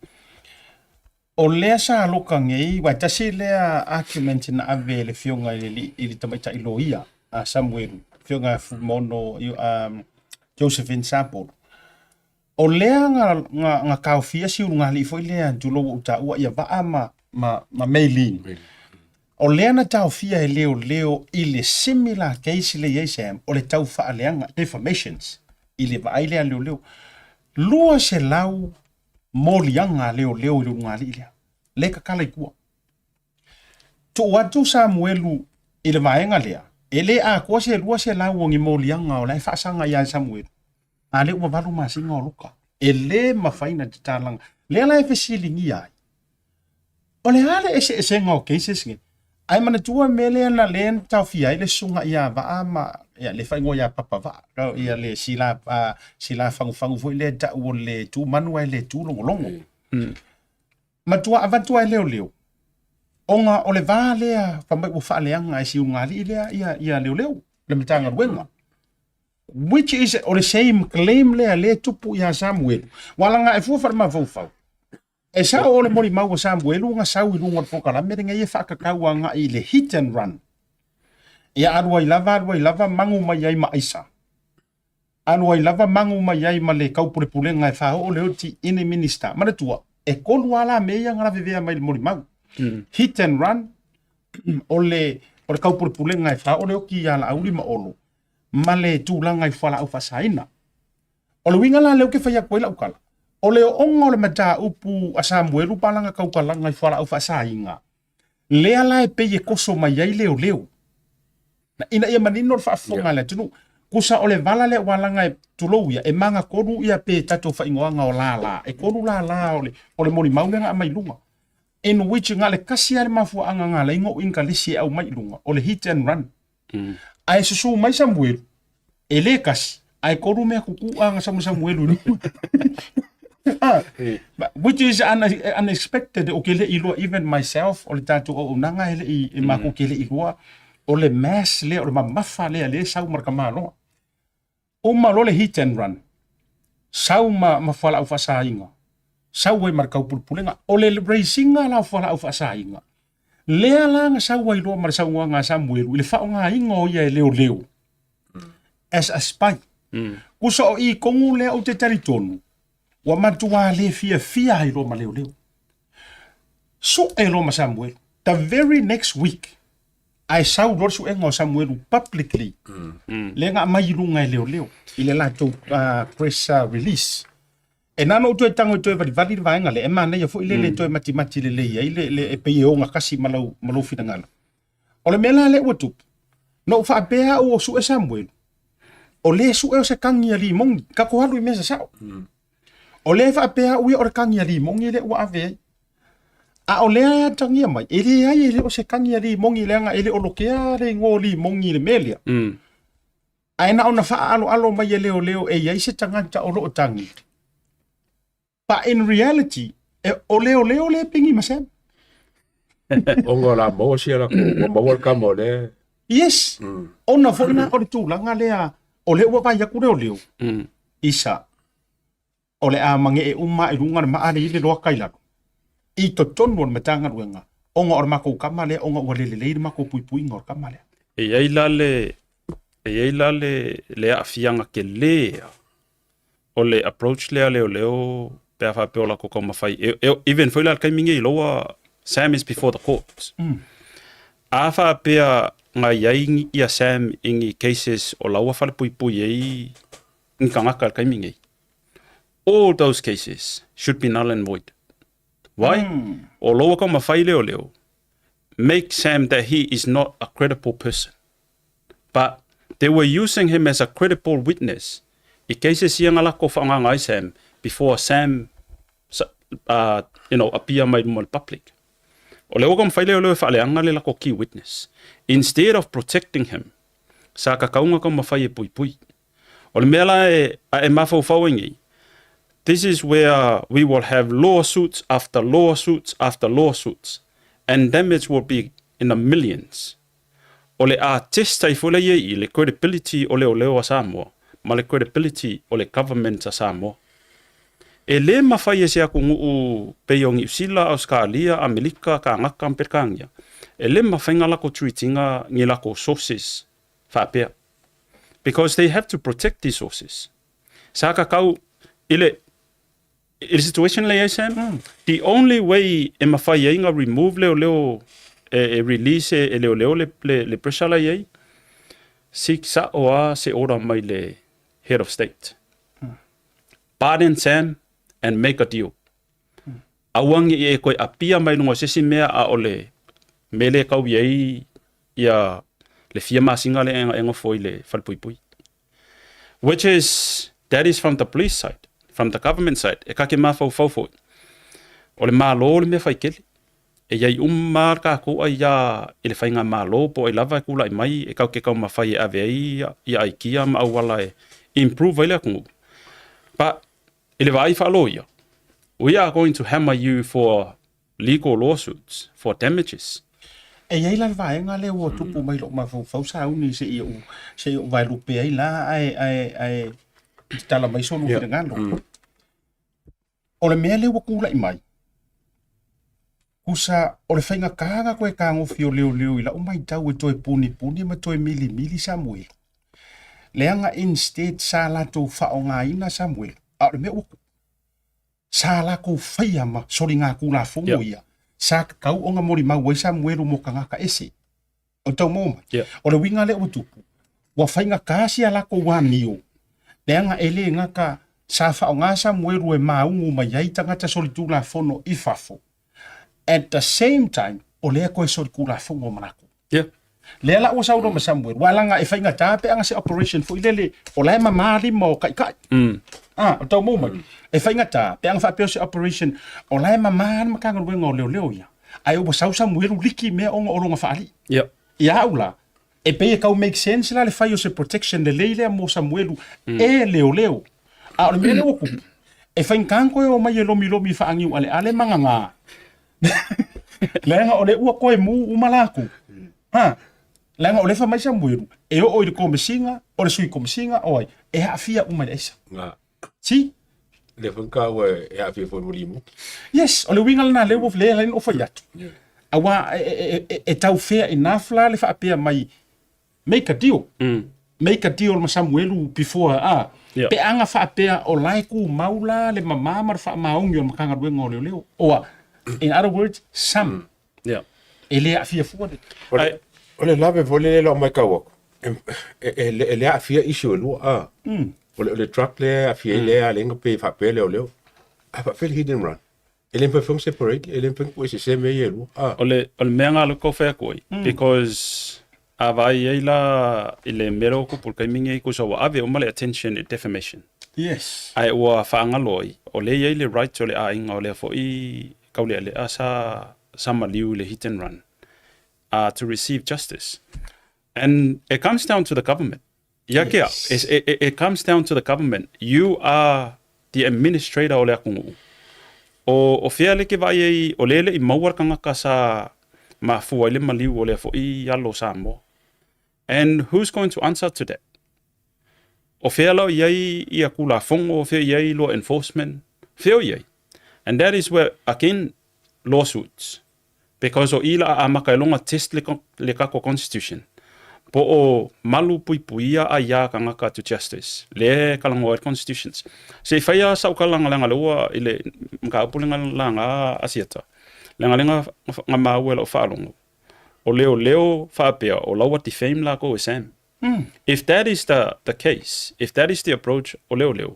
O lea sa aloka nei, aua e tasi lea argument na ave e le afioga i le alii, i le tamaitai loia a Samuelu, afioga ia Fuimaono Josephine Sapolu. O lea na, na, na taofia si ulugalii foi lea, tulou ua ou taua ia Vaa ma, ma, ma Maylene. O lea na taofia e leoleo i le similar case lea i ai Sam, o le tau faaleaga, defamations, i le vaai lea a leoleo. 200 moliaga a leoleo i le ulugalii lea, lea e tatala i tua. Tuu atu Samuelu i le vaega lea, e le atoa se 200 o ni moliaga o la e faasaga ia Samuelu, a lea ua 8 masina o loka. E le mafai ona tatalaga. Lea la e fesiligia ai, o le a le eseesega o cases nei? Ae manatua le mea lea na lea na taofia ai le susuga ia Vaa ma ia, le faaigoa ia Papa Vaa, ia le sila, sila fagufagu foi lea tau o le tu manu ae le tu logologo. Matua avatu ai leoleo, ona o le va lea fai mai ua faaleaga e si ulugalii lea ia, ia leoleo, le Matagaluega. Which is o le same claim lea lea e tupu ia Samuelu. Ua laga e fua faale-mafaufau. E sao o le molimau a Samuelu na sau i luga o le polokalame lenei e faakakau agai i le hit and run. Ia alu ai lava, alu ai lava, magu mai ai ma aisa. Alu ai lava magu mai ai ma le taupulepulega e faaoo le oti i ni Minista. Manatua, e tolu lava la mea ia na lavevea mai i le molimau. Hit and run, o le, o le taupulepulega e faaoo le oti ia Laauli ma Olo, ma le tulaga i fualaau faasaina. O le uiga la lea ou te fai atu ai lau tala, o le ooga o le mataupu a Samuelu pa lana tautalaga i fualaau faasaina, lea la e pei e koso mai ai leoleo, ina ia manino le faafofoga a le atunuu. Kusa o le vala lea ua laga e, tulou ia, e magatolu ia pe tatou faaigoaga o lala, e tolu lala o le, o le molimau lea na aumai i luga. In which na o le tasi lava le mafuaaga na ala ai ona ou inkalesi e aumai i luga, o le hit and run. Ae susu mai Samuelu, e le tasi, ae tolu mea kuku'a na sau ma Samuelu i luga. Ah, which is unexpected, ou te le i iloa, even myself, o le tatou auaunaga e le i, e matou te le i iloa, o le mass lea, o le mamafa lea, lea e sau ma le tamaloa. Uma loa le hit and run, sau ma, ma fualaau faasaina, sau ai ma le taupulepulega. O le raise-ina la o fualaau faasaina, lea la na sau ai loa ma le saunoaga a Samuelu i le faaaogaina o ia e leoleo as a spy. Kusa o i tonu lea ou te talitonu, ua matua le fiafia ai loa ma leoleo. Sue loa ma Samuelu. The very next week, Ae sau loa le suega o Samuelu publicly, lea na aumai i luga e leoleo i le latou press release. E na ona ou toe tago e toe valivali le vaega lea, e manaia foi le le toe matimati lelei ai le, le, e pei e ogatasi ma lau, ma lou finagalo. O le mea la lea ua tupu, na ou faapea au o sue Samuelu, o lea sue o se kagi a limogi, tatou alu i mea sasao. O lea e faapea au ia o le kagi a limogi lea ua ave ai. A o lea e atagia mai, e leai e le o se kagi a limogi leaga e le o lokea le igoa o limogi i le mea lea. Ae na ona faaaloalo mai e leoleo e i ai se tagata o lo o tagi. But in reality, e, o leoleo lea e pigi ma Sam. Ona o le a maua sia latou, ua maua le tama o lea. Yes. Ona foi la o le tulaga lea, o lea ua vaai atu leoleo, Isa, o le a magee uma i luga le maa le i le loaka i lalo i totonu o le Matagaluega ona o le matou tama lea ona ua le lelei le matou puipuiga o le tama lea. E i ai la le, e i ai la le, le aafiaga tele o le approach lea a leoleo pe a faapea o latou taumafai, e, e, even foi la i le taimi nei loa Sam is before the courts. A faapea na i ai ia Sam i ni cases o la ua falepuipui ai ni tagata i le taimi nei, all those cases should be null and void. Why? O loua taumafai leoleo, make Sam that he is not a credible person. But they were using him as a credible witness i cases ia na latou faagaga ai Sam before Sam you know, appear mai luma o le public. O lea ua taumafai leoleo e faaleaga le latou key witness. Instead of protecting him, sa tatau ona taumafai e puipui. O le mea la e, a e mafaufau ai nei, this is where we will have lawsuits after lawsuits after lawsuits and damage will be in the millions. O le a test ai foi la i ai i le credibility o leoleo a Samoa ma le credibility o le government a Samoa. E le mafai e se atunuu pei o Niusila, Ausekalia, Amelika, Kanaka ma Peretania, e le mafai ona latou treat ina ni latou sources faapea. Because they have to protect these sources. Sa tatau i le i le situation lea i ai Sam, the only way e mafai ai ona remove leoleo e, e release e, e leoleo le, le, le pressure la i ai, seek sa'o a se order mai le head of state. Pardon Sam and make a deal. Aua ne i e koe apia mai luga o se isi mea a o le mea lea e tau i ai ia le fia masina lea e nofo i le falepuipui. Which is, that is from the police side, from the government side, e kake mafaufau foi. O le Malo le mea faitele. E i ai uma lava le tatou aiā i le faigamalo po o ai lava e tulai mai e tatou te taumafai e ave ai ia aikia ma auala e improve ai le atunuu. But i le vaai faaloia, we are going to hammer you for legal lawsuits, for damages. E i ai la le vaega lea ua tupu mai lou mafaufau sauni se i ou se i ou vaelupe ai la ae ae ae tatala mai sou finagalo. O le mea lea ua tulai mai, kusa o le faigata ona toe tagofi o leoleo i lau matau e toe punipuni ma toe milimili Samuelu. Leaga instead sa latou faaaogaina Samuelu, a o le mea ua tupu, sa latou faia ma soligatulafono ia, sa tatau ona molimau ai Samuelu mo tagata ese. O tau maua mai. Yeah. O le uiga lea ua tupu, ua faigata si a latou amio, leaga e le gata sa faaaoga Samuelu e maugu mai ai tagata solitulafono i fafo, at the same time, o lea toe solitulafono ma latou. Yeah. Lea la ua saunoa ma Samuelu, aua leaga e faigata pe ana se operation foi lele, o la e mama lima o taitai. Ah, o tau maua mai. E faigata pe ana faapea o se operation, o la e mama le Matagaluega o Leoleo ia. Ae ua sau Samuelu liki mea ona o lona faalii. Yep. Ia au la, e pei e tau make sense la le fai o se protection lelei lea mo Samuelu e leoleo. A o le mea lea ua tupu, e faigata ona toe omai e lomilomi faaniualeale ma gagā. Leaga o lea ua toe mu uma latou. Ha, leaga o lea e fai mai Samuelu, e oo i le Komesina, o le Sui Komesina, o ai, e aafia uma i le aisa. Si? Lea foi na taua e aafia foi ma limuti. Yes, o le uiga lena lea ua lea na ou fai atu. Aua e, e, e, e tau fair enough la le faapea mai make a deal. Make a deal ma Samuelu before a Yeah. pe aga faapea o la e tumau la le mama ma le faamaoni o le Matagaluega o Leoleo. Or in other words, some Yeah. e le aafia fua le. O le, o le lave foi lele lau matau atu, e, e, e, e le aafia issue e lua, a. O le, o le drug lea e aafia ai lea a le pe faapea leoleo. Ae faapea le hit and run. E le mafai foi ona separate, e le mafai ona tuueseese mea ia e lua, a. O le, o le mea lena o lea ou te fai atu ai, because a vaai ai la i le mea lea ua tupu i le taimi lenei, tusa ua ave uma le attention i le defamation. Yes. Ae ua faagalo ai, o lea e i ai le right o le aiga o lea foi taulealea sa, sa maliu i le hit and run, to receive justice. And it comes down to the government. Ia ke au, it, it, it comes down to the government. You are the administrator o le atunuu. O, o fea le ke vaai ai, o lea e le i maua le tagata sa mafua ai le maliu o lea foi alo o Samoa. And who's going to answer to that? O fea la o i ai ia Tulafono, o fea o i ai law enforcement, fea o i ai? And that is where, again, lawsuits. Because o i la a amata e loga test le, le tatou constitution. Po o malu puipuia aiā tagata to justice. Lea e talanoa ai le constitutions. Se i fai a sau tala leaga lea ua i le mataupu lea na laga a Asiata. Leaga lea na, na maua i lau faalogo. O leoleo faapea o la ua defame lakou e Sam. If that is the, the case, if that is the approach o leoleo,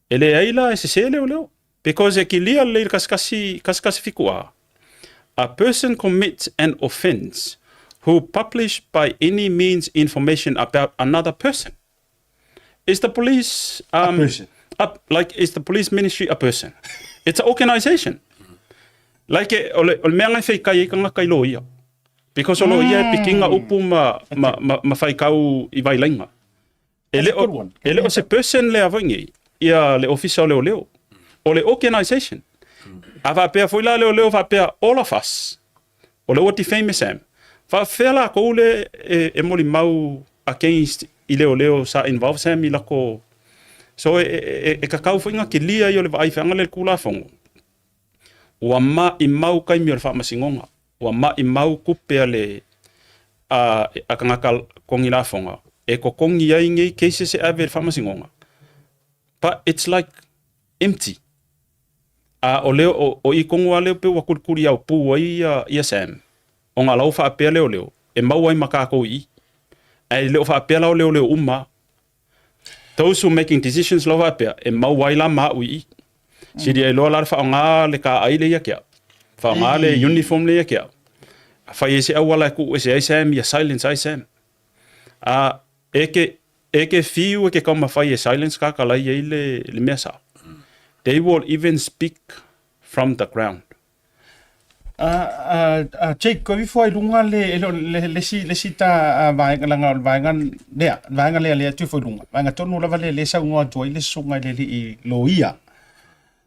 e leai la e sese leoleo. Because e kilia lelei le kasikasi, kasikasi fikuā. A person commits an offence who publish by any means information about another person. Is the police A person. A, like is the police ministry a person? It's an organization. Like o le, o le mea ngai feikai ai tagata i loia. Because o loia e pikinga upu ma, ma, ma, ma faikau i vailaiga. E le o, e le o se person lea foi nei, ia le ofisa o leoleo. O le organisation. A faapea foi la leoleo faapea all of us, o lea ua defame Sam, faapefea lakou le e, e molimau against i leoleo sa involve Sam i lako. So e, e, e kakau foi nga kilia i o le vaai feanga le kulafono. Ua maʻimau kaimi o le faamasinoga, ua maʻimau kupe a le a, a tagata kogi lafoga e totogi ai nei cases e ave i le faamasinoga. But it's like empty. A o lea o, o i tonu lava lea pei ua kulikuli aupū ai ia, ia Sam, ona la ua faapea leoleo, e maua ai ma kākou i i. Ae le o faapea la o leoleo uma. Those who making decisions la faapea, e maua ai la ma au i i. Sili ai loa la le faaaoga le kaai le ia ke au. Faaaoga le uniform le ia ke au. Fai ai se auala e tuu ese ai Sam ia silence ai Sam. A e ke e ke fiu e ke taumafai e silence kaka lai ai le, le mea sao. They will even speak from the ground. Jake, koe ifo ai luga le, e le, le, le, si, le si ta vaega, langa o le vaega lea, vaega lea lea tu ifo i luga. Vaega tonu lava lea le saunoa atu ai le susuga i le alii loia.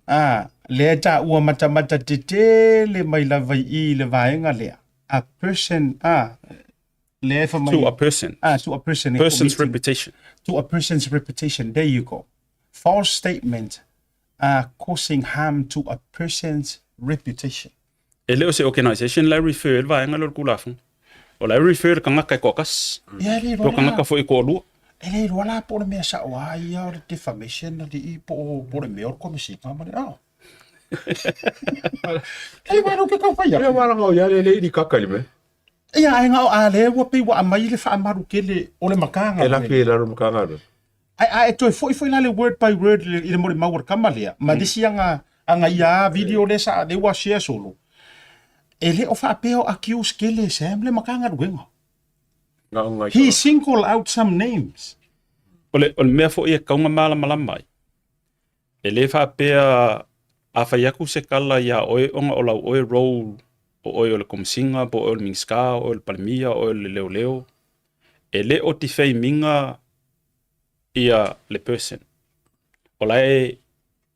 A, lea ta ua matamata tetele mai lava i i le vaega lea. A person, a, lea e fai mai. To a person. Ah, to a person. Person's reputation. To a person's reputation. There you go. False statement are causing harm to a person's reputation. E le o se organisation la e refer le vaega lea o le Tulafono. O la e refer le tagata e toatasi. Ia, e le Po o iloa la. tagata foi e toalua. E le iloa la po o le mea sao lava ia o le defamation alii po o, po o le mea o le komesina ma le ao. E iloa ke tau fai Ia atu. wala ngau ia le le ili kaka li me. Ia, ai ngao a le ua pei ua aumai le faamalu tele o le E lafi Matagaluega. e lalo Matagaluega. Ai a e toe foi foi la le word by word i le, i le molimau a le tama lea, ma le isi aga, aga ia video lea sa, lea ua share solo. E le o faapea o accuse tele e Sam le Matagaluega. Ngau ngai He tala. single out some names. O le, o le mea foi e tatau ona malamalama ai, E le faapea a fai atu se tala iā oe ona o lau oe role o oe o le Komesina po o oe o le Minisita, o oe o le Palemia, o oe o le Leoleo, e le o defame ina ia le person. O la e,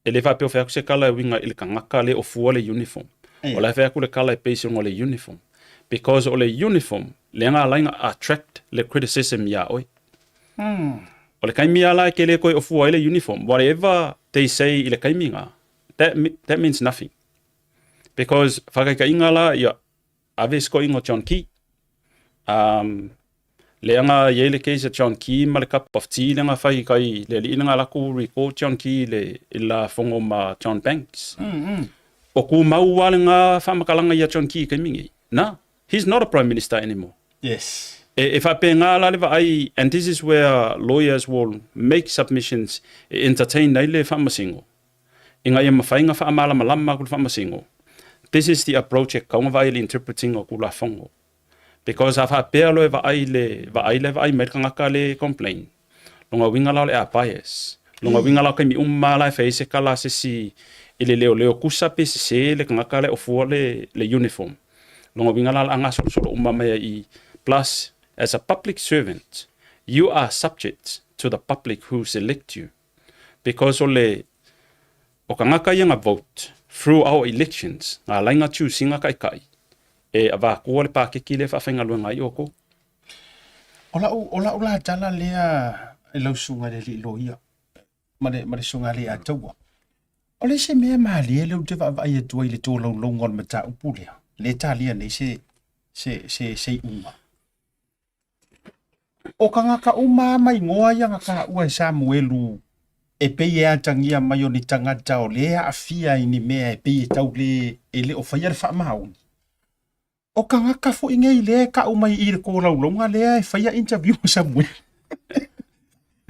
e le faapea o fai atu se tala e uiga i le tagata le o fua le uniform. O la e fai atu le tala e base i luga o le uniform. Because o le uniform lea na ala ai ona attract le criticism iā oe. O le taimi lava la e te le toe ofua ai le uniform, whatever they say i le taimi na, that, that means nothing. Because whakaitaiga la, ia, ave se koʻiga o John Key. Um, leaga i ai le case a John Key ma le cup of tea lea na fai kai le alii lea na latou record John Key i le, i le lafogo ma John Banks. O tumau lava lena faamatalaga ia John Key i taimi nei. Na, he's not a prime minister anymore. Yes. E, e faapena la le vaai, and this is where lawyers will make submissions e entertain ai le faamasino, ina ia mafai ona faamalamalama atu le faamasino. This is the approach e tatau ona vaai i le interpreting o Tulafono. Because a faapea loa e vaai le vaai la e vaai mai le tagata le complain, lona uiga la o le a bias. Lona uiga la o taimi uma lava la e fai ai se tala a se isi i le leoleo tusa pe sese le tagata la e ofua le, le uniform. Lona uiga la o le a gasolosolo uma mai ai i. Plus, as a public servant, you are subject to the public who select you. Because o le, o tagata ia na vote through our elections, na ala ai na choose ina taitai e avatua le pakeki lea e faafaigaluega ai outou. O lau, o lau la tala lea i lau susuga i le alii loia ma le, ma le susuga i le Ataua. O le isi mea malie lea ou te vaavaai atu ai i le tolaulauga o le mataupu lea, lea e talia nei se, se, se, se iuga. O tagata uma lava ma igoa ia na taua e Samuelu e pei e atagia mai o ni tagata o lea e aafia i ni mea e pei e tau le, e le o faia le faamaoni. O tagata foi nei lea e tau mai i le tolaulauga lea e faia interview a Samuelu.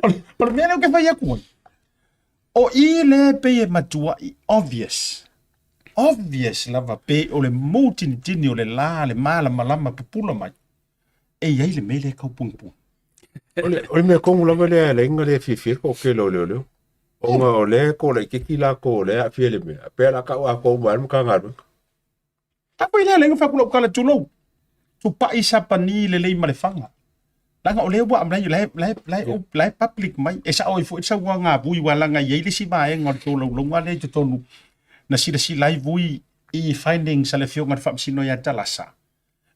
O le, o le mea lea ou te fai atu ai, o i lea e pei e matuai obvious, obvious lava pe o le moutinitini o le la, le malamalama pupula mai, e i ai le mea lea e tau punipuni. O le, o le mea tonu lava lea e ala ai ona le fiafia le toatele o leoleo. Ona o lea e toalaitiiti latou o lea e aafia i le mea, a pei o le a tau atoa uma ai le Matagaluega. A foi lea lea na fai atu lau tala, tulou, tupai sapani lelei ma le faga. Leaga o lea ua aumai, la e public mai. E sao ai foi le saunoaga a Vui, aua leaga e i ai le isi vaega o le tolaulauga lea i totonu na silasila ai Vui i findings a le Afioga i le Faamasino ia Talasa.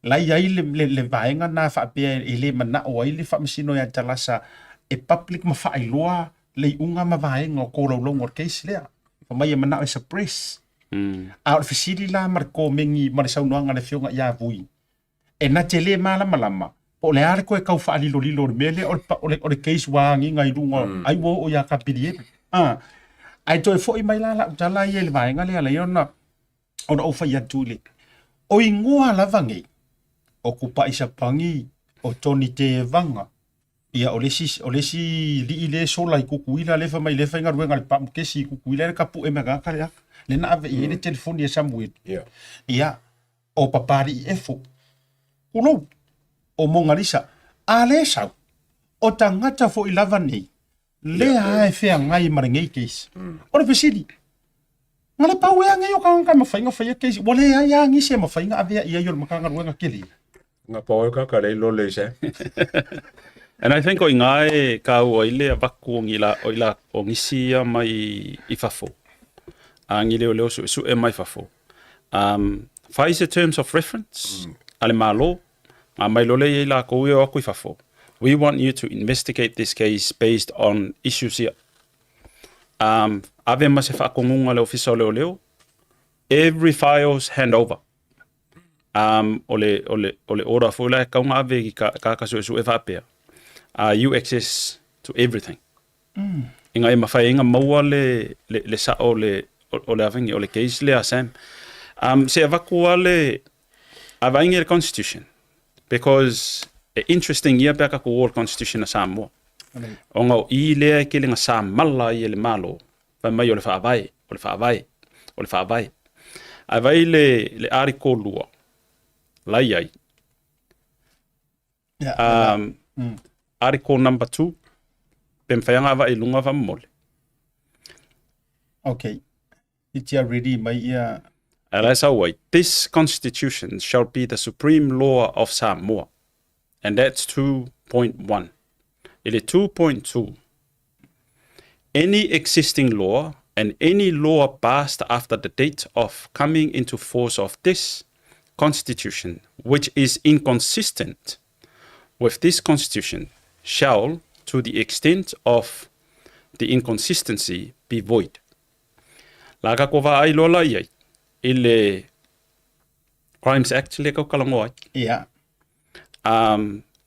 La e i ai le vaega lena faapea e le manao ai le Faamasino ia Talasa e public ma faailoa le iuga ma vaega o tolaulauga o le case lea. Fai mai e manao e suppress. A o le fesili la ma le komeni ma le saunoaga a le Afioga ia Vui, e na te le malamalama po o le a le toe tau faalilolilo o le mea lea o le case ua agiga i luga ai ua oo ia Kapilieli. Ae toe foi mai la lau tala ia i le vaega lea lea ona ou fai atu i le o igoa lava nei o Kupai Sapagi, o Tony Tevaga, ia o le isi lii le sola i Tutuila le fai mai le faigaluega le pamukesi i Tutuila le tapue mai tagata le aka le na ave i ai le telefoni a Samueli. Ia o Papalii Efo, tulou, o Monalisa, a le sau, o tagata foi lava nei, lea e feagai ma lenei case. O le fesili, na le pau ea nei o tagata e mafai ona faia case, ua leai lava nisi e mafai ona avea i ai o le Matagaluega tele. Nga pau e kaka lei lole i se. And I think o inā e kāua i le avaku o ngila, o ila, o ngisi ia mai i fafo. A ngi leo leo su, su e mai fafo. Fai se terms of reference a le Malo, ngā mai lole i lākou e o aku i fafo. We want you to investigate this case based on issues here. Ave ma se whaakongunga le ofisa o leo leo. Every files hand over. O le order foi la e kaunga ave ki ka ka sue sue whaapea. You access to everything. Inga e mawhai inga maua le sa o le o le avengi o le case le a Sam. Se avakua le avaingi le constitution because e interesting ia pea ka ko all constitution a Samoa. O ngau i lea e kele nga sa mala i e le malo. Fai mai o le whaavae, o le whaavae, o le whaavae. Ai vai le article lua, lai ai. Article number 2, pe mwhaianga awa i lunga wha mole. Okay. It's ready mai ia. Ala sa wai, this constitution shall be the supreme law of Samoa. And that's 2.1. Ile 2.2. Any existing law and any law passed after the date of coming into force of this constitution, which is inconsistent with this constitution, shall, to the extent of the inconsistency, be void. La ka ko ai lola iai, i le Crimes Act le kau kalango ai.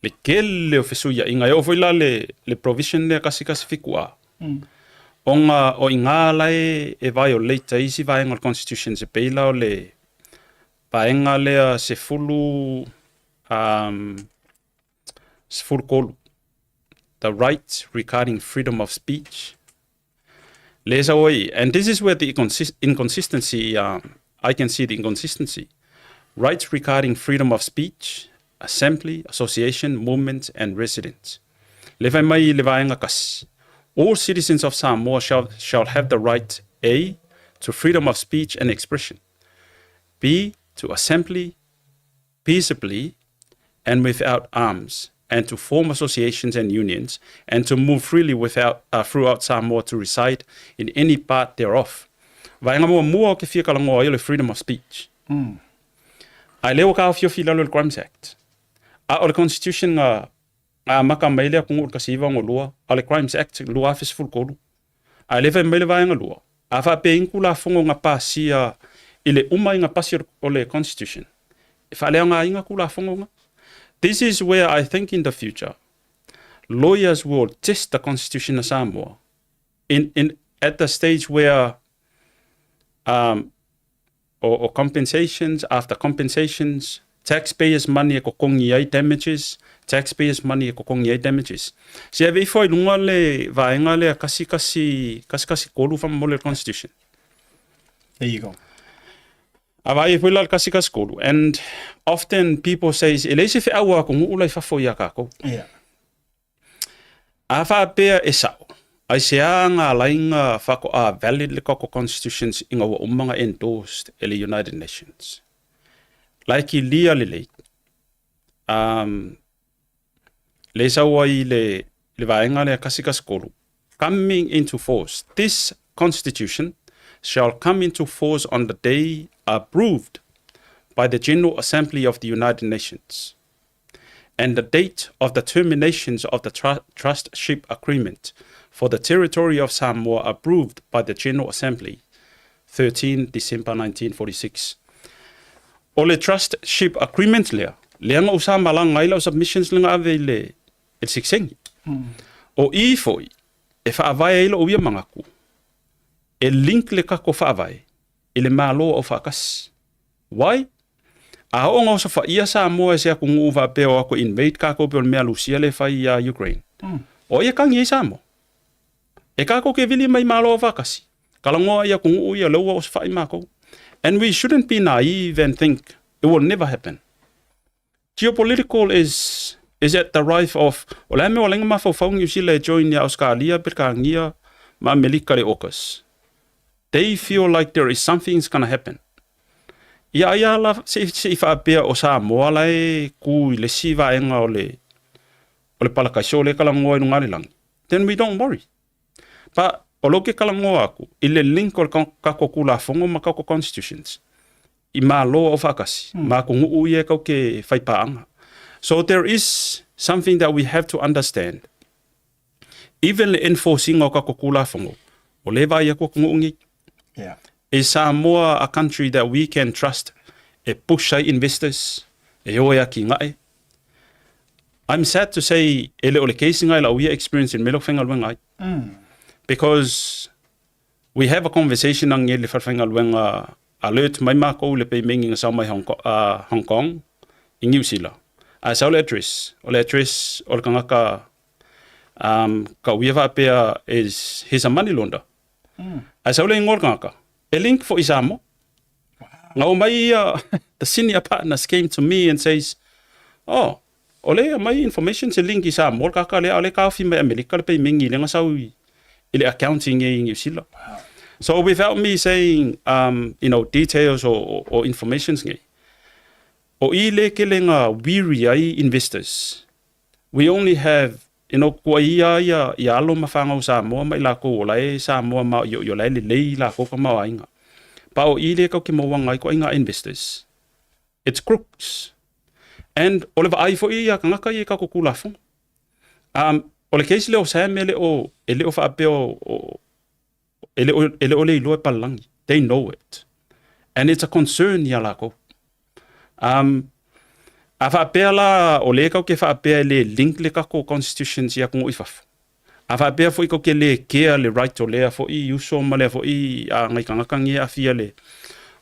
Le kele o fesuia inga e o foi la le provision le kasi kasi fiku a. Onga o inga la e violate ai isi vaega o le constitution se peila o le vaega lea se fulu se fulu kolu. The right regarding freedom of speech. Le sa oi, and this is where the inconsistency, I can see the inconsistency. Rights regarding freedom of speech, assembly, association, movement, and residence. Le fai mai le vaega kasi. All citizens of Samoa shall have the right, A, to freedom of speech and expression, B, to assembly peaceably and without arms, and to form associations and unions, and to move freely throughout Samoa to reside in any part thereof. Vaega mua mua o ke fia kalangoa ai o le freedom of speech. Ai leo ka fio fi lalo le Crimes Act. A o le Constitution nga maka mai lea kungu ka siva ngo lua, a le Crimes Act lua afis full kolu. Ai le mai le vaega lua. A fa pe inku la fongo nga pasia i le uma i nga pasi o le Constitution. E wha lea ngā inga ku la fongo nga. This is where I think in the future, lawyers will test the Constitution of Samoa in at the stage where or compensations after compensations, taxpayers money e kokongi ai damages, taxpayers money e kokongi ai damages. Se ave ifo i lunga le vaenga le kasi kasi kasi kasi kolu fa mo le Constitution. There you go. Ava e la kasi kasi kolu. And often people say, e leise fe aua ko ngula i fafo ia kako. A fa pea e sao. Ai se a ngā lainga whako a valid le koko constitutions inga ua umanga endorsed e le United Nations. La e kilia lelei. Um, le sau ai le, le vaega lea kasi kasi kolu. Coming into force. This constitution shall come into force on the day approved by the General Assembly of the United Nations and the date of the terminations of the tru trustship agreement for the territory of Samoa approved by the General Assembly 13 December 1946. O le trustship agreement lea, lea na ou sa malaga ai lau submissions lea na ave i le, i le sekiseni. O i foi, e faavae ai lou ia manatu, e link le tatou faavae i le Malo Aufaatasi. Why? A oo ina osofaia Samoa e se atunuu faapea o atu e invade tatou pei o le mea a Lusia lea e fai ia Ukraine, o ai e tagi ai Samoa? E tatou te vili mai Malo Aufaatasi, talanoa i atunuu ia lea ua osofai matou. And we shouldn't be naive and think it will never happen. Geopolitical is is at the rife of o le a mea ua laina mafaufau Niu Sila e join ia Ausekalia, Peretania ma Amelika i le AUKUS. They feel like there is something's gonna happen. Ia ai a la se i se i faapea o Samoa la e ku i le isi vaega o le o le palakaiso lea e talanoa i luga o le lagi, then we don't worry. But o lou ke talanoa aku i le link o le tatou Tulafono ma tatou Constitutions i Malo Aufaatasi ma atunuu ia e tau ke fai paaga. So there is something that we have to understand. Even le enforce ina o tatou Tulafono, o lea e vaai atu atunuu nei. Yeah. Is Samoa a country that we can trust e push ai investors e o e atinae? I'm sad to say e le o le case nga i lau ia experience i le mea lea ou te faigaluega ai. Because we have a conversation ang le faigaluega alert mai makou i le payment na sau mai Hong, Hong Kong i New Zealand. Ae sau le address, o le address o le tagata um, ka uia faapea is he's a money launder. Ae sau le igoa o le tagata, e link foi i Samoa. Na omai ia, the senior partners came to me and says, oh, o le aumai information se link i Samoa le kaka lea, a o lea e taofi mai Amerika le payment lea na sau i, i le accounting i New Zealand. So without me saying, you know, details or, or, or informations nei, o i le kele nga weary ai investors. We only have, you know, kua ia ia, ia alo ma whangau Samoa ma i lākou o lae Samoa ma i o i o lae lelei i lākou ka maoaiga. Pa o i le kau ke mauanga ai ko ai ngā investors. It's crooks. And o le vaai foi ia kangaka i e kako kulafongo. Um, o le case lea o Sam e le o, e le o faapea o, o, e le o, e le o le iloa e palalagi. They know it. And it's a concern ia lākou. Um, a faapea la, o le kau ke faapea e le link le kako constitutions ia kongo i fafo. A faapea foi kau ke le kea le right o lea foi uso ma lea foi a ngai kangaka ngi a fia le.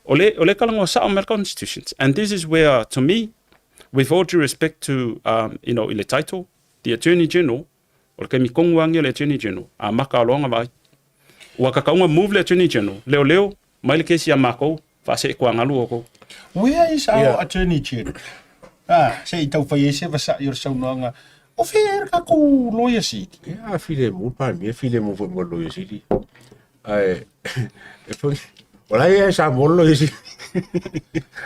O le, o le kalangoa sao me constitutions. And this is where, to me, with all due respect to, um, you know, i le title, the Attorney General, O le taimi tonu lava lenei o le Attorney General, a maka loa ona vaai. Ua tatau ona move le Attorney General, leoleo, mai le kesi ia makou, faaseetoagalu outou. Where is our yeah. Attorney General? Ah, se i tau whai e se vasa'i o le saunoaga. O whea e le kakou lawyer sili? Ia, a file mu, pa mea file mu foi mo lawyer sili. Ai, e foi, o la ia e Samoa le lawyer sili.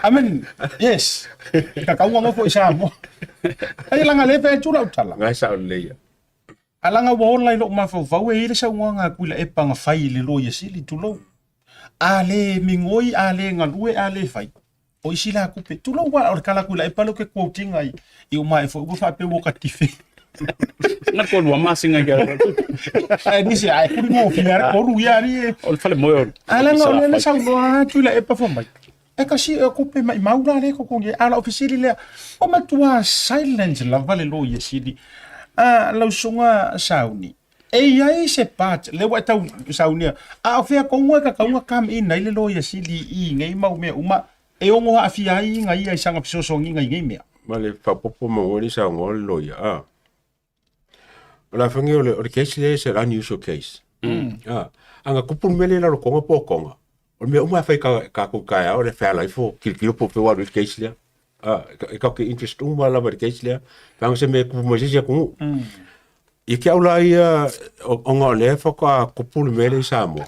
I mean, yes. Kakauga ngofo i Samoa. Ai langa le pe tula utala. Ngai sa o le ia. A langa ua ola i lou mafaufau e i ai le saunoaga a Tuilaepa na fai i le Loia Sili, tulou. A le migoi, a le galue, a le fai. O isi la kupe. Tulou a o le tala a Tuilaepa lea ou te quote ina i uma ae foi ua faapea ua katife. Na ko lua masinga ke Ae nisi ae kuli gofie a le tolu ia ali e. O le fale moe o. A langa o lea na saunoa a Tuilaepa fai mai. E kasi e kupe maimau la lea e totogi ai. A o lau fesili lea, ua matua silent lava le Loia Sili. A lau susuga Sauni, e i ai se part, lea ua e tau saunia, a o fea tonu e tatau ona come in ai le Loia Sili i nei mau mea uma e ono aafia ai ina ia i sana fesoasoaniga i nei mea? Ma le faaopoopo maua le saunoa le loia, a. O le afagia o le, o le case lea is an unusual case. Mm. Ah, anga kupu le mea lea i lalo o Tonga po o Tonga. O le mea uma e fai ka, kākou taeao le feala ifo, kilokilo po o fea ua alu i le case lea. Ah, e kau ke interest uma lava i le case lea. Leaga se mea e kupu mai se isi atunuu. Mm. I ke au la ia, ona o lea faatoa kupu le mea lea i Samoa.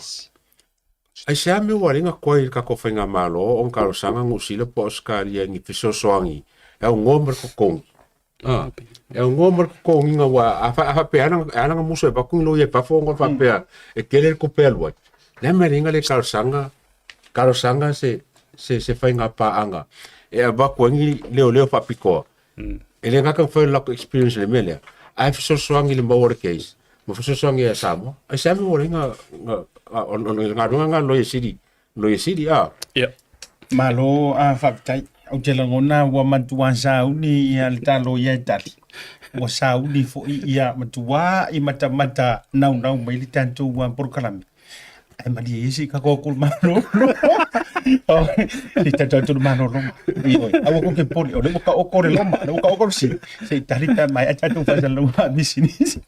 Aisea mea ua alai toai i le tatou faigamalo ona talosaga Niu Sila po o Ausetalia i ni fesoasoani e aunoa ma le totogi? A, e aunoa ma le totogiina aua a faapea e ala ona musu e avatu ni loia i fafo ona faapea e tele le tupe e alu ai. O le a le mea e alai ona le talosaga, talosaga se se faiga paaga e avatu ai ni leoleo faapitoa. E le gata ona fai o le latou experience i le mea lea, ae fesoasoani i le maua o le case ma fesoasoani ia Samoa. Aisea mea ua leai na, o le galuega lena a le Loia Sili, Loia Sili, a. Ia. Malo a faafetai. Ou te lagona ua matua sauni ia le ta loia e tali. Ua sauni foi ia matua i matamata naunau mai le tatou polokalame. Ae malie ia se i tatou atu i le malolo. Se i tatou atu i le malologa. Ioe, aua tou te popole, o lea ua taoto le loma, o lea ua taoto le sili. Se i tali pe a maea tatou faasalalauga a pisinisi.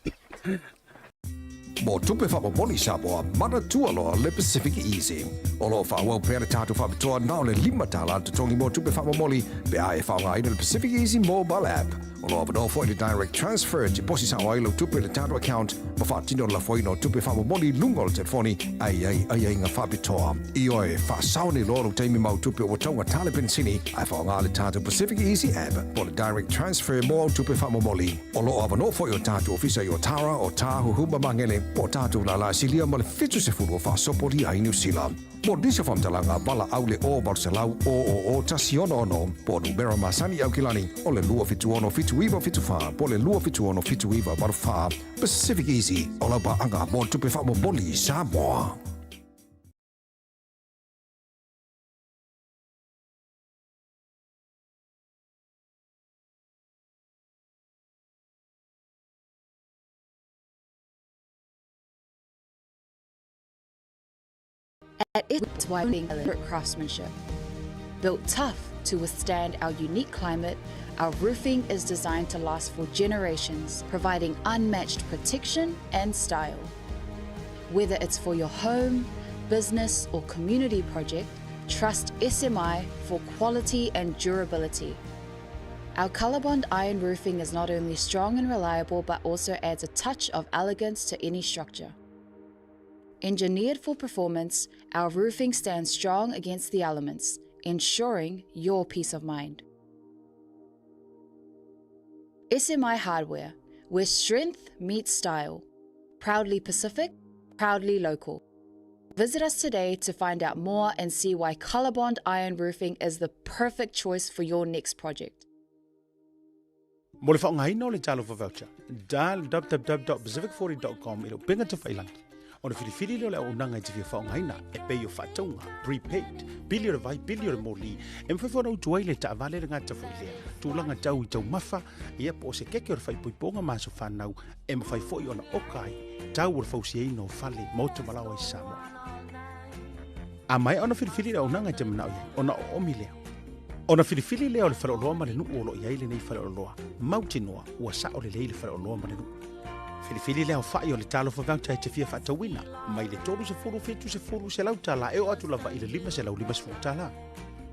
Mo tupe faamomoli Samoa, manatua loa le Pacific Easy. O lo o faaauau pea le tatou faapitoa na o le $5 le totogi mo tupe faamomoli pe a e faaaogaina le Pacific Easy Mobile App. O lo o avanoa foi le Direct Transfer e tiposi sao ai lau tupe i le tatou account ma faatino le lafoina o tupe faamomoli i luga o le telefoni a i ai aiaiga faapitoa. Ioe, faasao nei loa lou taimi ma au tupe ua taugata le penisini ae faaaoga le tatou Pacific Easy App po o le Direct Transfer mo au tupe faamomoli. O lo o avanoa foi o tatou ofisa i Otara, Otāhuhu ma Magele po o tatou lala silia ma le 70 o faasopolia ai Niu Sila. Mo nisi o faamatalaga, valaau le 0 800 000 166 po o numera masani i Aukilani o le 276 7974 po o le 276 7984. Pacific Easy, o lau paaga mo tupe faamomoli i Samoa. At its craftsmanship. Built tough to withstand our unique climate, our roofing is designed to last for generations, providing unmatched protection and style. Whether it's for your home, business, or community project, trust SMI for quality and durability. Our Colorbond iron roofing is not only strong and reliable, but also adds a touch of elegance to any structure. Engineered for performance, our roofing stands strong against the elements, ensuring your peace of mind. SMI Hardware, where strength meets style. Proudly Pacific, proudly local. Visit us today to find out more and see why Colorbond Iron Roofing is the perfect choice for your next project. Mo le faaaogaina o le Talofa Voucher, dial www.pacific40.com i le upega tafailangi. Ona filifili lea o le auaunaga e te fia faaaogaina e pei o faatauga, prepaid, pili o le vai, pili o le moli, e mafai foi ona utu ai le taavale le gata foi lea, tulaga tau i taumafa, ia po o se keke o le faaipoipoga ma aso fanau e mafai foi ona oka ai tau o le fausiaina o fale, maota ma laoa i Samoa. A maea ona filifili le auaunaga e te manao i ai, ona oomi lea. Ona filifili lea o le faleoloa ma le nuu o lo o i ai lenei faleoloa, mautinoa ua sao lelei le faleoloa ma le nuu. Filifili le aofai o le Talofa Voucher e te fia faatauina, mai le 30, 70, $100 e oo atu lava i le $550.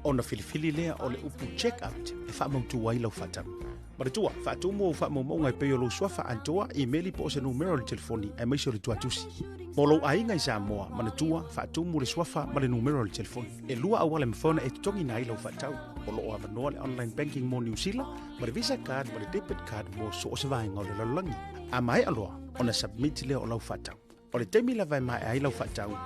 Ona filifili lea o le upu check out e faamautu ai lau faatau. Manatua, faatumu ou faamaumauga e pei o lou suafa atoa, imeli po o se numera o le telefoni aemaise o le tuatusi. Mo lou aiga i Samoa, manatua, faatumu le suafa ma le numera o le telefoni. E lua auala e mafai ona e totogiina ai lau faatau. O lo o avanoa le online banking mo Niu Sila ma le Visa card ma le debit card mo so o se vaega o le lalolagi. A maea loa ona submit lea o lau faatau. O le taimi lava e maea ai lau faatau,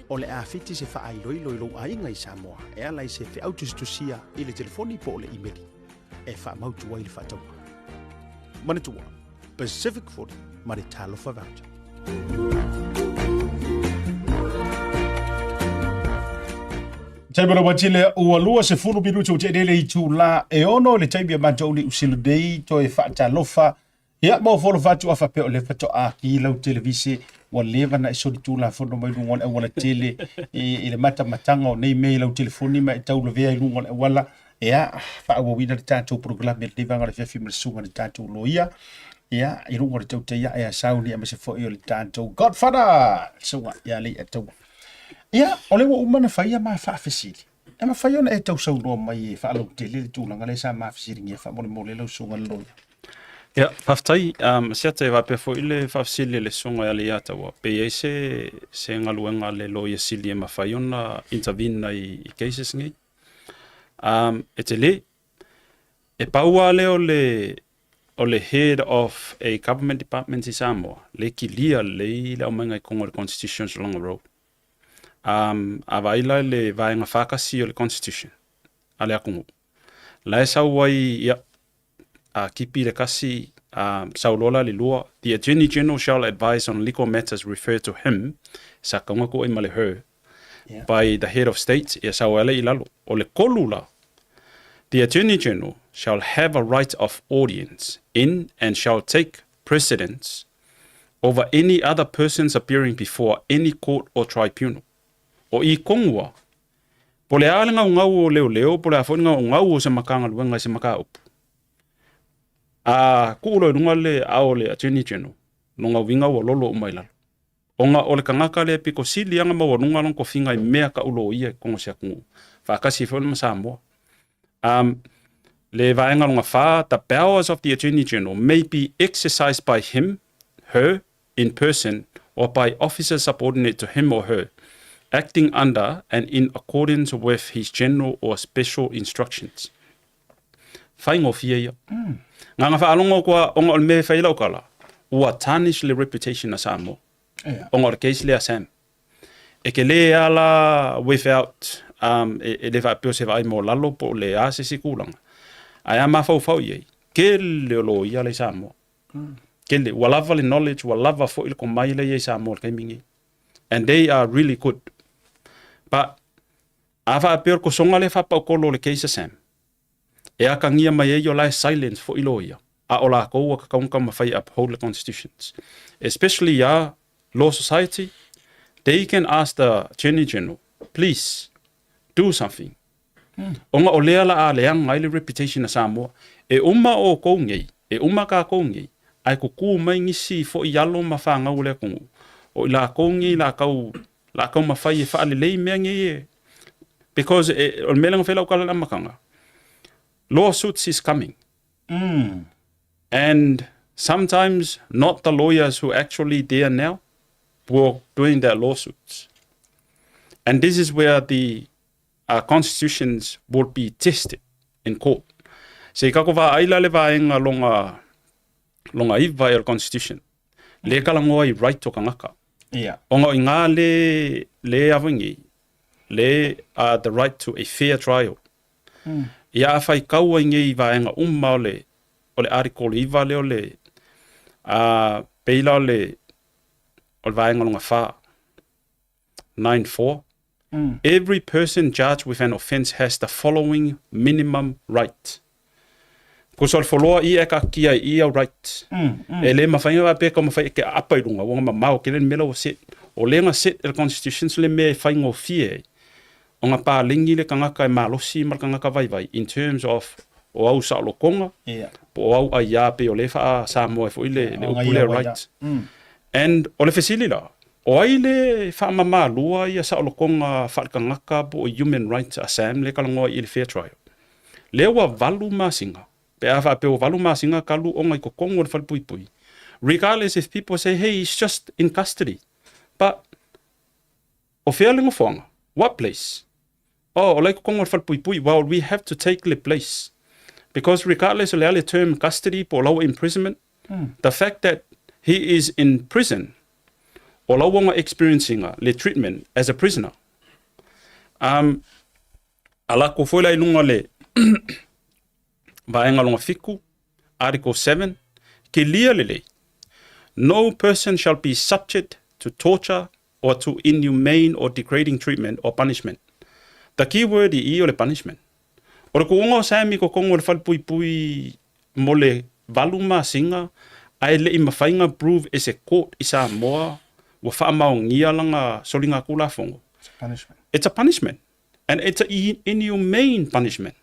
o le a fiti se faailoilo i lou aiga i Samoa e ala i se feau tusitusia i le telefoni po o le imeli e faamautu ai le faatauga. Manatua, Pacific 40 ma le Talofa Voucher. Taimi o le uati lea ua 20 minuti ua tea nei le itula e 6 i le taimi a matou Niu Sila nei toe faatalofa Ia, mo folofa atu a faapea o lea faatoa ki lau televise, ua leva na e solitulafono mai luga o le auala tele i le matamataga o nei mea i lau telefoni ma e taulavea i luga o le auala. Ia, faaauauina le tatou polokalame i lenei vaega o le afiafi ma le susuga i le tatou loia. Ia, i luga o le tautai ae a Sauni aemaise foi o le tatou Godfather, le susuga ia Leiataua. Ia, o lea ua uma ona fai a ma faafesili. E mafai ona e tausaunoa mai e faalautele le tulaga lea sa ma fesiligia faamolemole lau susuga i le loia. Ia, faafetai. Um, Asiata e faapea foi le faafesili a le Susuga ia Leiataua, pe i ai se, se galuega a le Loia Sili e mafai ona intervene ai i cases nei. Um, e tele. E pau lava lea o le, o le head of a government department i Samoa, le kilia lelei le aumaiga i totonu o le Constitution along the road. Um, a vaai la i le vaega 41 o le Constitution a le atunuu, la e sau ai, ia, a kipi le kasi, a sau loa la le lua, the Attorney General shall advise on legal matters referred to him, sa kaunga ko ai ma le her, yeah. by the head of state, ia sau ai le i lalo. O le kolu la, the Attorney General shall have a right of audience in and shall take precedence over any other persons appearing before any court or tribunal. O i kongua, Po le a le gaugau o leoleo, po le a foi le gaugau o se Matagaluega i se mataupu. A tuu loa i luga le ao o le Attorney General, lona uiga ua lolo uma i lalo. Ona o le tagata lea e pito sili lava ona maualuga lona tofiga i mea tau loia i totonu o se atunuu, faatasi ai foi ma Samoa. Um, le vaega lona fa, the powers of the Attorney General may be exercised by him, her, in person or by officers subordinate to him or her, acting under and in accordance with his general or special instructions. Faigofie ia. Mm. Nganga whaalongo kua onga o le mea whai lau kala, ua tarnish le reputation a Samoa. Yeah. Onga o le case lea Sam. E ke le ala without um, e, e le whaapeo se vaai mō lalo po o le a se si kūlanga. Ai a mawhauwhau i ei, ke le o lo ia le Samoa. Kele, ua lava le knowledge, ua lava foi le komai lea i ai Samoa i le taimi lenei. And they are really good. But, a faapea o le kosoga lea faapaukolo o le case a Sam, e akagia mai ai o la e silence foi loia, a o lakou ua tatau ona taumafai e uphold le constitutions. Especially ia Law Society, they can ask the Attorney General, please, do something. Ona o lea la a leaga ai le reputation a Samoa. E uma outou nei, e uma tatou nei, ae kukū mai nisi foi alo ma fanau o le atunuu, o i latou nei la tau, la taumafai e faalelei mea nei e, because e, o le mea lea na fai lau tala i le amataga, lawsuits is coming. And sometimes not the lawyers who actually there now were doing their lawsuits. And this is where the uh, constitutions will be tested in court. Se i kako vaai la le vaenga longa, longa iva e o le constitution. Le kalangoa i right o kangaka. Yeah. Onga i ngā le, le awangi, le uh, the right to a fair trial. Mm. Ia a whai kaua i ngei vaenga uma o le, o le article iva le o le, uh, peila o le, o le vaenga longa wha. 9.4 mm. Every person charged with an offence has the following minimum right. Ko so foloa i e ka kia i au right. Mm, mm. E le mawhai ngā pē ka mawhai ke apa i runga, wanga mamao ke le mela o set. O le nga set el constitution le mea e whai ngō fie e. O ngā pālengi le kangaka e malosi ma le kangaka vaivai in terms of o au saolokonga, yeah. po o au ai a pe o le wha Samoa e fo i le, le upu le right. Mm. And o le fesili la, o ai le faamamālua ia saolokoga faalekagaka po o human rights a Sam le kalangoa i le fair trial? Lea ua valu masina, pe a faapea ua valu masina kalu ona i totonu o le falepuipui, regardless if people say, hey, he's just in custody. But, o fea le nofoaga? What place? Oh, o la i totonu o le falepuipui. Well, we have to take le place. Because regardless o le a le term custody po o la ua imprisonment, the fact that he is in prison, o la ua experience-ina le treatment as a prisoner. Um, a lako foi la i luga le vaega lona fitu, Article 7, kelia lelei. No person shall be subject to torture or to inhumane or degrading treatment or punishment. The key word i i o le punishment. O le kuʻuga o Sam i totonu o le falepuipui mo le valu masina ae le i mafai ona prove e se court i Samoa ua faamaonia lana soliga Tulafono. It's a punishment. It's a punishment. And it's a inhumane punishment.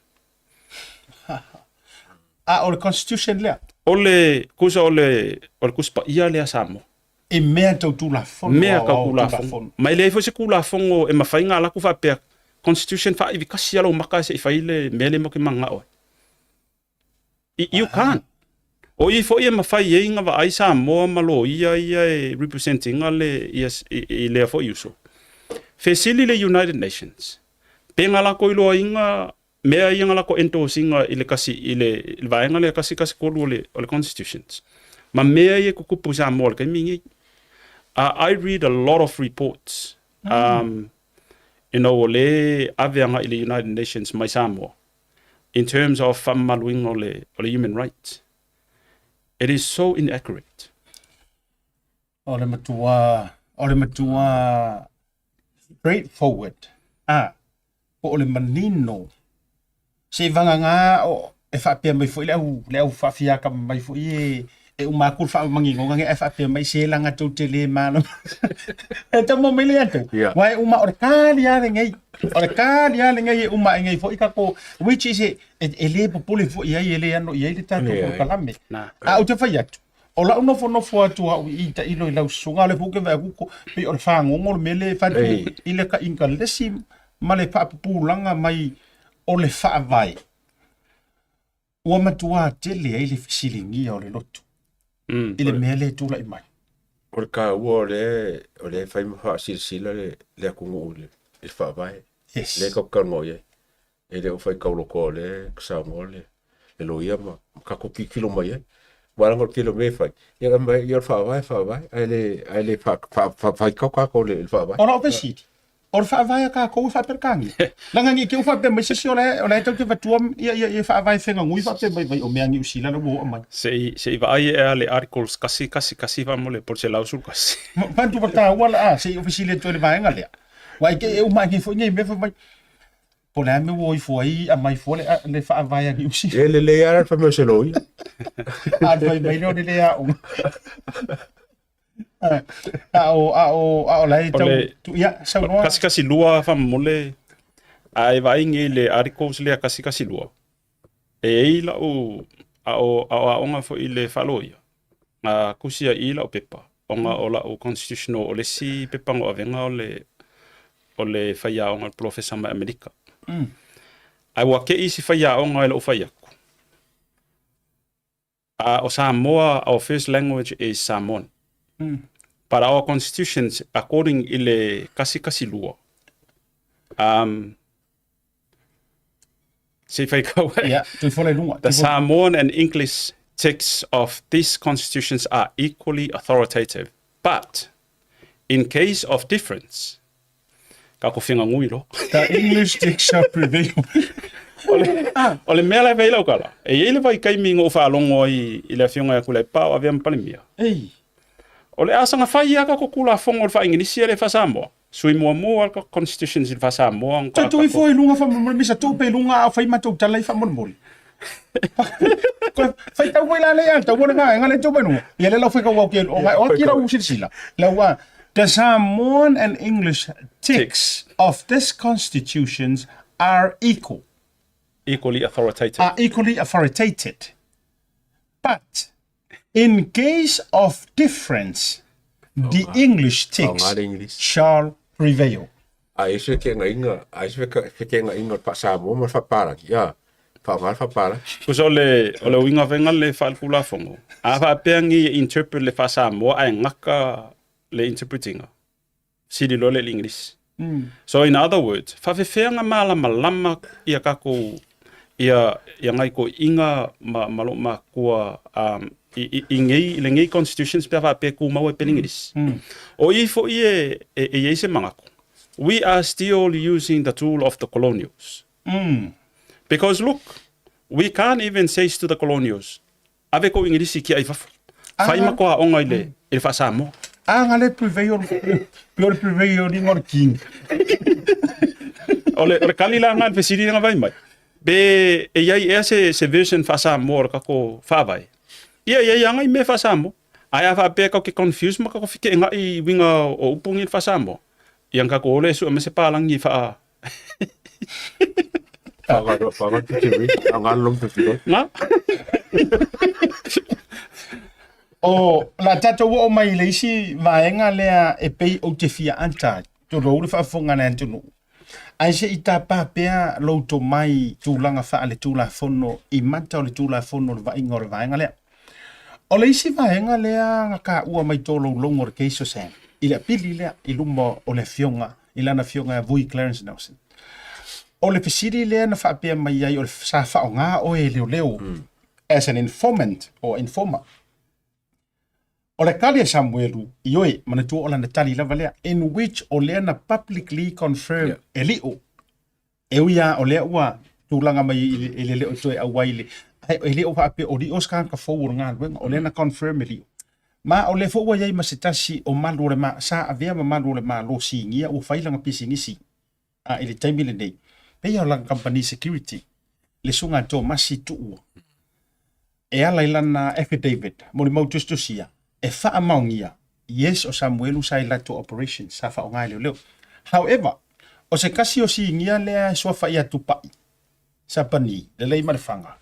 A o le constitution lea? O le, kusa o le, o le Tusi Paia lea a Samoa. E mea tau Tulafono. Mea tau Tulafono. Ma e leai foi se Tulafono e mafai ona alu atu faapea, Constitution faaivi kasi lava lou maka se i fai le mea lea matou te mananao ai. You can't. O i foi e mafai ai ona vaai Samoa ma loia ia e represent ina le ia i lea foi uso. Fesili le United Nations, pe na lakou iloaina mea ia na lakou endorse ina i le kasi i le vaega lea 113 o le o le Constitutions ma mea ia e tutupu i Samoa i le taimi lenei. I read a lot of reports you know o lea e ave agai i le United Nations mai Samoa in terms of faamamaluina o le o le human rights. It is so inaccurate. O le matua, o le matua straight forward. Ah, po o le manino. Se vagana o e faapea mai foi le au le au faafiaka mai foi e e uma atu le faamaninoga ae faapea mai se laga tou te le malamalama. E taumo mai le atu. Yeah. Uae uma o le kali lava lenei. O le kali lava lenei e uma ai nei foi tatou which is e, e le popole foi i ai e le ano i ai le tatou Leai. polokalame. Na. A ou te fai atu, o lau nofonofo atu au i i tailo i lau susuga, o le puke vae atu pei o le fagogo le mea lea e fai Ei. i le ka ingalesi ma le faapupulaga mai o le faavae. Ua matuā tele ai le fesiligia o le loto i le mea lea e tulai mai. O le taua o lea o lea e fai ma faasilasila le le atunuu i le i le faavae. Yes. Lea e tatou te talanoa i ai. E le o faitauloko o lea e saunoa le le loia ma ma tatou tilotilo mai ai. Aua leaga o le tele o mea e fai, ia e aumai ia o le faavae faavae, ae le ae le faitau tatou i le faavae. O lau fesili, O le faavae a tatou e faa-Peretania. Leaga ne i te i ua faapea mai se isi o la e, o la e tou te avatua ia, ia, ia faavae feganui faapea mai vai o mea a Niu Sila la ua oo mai. Se i, se i vaai ea le articles 1 1 1 faamolemole po o le 111. Manatu ua taua la, a, se i ou fesili atu ai i le vaega lea. Aua e te i e uma ane foi nei mea fai mai, po o le a le mea ua o ifo ai aumai fua le, le faavae a Niu Sila. E lelei lava le fai mai o se loia. A o le fai mai lea o le le aoga. A o, a o, a o la e tau, tu, ia, saunoa. 112 faamolemole, a e vaai nei i le articles lea 112, e i ai lau aoaoga foi i le faaloia, na tusi ai i i lau pepa, ona o lau constitutional, o le isi pepa na ou avega o le, o le faiaoga, le polofesa mai Amerika. Ae ua kei isi faiaoga i lou fai atu. O Samoa, our first language is Samoan. But our constitutions, according i le 112, se i fai kau ai. Ia, toe fola i luga. The Samoan and English texts of these constitutions are equally authoritative, but in case of difference, Ka ko whingangui loa. The English text shall prevail. O le mea la e fai ai lau tala, e i ai le vaitaimi na ou faalogo ai i le afioga ia Tuilaepa o avea ma Palemia. Ei. O le a saga fai lava tatou Tulafono i le faa-Igilisi e le faa-Samoa. Sui muamua le tatou Constitutions i le faa-Samoa ona Toe tuu ifo i luga faamolemole misa tuu pea i luga a o fai matou tala i faamolemole. Toe faitau foi la lea taua le vaega lea tuu mai luga. Ia lea lau faitau au ke o ngai o ki lau silasila. Lau a The Samoan and English texts of this constitutions are equal. Equally authoritative. Are equally authoritative. But in case of difference, the English text shall prevail. A i se feteenaiga, a i se feteenaiga o le faa-Samoa ma le faa-Papalagi, a, faaaoga le faa-Papalagi. Tusa o le, o le uiga faiga le faaletulafono, a faapea ni e interpret le faa-Samoa ae gata le interpretinga, sili loa le English. So in other words, faafefea na malamalama ia tatou ia ia nai toeaiina ma ma loo matua um, i, i, i nei i lenei constitutions pe a faapea e tumau ai pea le English. O i foi e e, e i ai se manatu. We are still using the tool of the colonials. Because look, we can't even say to the colonials, Ave kou Ingilisi ki ai fafo. Whai ma koa aonga i le, i le wha-Samoa. A nga le prevail, pe o le prevail inga o le king. O le, o le kali la nga le fesili nga vai mai. Pe e iai ea se, se version wha-Samoa o le kako whaavae. Ia iai anga i me wha-Samoa. Ae a whaapea kau ke confuse ma kako whike e ngai i winga o upu ngi le wha-Samoa. Ia nga ko ole sua me se pālangi wha Whangaro, whangaro te tiri, whangaro long te tiri. Nga? O la tatou oo mai i le isi vaega lea e pei ou te fia ata ai, tulou le faafofoga a le atunuu, ae se i tapa pea lou tomai tulaga faale-Tulafono i mata o le Tulafono o le vaaiga o le vaega lea. O le isi vaega lea na taua mai tolaulauga o le case o Sam i le apili lea i luma o le afioga i lana afioga ia Vui Clarence Nelson. O le fesili lea na faapea mai ai o le sa faaaoga oe e leoleo as an informant or informer. O le tali a Samuelu, ioe, manatua o lana tali lava lea, in which o lea na publicly confirm e Lio, e ui lava o lea ua tulaga mai i le leo toe auai le, ae e le o faapea o Lio se tagata fou o le galuega, o lea na confirm e Lio. Ma o lea foi ua i ai ma se tasi o malu o le ma, sa avea ma malu o le Malo sinia ua fai lana pisinisi a i le taimi lenei, pei o lana kamupani security, le Susuga Tomasi Tuua, e ala i lana affidavit, molimau tusitusia, e faamaonia, yes o Samuelu sa i latou operations, sa faaaoga e leoleo. However, o se tasi o sinia lea e suafa ia Tupai, Sapani, Leleimaelefaga,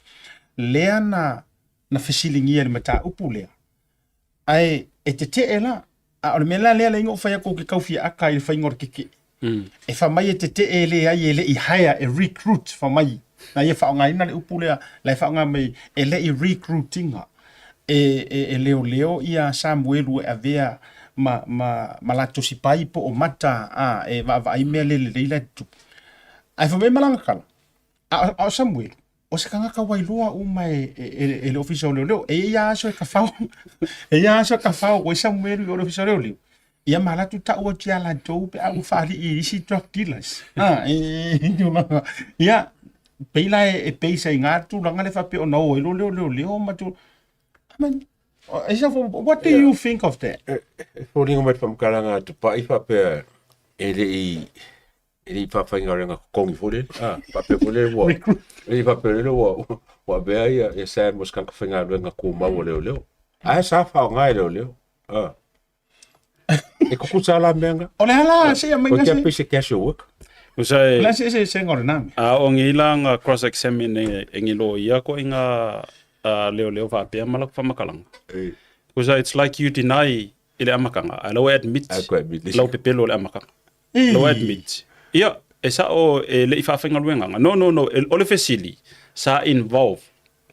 lea na na fesiligia i le mataupu lea, ae e tetee la. A o le mea la lea lea ou fai atu ou te tau fia aka i le faiga o le tetee. E fai mai e tetee e leai e le i hire e recruit fai mai. Na ia faaaogaina le upu lea, la e faaaoga mai e le i recruit ina e, e, e leoleo ia Samuelu e avea ma, ma, ma latou sipai po o mata a, e vaavaai mea le lelei la e tutupu. Ae fai mai ma lana tala, a, a o Samuelu, o se tagata ua iloa uma e, e, e, e le ofisa o leoleo. E i ai lava aso e kafao, e i ai aso e kafao ua i Samuelu i o le ofisa o leoleo. Ia ma latou tau atu ia latou pe a ua faalii i isi drug dealers. Ah, e, e, tulaga. Ia, pei la e, e peisa i ngā tulaga le faapea ona o ai lo leo leoleo ma tu. I mean, what do you think of that? E, e foliga mai le faamatalaga a Tupai faapea e le i e le i faafaigaluega totogi foi lele, a, faapea foi lele ua, e le i faapea lele ua, ua avea ia, ia Sam o se tagata faigaluega tumau a leoleo. Ae sa faaaoga e leoleo, a. E tutusa la mea na. O le a la se ia mai Ko te pei se casual work. Usa e, La se se se ngore nami. a o ngi la nga cross examine e, e ngi lo ia ko inga uh, leo leo faapea ma la whamakalanga. E, Usa it's like you deny i le amakanga, a lau e admit, A koe admit. lau pepelo o le amakanga. Lau admit. Ia, e sa o e le i whaawhaingaluenganga. No, no, no, e, o le fesili, sa involve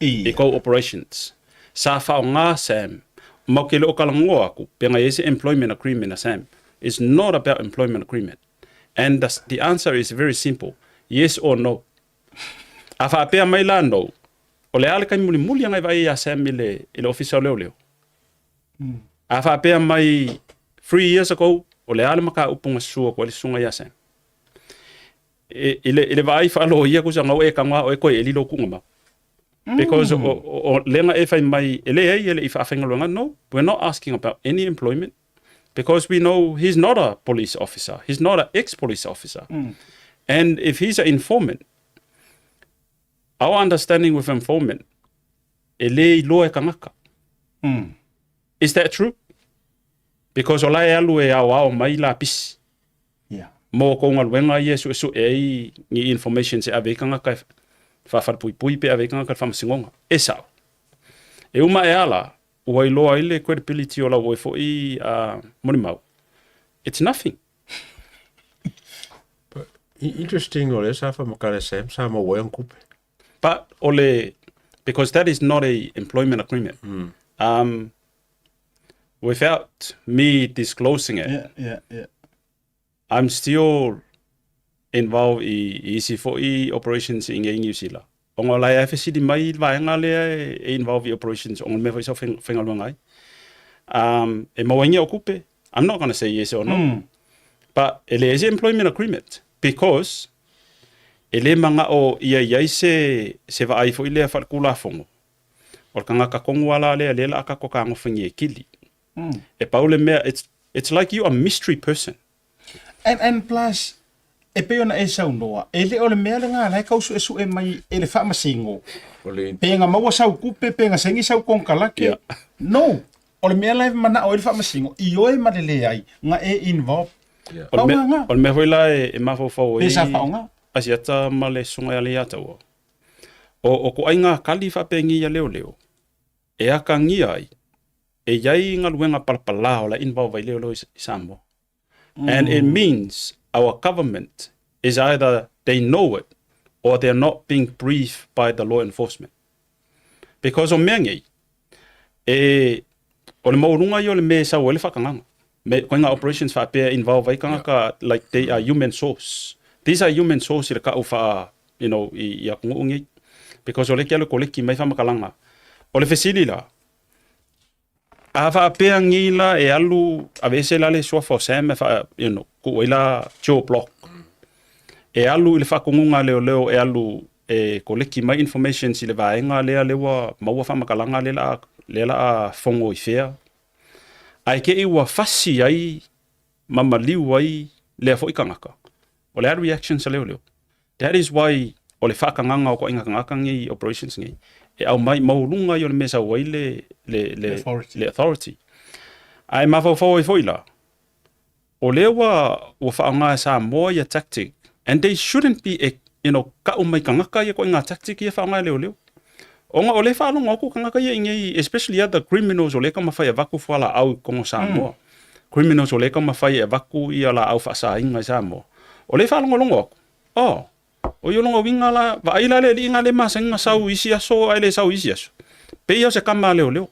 i kou operations. Sa whaonga Sam, mau ke le o kalangoa aku, pe ngai ese employment agreement a Sam. It's not about employment agreement. And the, the answer is very simple. Yes or no. A whaapea mai la no, o le ale kai muli muli ngai vai ia Sam i le, i le ofisa o leo leo. A faapea mai 3 years ago, o le a le mataupu na sua ko le susuga ia Sam. E, i le, i le vaai faaloia kusa ngau e kanga o e koe e lilo kuga mau. Because o, o, o lenga e fai mai, e le ei e le i whaawhengaluanga, no, we're not asking about any employment because we know he's not a police officer. He's not an ex-police officer. And if he's an informant, our understanding with informant, e le iloa e kangaka. Is that true? Because o la e alu e ao ao mai la pisi. Mo ko galuega ia e suesue ai ni information se ave i kangaka e faafalepuipui pe ave i kangaka i le faamasinoga. E sao. E uma e ala, ua iloa ai le credibility o lau oe foi uh, molimau. It's nothing. But, interesting o lea sa faamatala e Sam, sa maua ai ona tupe. But o le, because that is not a employment agreement. Without me disclosing it, I'm still involved i, i isi foi operations i ngei New Zealand. Ona o la e fesili mai le vaega lea e, e involve i operations ona le mea foi sa faigaluega ai. E maua ai ni au kupe. I'm not gonna say yes or no. But e leai se employment agreement because e le manao ia i ai se, se vaai foi lea faaletulafono o le tagata tonu lava la lea lea o le a tatou fetagofigia e kili. E pau le mea, it's, it's like you a mystery person. And, and plus, e pei ona e saunoa, e le o le mea lena la e tau suesue mai e le faamasino. O le Pe na maua sau kupe, pe na saini sau konekarake. No, o le mea la e manao ai le faamasino, ioe ma le leai, na e involve. O le mea, Faaaoga. o le mea foi la e, e mafaufau Pe sa ai faaaoga. Asiata ma le susuga ia Leiataua. O, o koaiga kali faapenei ia leoleo, e akagia ai, e i ai galuega palapalā o la e involve ai leoleo i Samoa. And it means our government is either they know it or they're not being briefed by the law enforcement. Because o mea nei, E o le maualuga ia o le mea e sau ai le faatagaga. Me ituaiga operations faapea e involve ai tagata like they are human source. These are human source i le tau faa you know i atunuu nei because o lea e te alu e koleki mai faamatalaga. O le fesili la, a faapea nei la e alu aveese la le suafa o Sam e faa you know tuu ai la Joe Block e alu i le faatonuga a leoleo e alu e koleki mai informations i le vaega lea lea ua maua faamatalaga lea la lea la a fogo i fea ae te i ua fasi ai ma maliu ai lea foi tagata. O le a reactions a leoleo? That is why o le faatagaga o ituaiga tagata nei i operations nei e aumai maualuga ia o le mea e sau ai le le le authority. Le authority. Ae mafaufau ai foi la, o lea ua ua faaaoga e Samoa ia tactic and they shouldn't be you know, kau mai tagata ia ituaiga tactic ia faaaoga e leoleo. Ona o lea e faalogo atu tagata ia i nei, especially other criminals o lea e taumafai e avatu fualaau i totonu o Samoa. Criminals o lea e taumafai e avatu ia laau faasaina i Samoa. O lea e faalogologo atu, oh, o ia lona uiga la, vaai la le alii na le masani ona sau i isi aso ae le sau i isi aso. Pei o se kama a leoleo.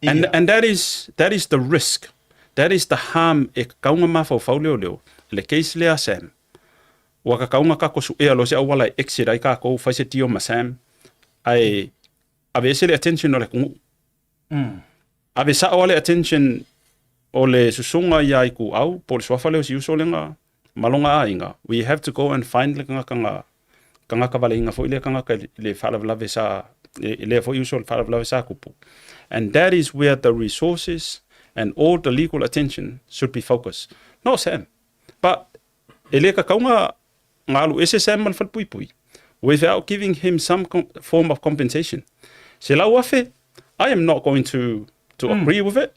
And, and that is, that is the risk. That is the harm e tatau ona mafaufau leoleo. I le case lea a Sam, ua tatau ona tatou suea loa se auala e exit ai tatou, fai se deal ma Sam, ae aveese le attention o le atunuu. Ave sao lava le attention o le susuga ia Ituau po o le suafa lea o si uso lea ma lona aiga. We have to go and find le tagata na tagata valeina foi lea tagata i le faalavelave sa i lea foi uso i le faalavelave sa tupu. And that is where the resources and all the legal attention should be focused. Not Sam. But e le tatau na alu ese Sam ma le falepuipui without giving him some form of compensation. 100,000, I am not going to agree with it.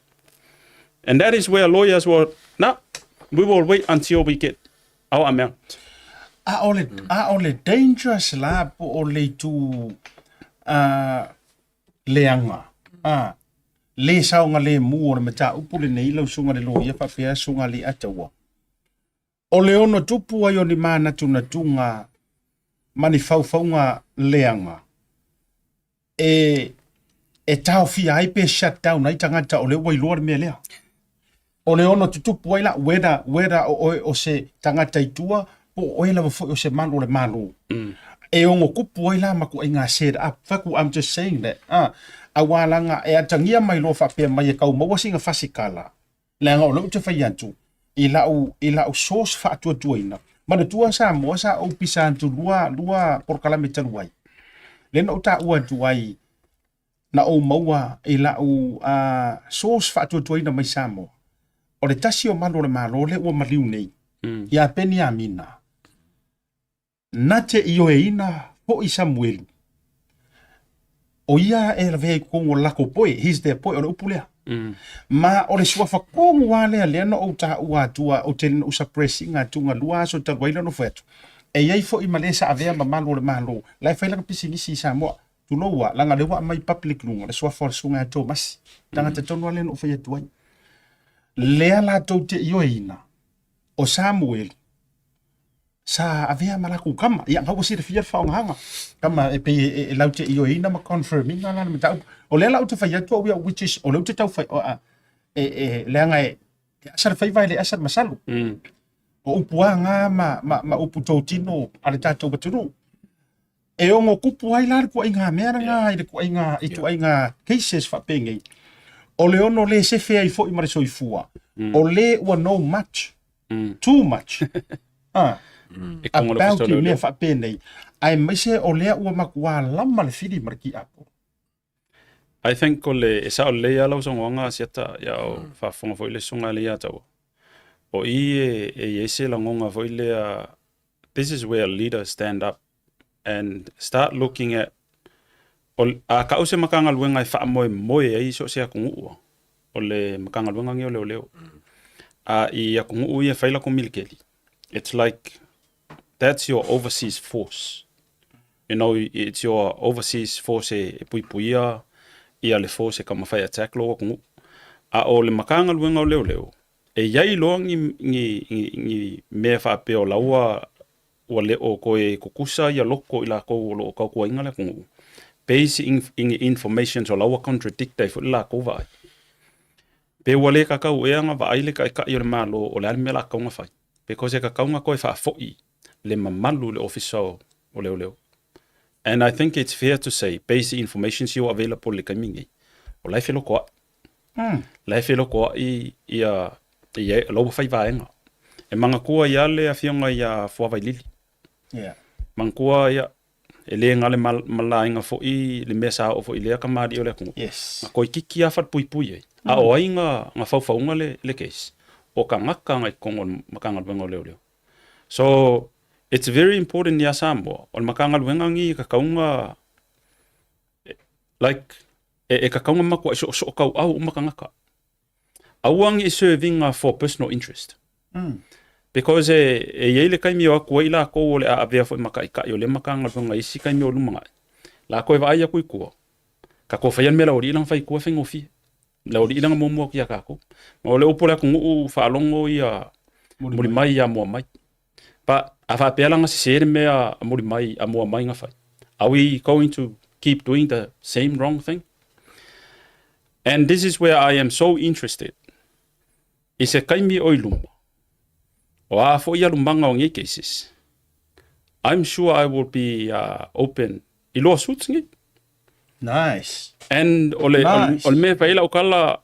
And that is where lawyers will, no, we will wait until we get our amount. A o le, a o le dangerous la po o le itu leaga, a, le saogalemu o le mataupu lenei lau susuga i le loia faapea susuga Leiataua. O le ono tupu ai o ni mānatunatuga ma ni faufauga leaga e e taofia ai pe shut down ai tagata o lea ua iloa le mea lea. O le ono tutupu ai la, whether, whether o oe o se tagata i tua, po o oe lava foi o se malu o le Malo. E ono kupu ai la ma kuaiga set up. Faku, I'm just saying that. Ah, auā laga e atagia mai loa faapea mai e kau maua sina fasikala, Leaga o lea ou te fai atu i lau, i lau source faatuatuaina. Manatua Samoa sa ou pisa atu lua, lua polokalame talu ai. Lea na ou taua atu ai na ou maua i lau uh, source faatuatuaina mai Samoa. O le tasi o malu o le Malo lea ua maliu nei, ia Peniamina. Na te ioeina hoʻi Samuelu, ʻo ia e lavea i totonu o le lakou poe, he's their poe, o le upu lea. Ma o le suafa tonu lava lea lea na ou taua atua, ou te na ou suppress ina atu lua aso talu ai lea na fai atu. E i ai foi ma le sa avea ma malu o le Malo, la e fai lana pisinisi i Samoa. Tulou a, leaga lea ua aumai public luga, le suafa o le susuga ia Tomasi. Tagata tonu lava lea na ou fai atu ai. Lea latou te ioeina, o Samuelu, sa avea ma lakou kama. Ia, na ua silafia le faaaogaga. Kama e pei e, e lau te ioeina ma confirm ina la le mataupu. O lea la ou te fai atu au ia, which is, o lea ou te tau fai, o, a, e, e, leaga e, e asa le faiva e le asa le masalo. O upu a ngā ma, ma, ma upu tōtino a le tātou atunuu. E ono kupu ai la le tuaiga mea lena i le tuaiga, i tuaiga cases faapenei. O le ono le sefe ai foi ma le soifua. O le ua know much, too much. Ah, E kongo le about ofisa o i mea leoleo. faapenei. Aemaise o lea ua matua lama le fili ma le kiapo. I think o le, e sao lelei lava lau saunoaga Asiata, ia o faafofoga foi le susuga lea ia Taua. O i e, e i ai se lagona foi lea, this is where leaders stand up and start looking at, o, a kau se Matagaluega e faamoemoe ai so o se atunuu, o le Matagaluega lenei o Leoleo. A i atunuu ia e fai latou militeli, it's like that's your overseas force. You know, it's your overseas force e puipuia ia le force e taumafai e attack lou atunuu. A o le Matagaluega o Leoleo, e i ai loa ni, ni, ni, ni mea faapea o la ua, ua le o toe tutusa ia loto i latou o lo o tautuaina le atunuu. Base i ni informations o la ua contradict ai foi le lakou vaai. Pe ua le kakau ea na vaai le Taitai o le Malo o le a le mea la tatau ona fai. Because e kakau ona toe faafoi le mamalu i le Ofisa o Leoleo. And I think it's fair to say, based i information ua available i le taimi nei, o la e felotoa'i. La e felotoa'i ia, ia, la ua fai vaega. E manatua ia le afioga ia Fuavailili. Manatua ia, e le gale malaina foi le mea sa oo foi i lea kamali'i o le atunuu. Na toeitiiti lava falepuipui ai. A o ai na faufauga le case? O tagata na i totonu o le Matagaluega o Leoleo. So, it's very important iā Samoa, o le Matagaluega lenei e tatau ona, like, e tatau ona matuai soosoo tauau uma tagata. Aua ne i serving for personal interest. Because e i ai le taimi e o atu ai lakou o le a avea foi ma taitai o lea Matagaluega i isi taimi o lumanai, latou e vaai atu i tua, tatou faia le mea laulii lana fai i tua e faigofie. Laulii lana muamua atu ia tatou. Ma o le upu a le atunuu faalogo ia muli mai ia mua mai. But a faapea la na sese le mea a muli mai a mua mai na fai, are we going to keep doing the same wrong thing? And this is where I am so interested i se taimi o i luma, o a foi alumaga o nei cases, I'm sure I will be open i lawsuits nei. Nice. And o le, Nice. o le mea e fai ai lau tala,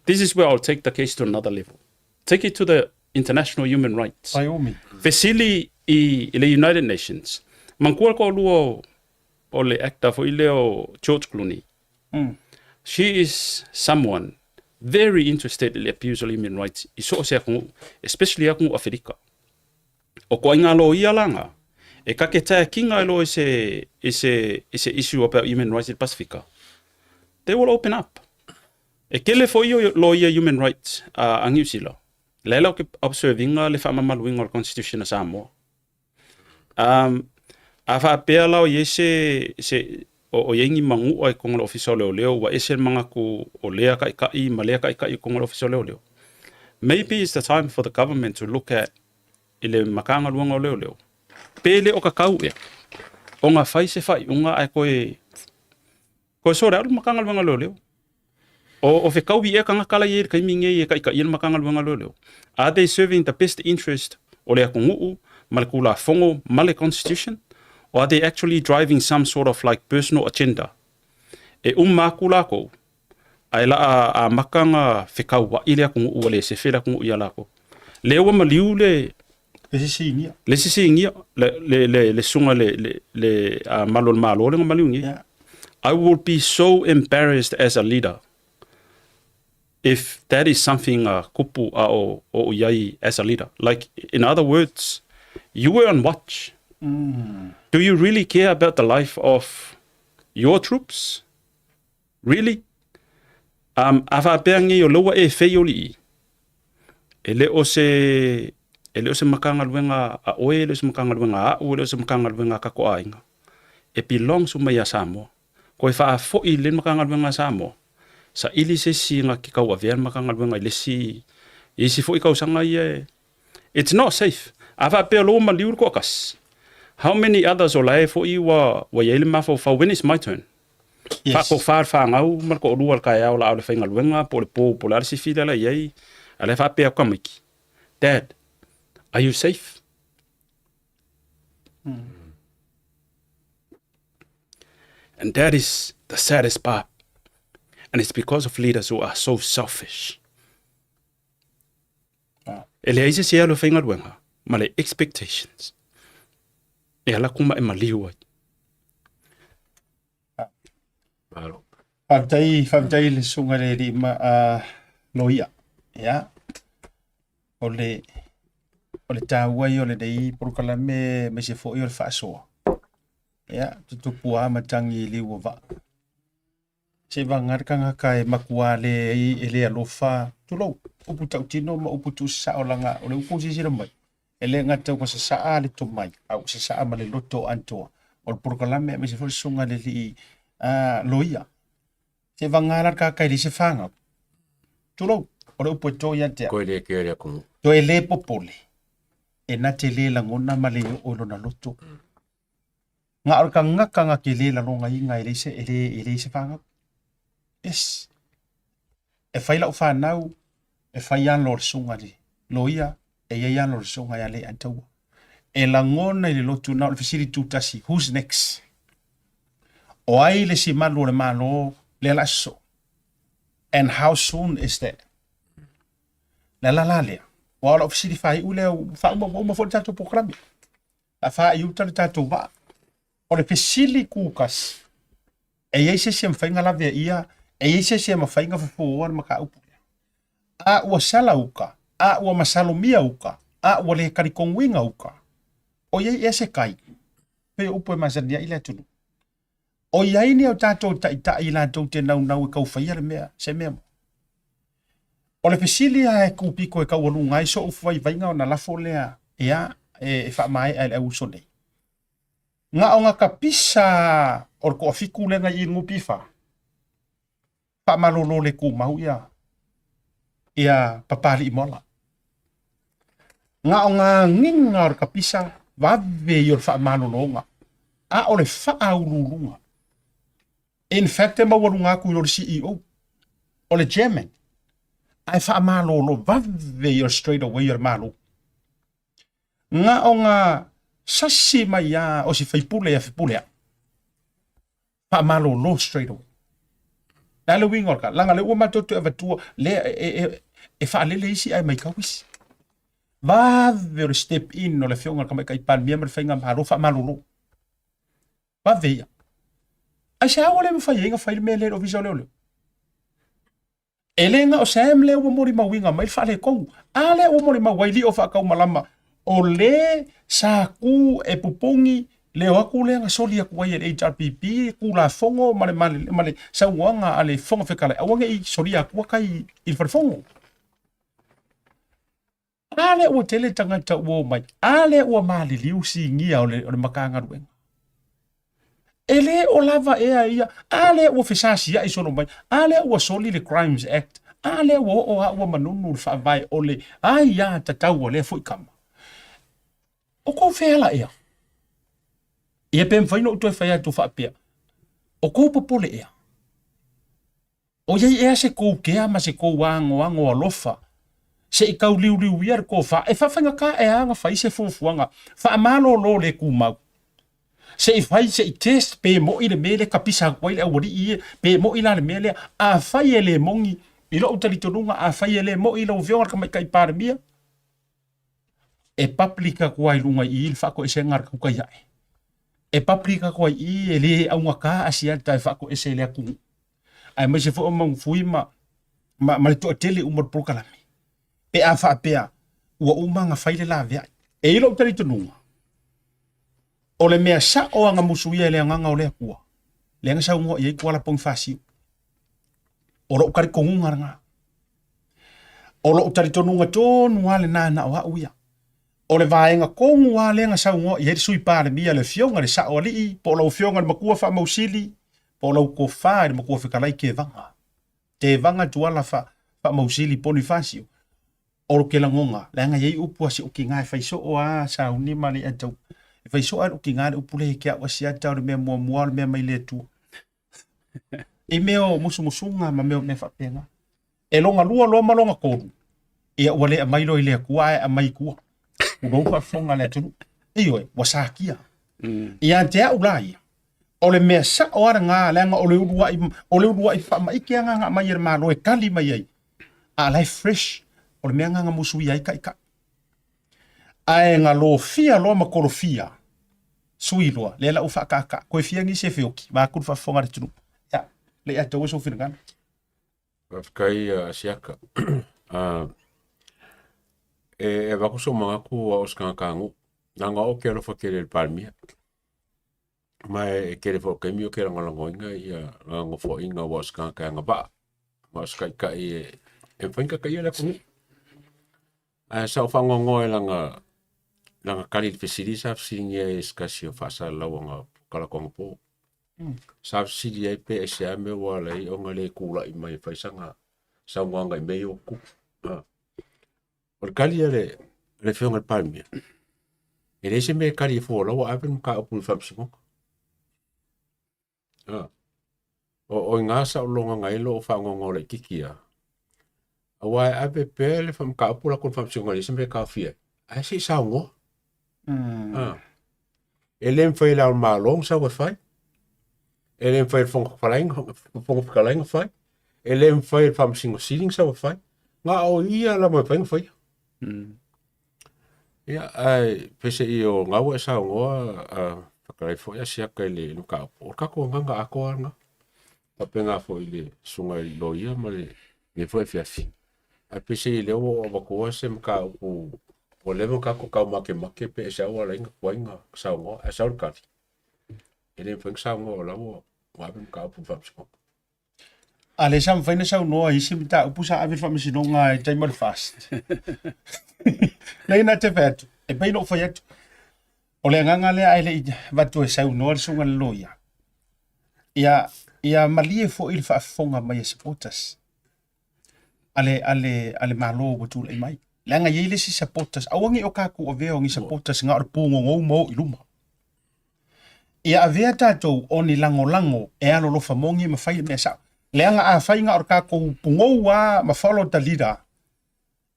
this is where I'll take the case to another level. Take it to the international human rights. By all means. Fesili i le United Nations. Manatua le toalua o le actor foi lea o George Clooney. She is someone very interested i le abuse o le human rights i so o se atunuu, especially atunuu Aferika. O ituaiga loia la na, e ta te tag-ina e loa i se issue about human rights i le Pasifika. They will open up. E tele foi o loia human rights a New Zealand. Le la o ke observinga le faamamaluina o le Constitution a Samoa. A faapea la o i ai se o i ai ni manu'a i totonu o le Ofisa o Leoleo ua ese le manatu o lea taitai ma lea taitai i totonu o le Ofisa o Leoleo. Maybe it's the time for the government to look at i le Matagaluega o Leoleo. Pe le o kakau ea, ona fai se faaiuga ae toe sort out le Matagaluega o Leoleo. O fekaui ea tagata la i ai i le taimi nei e taitaia le Matagaluega o Leoleo. Are they serving the best interest o le atunuu ma le Tulafono ma le Constitution? Or are they actually driving some sort of like personal agenda? E uma atu lakou, ae la a amata ona fekaua'i le atunuu ua le sefe le atunuu ia lakou. Lea ua maliu le Le sisigia. Le sisigia, le susuga le malu o le Malo le na maliu nei. I would be so embarrassed as a leader if that is something kupu a o iai as a leader. Like, in other words, you were on watch. Do you really care about the life of your troops? Really? A faapea nei o laua e fei o lii, e le o se Matagaluega a oe, e le o se Matagaluega a a'u, e le o se Matagaluega a kako aiga. E belongs uma ia Samoa. Koe faafoi le Matagaluega a Samoa. Saili se isi na ke tauavea le Matagaluega i le isi, i isi foi tausaga ia e. It's not safe. A faapea lo maliu le toatasi. How many others o la e foi ua i ai le mafaufau, when is my turn? Faatofa le fanau ma le toalua le taeao la o le faigaluega po o le po po o le a le sifi lea la i ai. A le faapea tamaiti, "Dad, are you safe?" And that is the saddest part. And it's because of leaders who are so selfish. E leai se isi e alu e faigaluega ma le expectations. E ala atu ma e maliu ai. Malo. Faafetai, faafetai le susuga i le alii ma loia. Ia. O le taua ia o lenei polokalame aemaise foi o le faasoa. Ia, tutupu lava matagi i liu o vaa. Se vaga le tagata e matua le ai e le alofa, tulou, upu tautino ma upu tuusasao laga o le upu silasila mai. E le gata ua sasaa le tomai, a ua sasaa ma le loto atoa. O le polokalame aemaise foi le susuga i le alii loia. Se vaga la le tagata e leai se fanau. Tulou, o le upu e to ia te au. Koe le kea le atunuu. Toe le popole, e na te le lagona ma le oo i lona loto. Na o le tagata na te le lalogaina e leai se, e le, e leai se fanau. Yes. E fai lau fanau, e fai alo o le susuga i le loia, e i ai alo o le susuga ia Leiataua. E lagona i le lotu na o le fesili tutasi, who's next? O ai le isi malu o le Malo lea la sosoo? And how soon is that? Le ala la lea. Aua o lau fesili faaiu lea, ua faauma, ua uma foi le tatou polokalame. A faaiuta le tatou vaa. O le fesili kukasi, e i ai se isi e mafai ona laveaia, e i ai se isi e mafai ona fofooa le mataupu lea? A ua sala uka, a ua masalomia uka, a ua le talitonuina uka, o i ai ea se kai? Pei o upu e masani ai le atunuu. O i ai ni o tatou taitai latou te naunau e tau faia le mea, se mea mo. O le fesili lava e kūpito e taualuga ai so'u vaivaiga ona lafo lea, ia, e faamaea e le auuso nei. Na ona tapisa o le toafitu lea na i i le NPF, faamalolo le tumau ia ia Papalii Moala. Na o ngā agiga o le kapisa vave ia o le faamalologa, a o le faauluuluga. In fact, e maualuga atu i lo le CEO, o le chairman, ae faamalolo vave ia o le straight away o le Malo. Na o ngā sasi mai a o si faipule ia Fepuleai, faamalolo straight away. Le a le uiga o le tala? Leaga lea ua matou toe avatua lea e, e, e, e faalele isi ae maitau isi. Vave o le step in o le afioga i le Tamaitai Palemia ma le Faigamalo faamalolo. Vave ia. Aisea ua le mafai ai ona fai le mea lea i le Ofisa o Leoleo? E le na o Sam lea ua molimauina mai le faaletonu, a lea ua molimau ai lio faataumalama o le sa tu e pupuni le o atu lea na soli atu ai e le HRPP Tulafono ma le, ma le, ma le saunoaga a le Fofoga Fetalai, aua ne i solia atua tai i le falefono. A lea ua tele tagata ua omai, a lea ua maliliu sinia o le, o le Matagaluega. E le o lava ea ia, a lea ua fesasiai solo mai, a lea ua soli le Crimes Act, a lea ua oo a ua manunu le faavae o le aia tatau a lea foi tama. O kou feala ea? Ia pe mafai ona ou toe fai atu faapea, o kou popole ea? O i ai ea se kou kea ma se kou anoano alofa se i tauliuliuia le tofa e faafaigata ea ona fai se fuafuaga faamalolo le tumau? Se i fai se i test pe mo'i le mea lea tapisa atu ai le aualii ia, pe mo'i la le mea lea. Afai e le moni, i lo'u talitonuga, afai e le mo'i lau Afioga i le Tamaitai Palemia, e public atu lava i luga i i le faatoesega a le tautai ae. E public atu ai i i e le augata Asiata e faatoese i le atunuu, aemaise foi o Magufui ma, ma, ma le toatele uma o le polokalame, pe a faapea ua uma ona fai le laveai. E i ai lou talitonuga, o le mea sao a na musuia e le agaga o le Atua, lea na saunoa i ai Tuala Ponifasio. O lou talitonuga lena. O lou talitonuga tonu lava lena na o au ia. O le vaega tonu lava lea na saunoa i ai le Sui Palemia, le Afioga i le Sao Alii, po o lau Afioga i le Matua Faamausili, po o lau Tofa i le Matua Fetalai Tevaga. Tevaga Tuala Faamausili Ponifasio. O ke lagona, leaga e i ai upu a si ou tina e fai soo lava sauni ma le atau. E fai soo lava e lou tina le upu lea ia te au Asiata o le mea muamua o le mea mai le Atua. I mea o musumusuga ma mea o mea faapena. E lona lua loa ma lona tolu, ia ua le aumai loa i le Atua ae aumai i tua. Tulou faafofoga a le atunuu. Ioe, ua satia. Ia te au la ia, o le mea sao lava lena, leaga o le uluai, o le uluai faamaite lava na aumai e le Malo e tali mai ai, a o la e fresh, o le mea lena na musuia ai taitai. Ae na lofia loa ma kolofia, sui loa, lea la ua faataataa, toe fia nisi e feoki, vaeatu le faafofoga a le atunuu. Ia, le i ataua sou finagalo. Faafetai Asiata. E avatu sou manatu a o se tagata nuu, leaga o ou te alofa tele i le Palemia. Ma e tele foi o taimi ou te lagolagoina ia lana nofoaiga aua o se tagata e agavaa, ma o se taitai e mafai ona taitaia le atunuu. Ae sa ou faanoanoa i lana lana tali i le fesili sa fesiligia e se tasi o faasalalauaga o Kalako anapo. Sa fesili ai pe aisea mea ua ala ai ona le tulai mai e fai sana saunoaga i mea ia ua tutupu. O le tali a le le Afioga i le Palemia, e leai se mea e tali ai fua o la ua ave le mataupu i le Faamasinoga. O i ina saologa na ai lou faanoanoa laitiiti lava, aua e ave pea le mataupu lea i le Faamasinoga e leai se mea e taofia ai, ae se i saunoa. E le mafai e le Ao o le Malo ona sau e fai, e le mafai e le Fofoga Fetalai ona fai, e le mafai e le Faamasino Sili ona sau e fai, na o ia lava e mafai ona faia. Ia, ae peiseai o lena ua e saunoa fetalai foi Asiata i le mataupu, o le tatou agaga atoa lava lena. Faapena foi i le susuga i le loia ma lenei foi afiafi. Ae peiseai o lea ua ou avatua se mataupu ua leva ona tatou taumatemate pe aisea ua ala ai ona tuai ona saunoa, ae sau le tali, e le mafai ona saunoa o la ua ave le mataupu i le faamasinoga. A lea sa mafai ona saunoa i isi mataupu sa ave i le faamasinoga i taimi o le FAST. Leai na te fai atu, e pei ona ou fai atu, o le agaga lea ae le i avatu e saunoa le susuga i le loia, ia, ia malie foi le faafofoga mai a supporters a le, a le, a le Malo ua tulai mai. Leaga e i ai le isi supporters, aua ne i o tatou avea o ni supporters na o le pugogou ma o i luma. Ia avea tatou o ni lagolago e alolofa moni ma fai le mea sao. Leaga afai na o le tatou pugou lava ma follow the leader,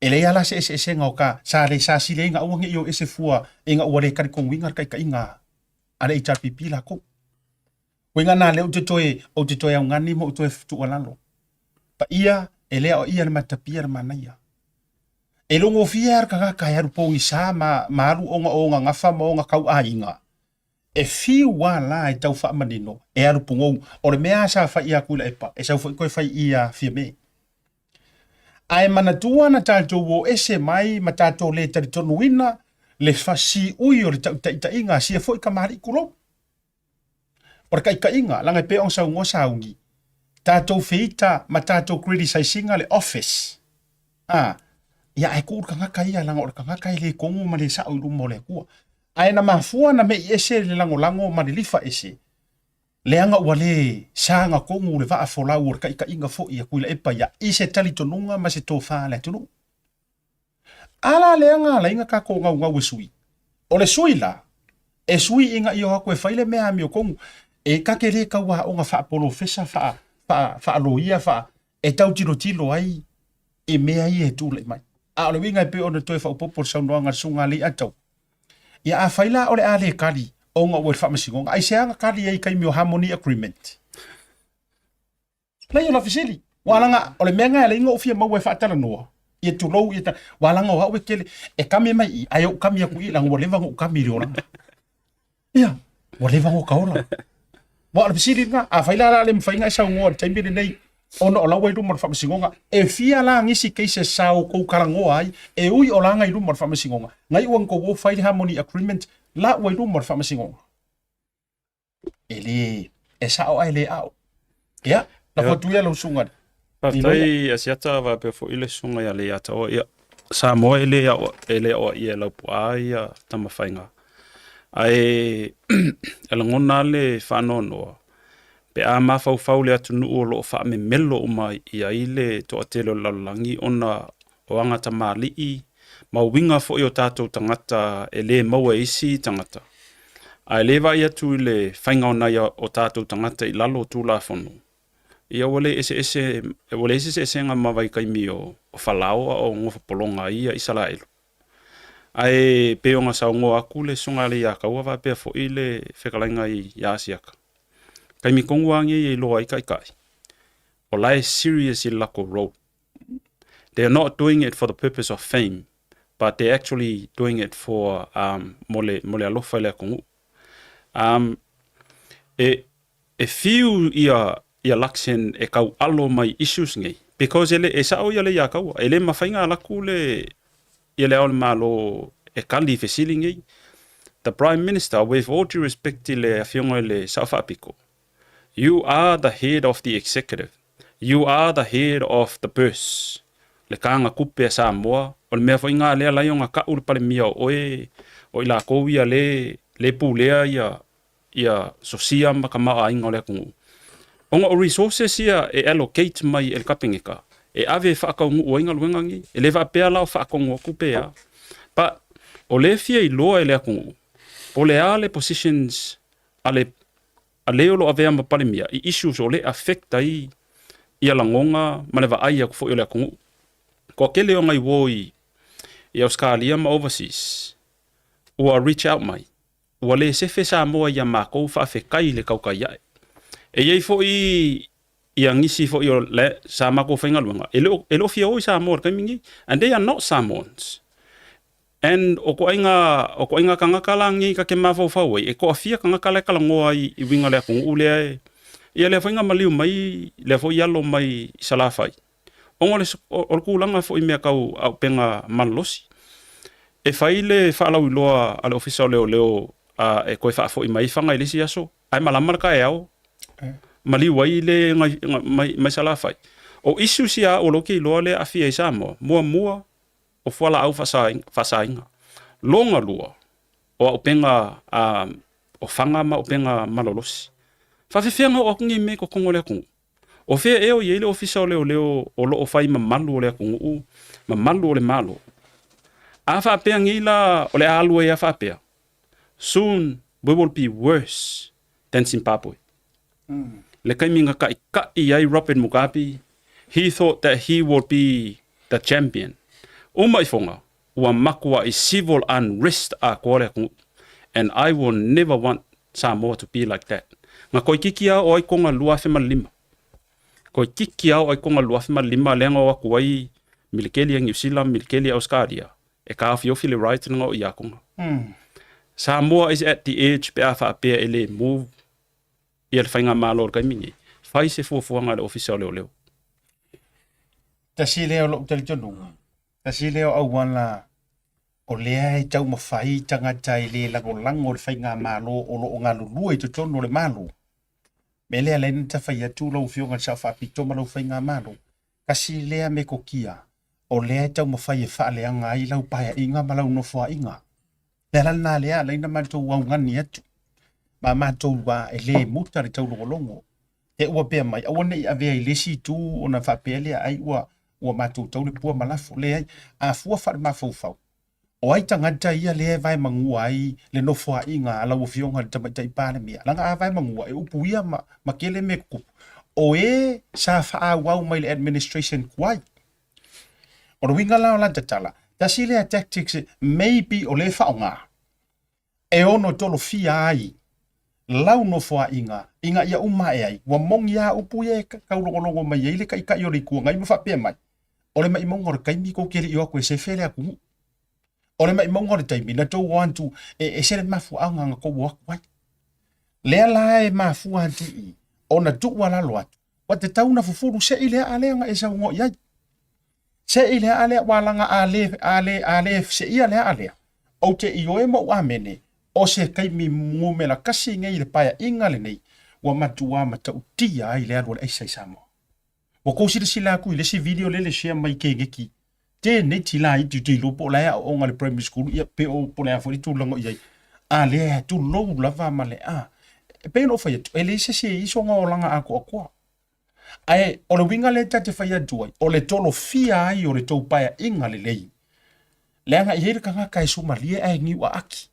e leai lava la se eseesega o ka sa le sa sili ai na aua ne i o ese fua ina ua le talitonuina le taitaiga a le HRPP latou. Uiga na lea ou te toe, ou te toe augani ma ou toe tuualalo. Paia, e le aoaia le matapia le manaia. E logofie lava le tagata e alu pogisa ma, ma alu ona o ona gafa ma ona tauaiga. E fiu lava la e tau faamanino, e alu pugou. O le mea lava sa fai ia Tuilaepa, e sau foi toe fai i ia Fiame. Ae manatua na tatou o ese mai ma tatou le talitonuina le fasiui o le tautaitaiga a sia foi kamali'i tulou. O le taitaiga, leaga e pei ona saunoa Sauni, tatou feita ma tatou criticize ina le office, a, ia ae tuu le tagata ia leaga o le tagata e le tonu ma le sao i luma o le Atua. Ae na mafua na mei ese le lagolago ma le lifa ese, leaga ua le saga tonu le vaa folau o le taitaiga foi a Tuilaepa ia i se talitonuga ma se tofa a le atunuu. A la lea na ala ai na tatou naunau e sui? O le sui la, e sui ina ia o atu e fai le mea amiotonu. E ta te le tau aoga faapolofesa, faa, faa, faaloia, faa, e tau tilotilo ai i mea ia e tulai mai. A o le uiga e pei ona toe faaopoopo le saunoaga a le Susuga a Leiatau, ia afai la o le a le kali ona ua i le faamasinoga, aisea na kali ai i taimi o Harmony Agreement? Leai o lau fesili, ua laga, o le mea lena e ala ai ona ou fia maua e faatalanoa, ia tulou, ia ta, ua laga o au e tele, e kami mai i i, ae ou kami atu i i, leaga ua leva ona ou kami i le olaga. Ia, ua leva ona ota ola. Ua o le fesili lena, afai la o le a le mafai ona e saunoa i le taimi lenei, ona o la ua i luma o le faamasinoga, e fia la nisi cases sa outou talanoa ai, e ui o la na i luma o le faamasinoga, na iu ina outou o fai le harmony agreement, la ua i luma o le faamasinoga. E le, e sao ae le ao. Ia, lafo atu ia lau susuga. Faafetai Asiata faapea foi le susuga ia Leiataua. Ia, Samoa e le ao, e le aoaia e Laupua ia Tamafaiga. Ae e lagona lava le faanoanoa pe a mafaufau le atunuu o lo o faamemelo uma i ai le toatele o le lalolagi ona o aga tamalii ma uiga foi o tatou tagata e le maua e isi tagata. Ae le vaai atu i le faiga o nai o tatou tagata i lalo o Tulafono, ia ua le eseese, ua leai se eseesega ma vaitaimi o Falao a o nofopologa ai ia Isaraelu. Ae pei ona saunoa atu le Susuga ia Leiataua faapea foi le fetalaiga ia Asiata, taimi tonu lava nei e iloa ai taitai, o la e serious i le latou role. They are not doing it for the purpose of fame, but they're actually doing it for um, mo le, mo le alofa i le atunuu. Um, e, e fiu ia, ia Luxen e tau alo mai issues nei, because e, le, e sao ia le ia kaua, e le mafai ona alaku le, ia le ao le Malo e kali i fesili nei. The Prime Minister, with all due respect i le afioga i le Sao Faapito, you are the head of the executive. You are the head of the purse, le kāga kupe a Samoa, o le mea foi ngā lea lai o ngā ka'u le palemia o oe, o i lākou ia le, le pulea ia, ia sosia ma tamaoaiga o le atunuu. Ona o resources ia e allocate mai e le Kapeneta, e ave e faataunuu ai galuega nei. E le faapea la o faatonu atu pe a. But, o lea e fia iloa e le atunuu, po o le a le positions a le. a le o lo o avea ma Palemia i issues o lea e affect ai ia lagoga ma le vaai atu foi o le atunuu. Toatele o nai uo i i Ausetalia ma overseas ua reach out mai, ua le sefe Samoa ia makou faafetai i le tautai ae. E i ai foi ia nisi foi o le sa matou faigaluega e le o e le o fia o i Samoa i le taimi lenei and they are not Samoans. And o toaiga o toaiga tagata la nei ta te mafaufau ai e toafia tagata la e talanoa ai i uiga o le atunuu lea e ia lea foi na maliu mai lea foi alo mai i Salafai ona o le o le tulaga foi i mea tau auupega malolosi. E fai le faalauiloa a le Ofisa o Leoleo a e toe faafoi mai fana i le isi aso ae malama le taeao maliu ai le mai, mai Salafai. O issues ia au o lea ou te iloa lea e aafia ai Samoa, muamua o fualaau faasaina. Lona lua, o auupega o fana ma auupega malolosi. Faafefea ona oo atu nei mea i totonu o le atunuu? O fea ea o i ai le Ofisa o Leoleo o lo o fai ma malu o le atunuu ma malu o le Malo? A faapea nei la o le a alu ai a faapea, soon we will be worse than Zimbabwe. Le taimi na taʻitaʻi ai Robert Mugabe, he thought that he would be the champion. Uma ifoga, ua matuaʻi civil unrest atoa le atunuu. And I will never want Samoa to be like that. Na toeitiiti a oo ai Tonga 2005. Toeitiiti a oo ai Tonga 2005 lea na o atu ai militeli a Niu Sila, militeli a Ausetalia e taofiofi le riot na oo ia Tonga. Samoa is at the edge pe a faapea e le move ia le faigamalo o le taimi nei. Fai se fuafuaga a le Ofisa o Leoleo. Tasi lea o lou talitonuga, tasi lea o auala o lea e taumafai tagata e le lagolago i le faigamalo o lo o galulue i totonu o le Malo. Mea lea lea na tafai atu lau Afioga i le Sao Faapito ma lau faigamalo, tasi lea metotia o lea e taumafai e faaleaga ai lau paeaiga ma lau nofoaiga. Le ala lena lea ala ai na matou augani atu ma matou a e le muta le taulogologo. Te ua pea mai, aua ne i avea i le isi itu ona faapea lea ai ua ua matou tau le pua ma lafo. Leai, a fua faale-mafaufau, o ai tagata ia lea e vaemagua ai le nofoaiga a lau Afioga i le Tamaitai Palemia? Leaga a vaemagua, e upuia ma, ma kele mea tutupu. O e sa faaauau mai le administration tuai. O le uiga la o lana tatala, tasi lea tactics maybe o lea e faaaoga e ono tolofia ai lau nofoaiga ina ia uma ae ai, ua moni lava upu ia e taulogologo mai ai le Taitai o le Itu Agai ma faapea mai, o le maimauga o le taimi tou te le i o atu e sefe le atunuu. O le maimauga o le taimi na tou o atu e ese le mafuaaga na tou o atu ai. Lea la e mafua atu i i ona tuualalo atu, ua tatau ona fufulu se i le aa lea na e saunoa i ai. Se i le aa lea, ua laga a le, a le, a le seia le aa lea, ou te ioe ma ou amene, o se taimi numera kasi nei i le paeaiga lenei, ua matua matautia ai le alu a le aisa i Samoa. Ua kou silasila atu i le isi video lea le share mai keneki, teneti laiti ou te iloa po o la e aooga i le primary school, ia pe o po o le a foi le tulaga o i ai, a lea e tulou lava ma le a. E pei ona ou fai atu, e leai se isi e i ai sona olaga atoatoa. Ae o le uiga lea ta te fai atu ai, o le tolofia ai o le tou paeaiga lelei, leaga e i ai le tagata e sumalie ae niu aaki.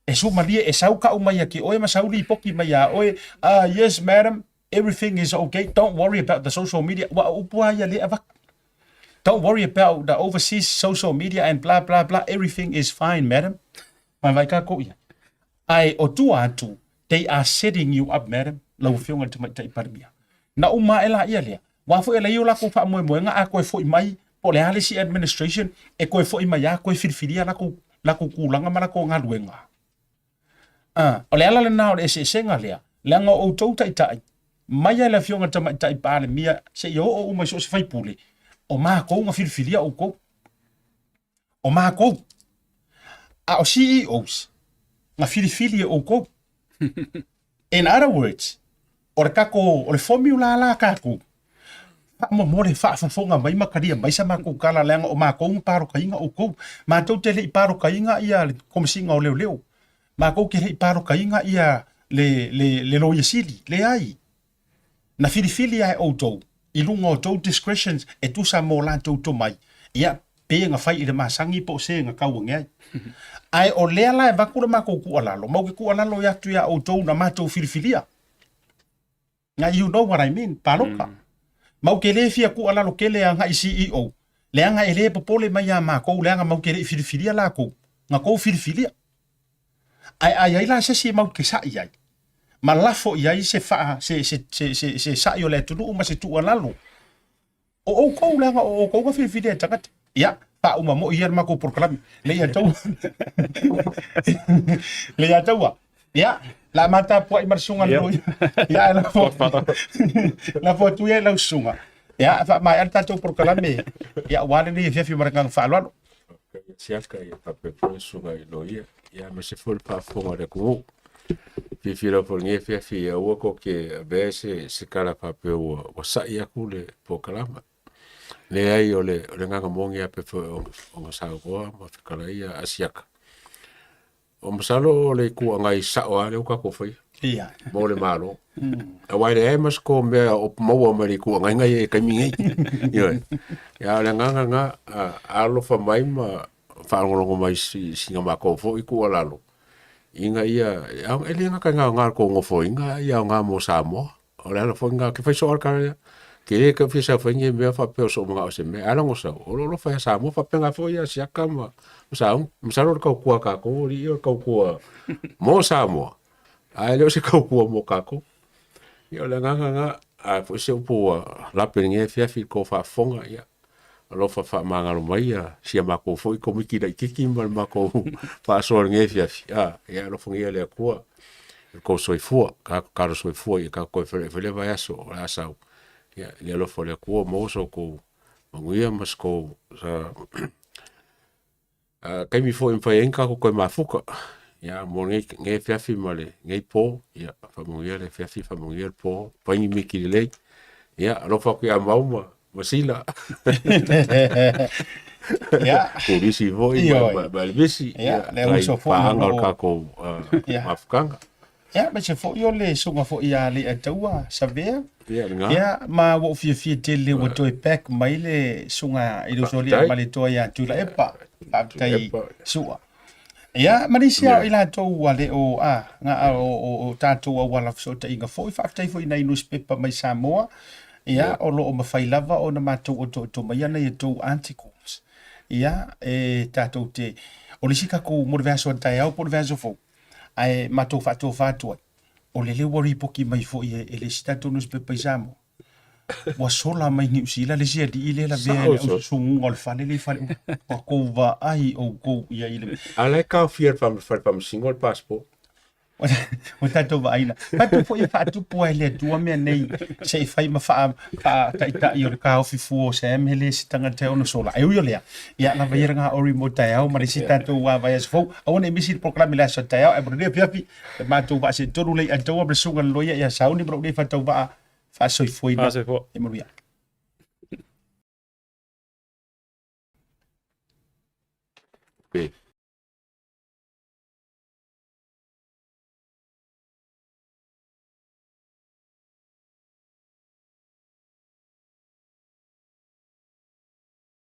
E sumalie, e sau kau mai ia te oe ma sau lipoti mai ia oe, ah, yes madam, everything is okay, don't worry about the social media. Ua o upu lava ia lea e avatu. Don't worry about the overseas social media and blah blah blah, everything is fine madam. Vaivai kākou ia. Ae o tua atu, they are setting you up madam, lau Afioga i le Tamaitai Palemia. Na uma ae laia lea, aua foi e leai o latou faamoemoega a toe foi mai po o le a le isi administration e toe foi mai a toe filifilia latou, latou tulaga ma latou galuega. A, o le ala lena o le eseesega lea, leaga o outou taitai, mai lava i le Afioga i le Tamaitai Palemia seia oo uma i so o se faipule, o matou na filifilia outou. O matou. A o CEOs, na filifili e outou. In other words, o le tatou, o le formula la a tatou, faamolemole faafofoga mai ma talia mai sa matou tala leaga o matou na palotaina outou. Matou te le i palotaina ia le Komesina o Leoleo. Matou te le i palotaina ia le, le, le Loia Sili. Leai. Na filifili lava e outou i luga o tou discretions e tusa mo latou tomai, ia, Pe na fai i le masagi po o se na tauage ai. Ae o lea la e avatu le matou tuualalo, ma ou te tuualalo atu iā outou na matou filifilia. Now you know what I mean, paloka. Ma ou te le fia tuualalo tele agai i CEO, leaga e le popole mai iā matou leaga matou te le i filifilia latou, na tou filifilia. Ae a i ai la se isi matou te sa'i ai, ma lafo i ai se faa, se, se, se, se, se sa'i o le atunuu ma se tuualalo, O outou leaga o outou na filifilia e tagata. Ia, faauma moi ia le matou polokalame. Le ia taua. Le ia taua. Ia, la ma tapuai ma le susuga le loia. Ia, la fo. La fo atu ia lau susuga. Ia, faamaea le tatou polokalame. Ia, ua le nei afiafi ma le agaga faaaloalo. Siaka ia faapea foi le susuga i loia. Ia, aemaise foi le faafofoga a le atunuu. Fiafia lava foi i lenei afiafi ia aua tou te avea se, se tala faapea ua, ua sa'i atu le polokalama. Leai, o le, o le agaga moni lava pei foi ona, ona saunoa ma fetalai ia Asiata. O masalo o le Itu Agai sa'o lava lea ua tatou faia Ia. mo le Malo. Aua e leai ma se tou mea o maua mai le Itu Agai na i ai i le taimi nei. Ioe. A o le agaga lena, a alofa mai ma faalogologo mai i sina matou foi tuualalo, ina ia, e le gata i le aoga o le tou nofoaiga, a ia aoga mo Samoa. O le ala foi lena, ou te fai soo lava le tala lea, ke le tau fia saofai ni mea faapea o sou manao i se mea. Ae ala ona sau, o lou alofa ia Samoa, faapena foi ia Siaka ma Sauni. Masalo o le tautua a tatou alii o le tautua mo Samoa, ae le o se tautua mo tatou. Ia o le agaga lena, a foi se upu ua lape i lenei afiafi i le tou faafofoga, ia alofa faamagalo mai ia si a matou foi Komiti laitiiti ma le matou faasoa i lenei afiafi, a, ia alofagia le Atua i lo tou soifua, tatalo soifua ia tatou toe feiloai foi i le vaiaso o le a sau. Ia, i le alofa o le Atua maua so outou manuia ma so tou taimi foi e mafai ai ona tatou toe mafuta. Ia, mo lenei afiafi ma lenei po, ia faamanuia le afiafi, faamanuia le po, fai ni miti lelei. Ia, alofa atu ia Mau ma Sila. Ia. Turisi foi ma Elevisi. Ia, le uso foi paaga o le tatou mafutaga. Ia, aemaise foi o le susuga foi ia Leiataua Savea. Ia, lena. Ia, ma ua ou fiafia tele ua toe back mai le susuga i le uso alii ma le toa ia Tuilaepa. Faafetai Su'a. Ia, ma nisi lava o i latou ua le o, a, na o, o tatou auala fesootaiga foi, faafetai foi i nai newspaper mai Samoa, ia, o lo o mafai lava ona matou otooto maia nai a outou articles. Ia, e tatou te, o le isi tatou mo le vaiaso a taeao po o le vaiaso fou, ae matou faatofa atu ai, o lele ua lipoti mai foi e le isi tatou newspaper i Samoa, ua sola mai Niu Sila le isi alii lea e lavea i le aususunuga o le fale lea i Faleula. Ua tou vaai outou i ai i le... A la e taofia e le fale faamasino le passport. Ua tatou vaaina. Faapea foi e faatupu ai le Atua mea nei se i fai ma faataitai o le taofi fua o Sam e le se tagata e ono sola. Ae ui o lea, ia lava ia lena ori mo taeao ma le isi tatou vaiaso fou. Aua ne i misi le polokalame i le aso taeao, ae mo lenei afiafi, le matou vaa seetolu lea i Ataua ma le susuga i le loia ia Sauni ma lou nei faatauvaa faasoifuaina. Faasoifua. Ia manuia. Pe.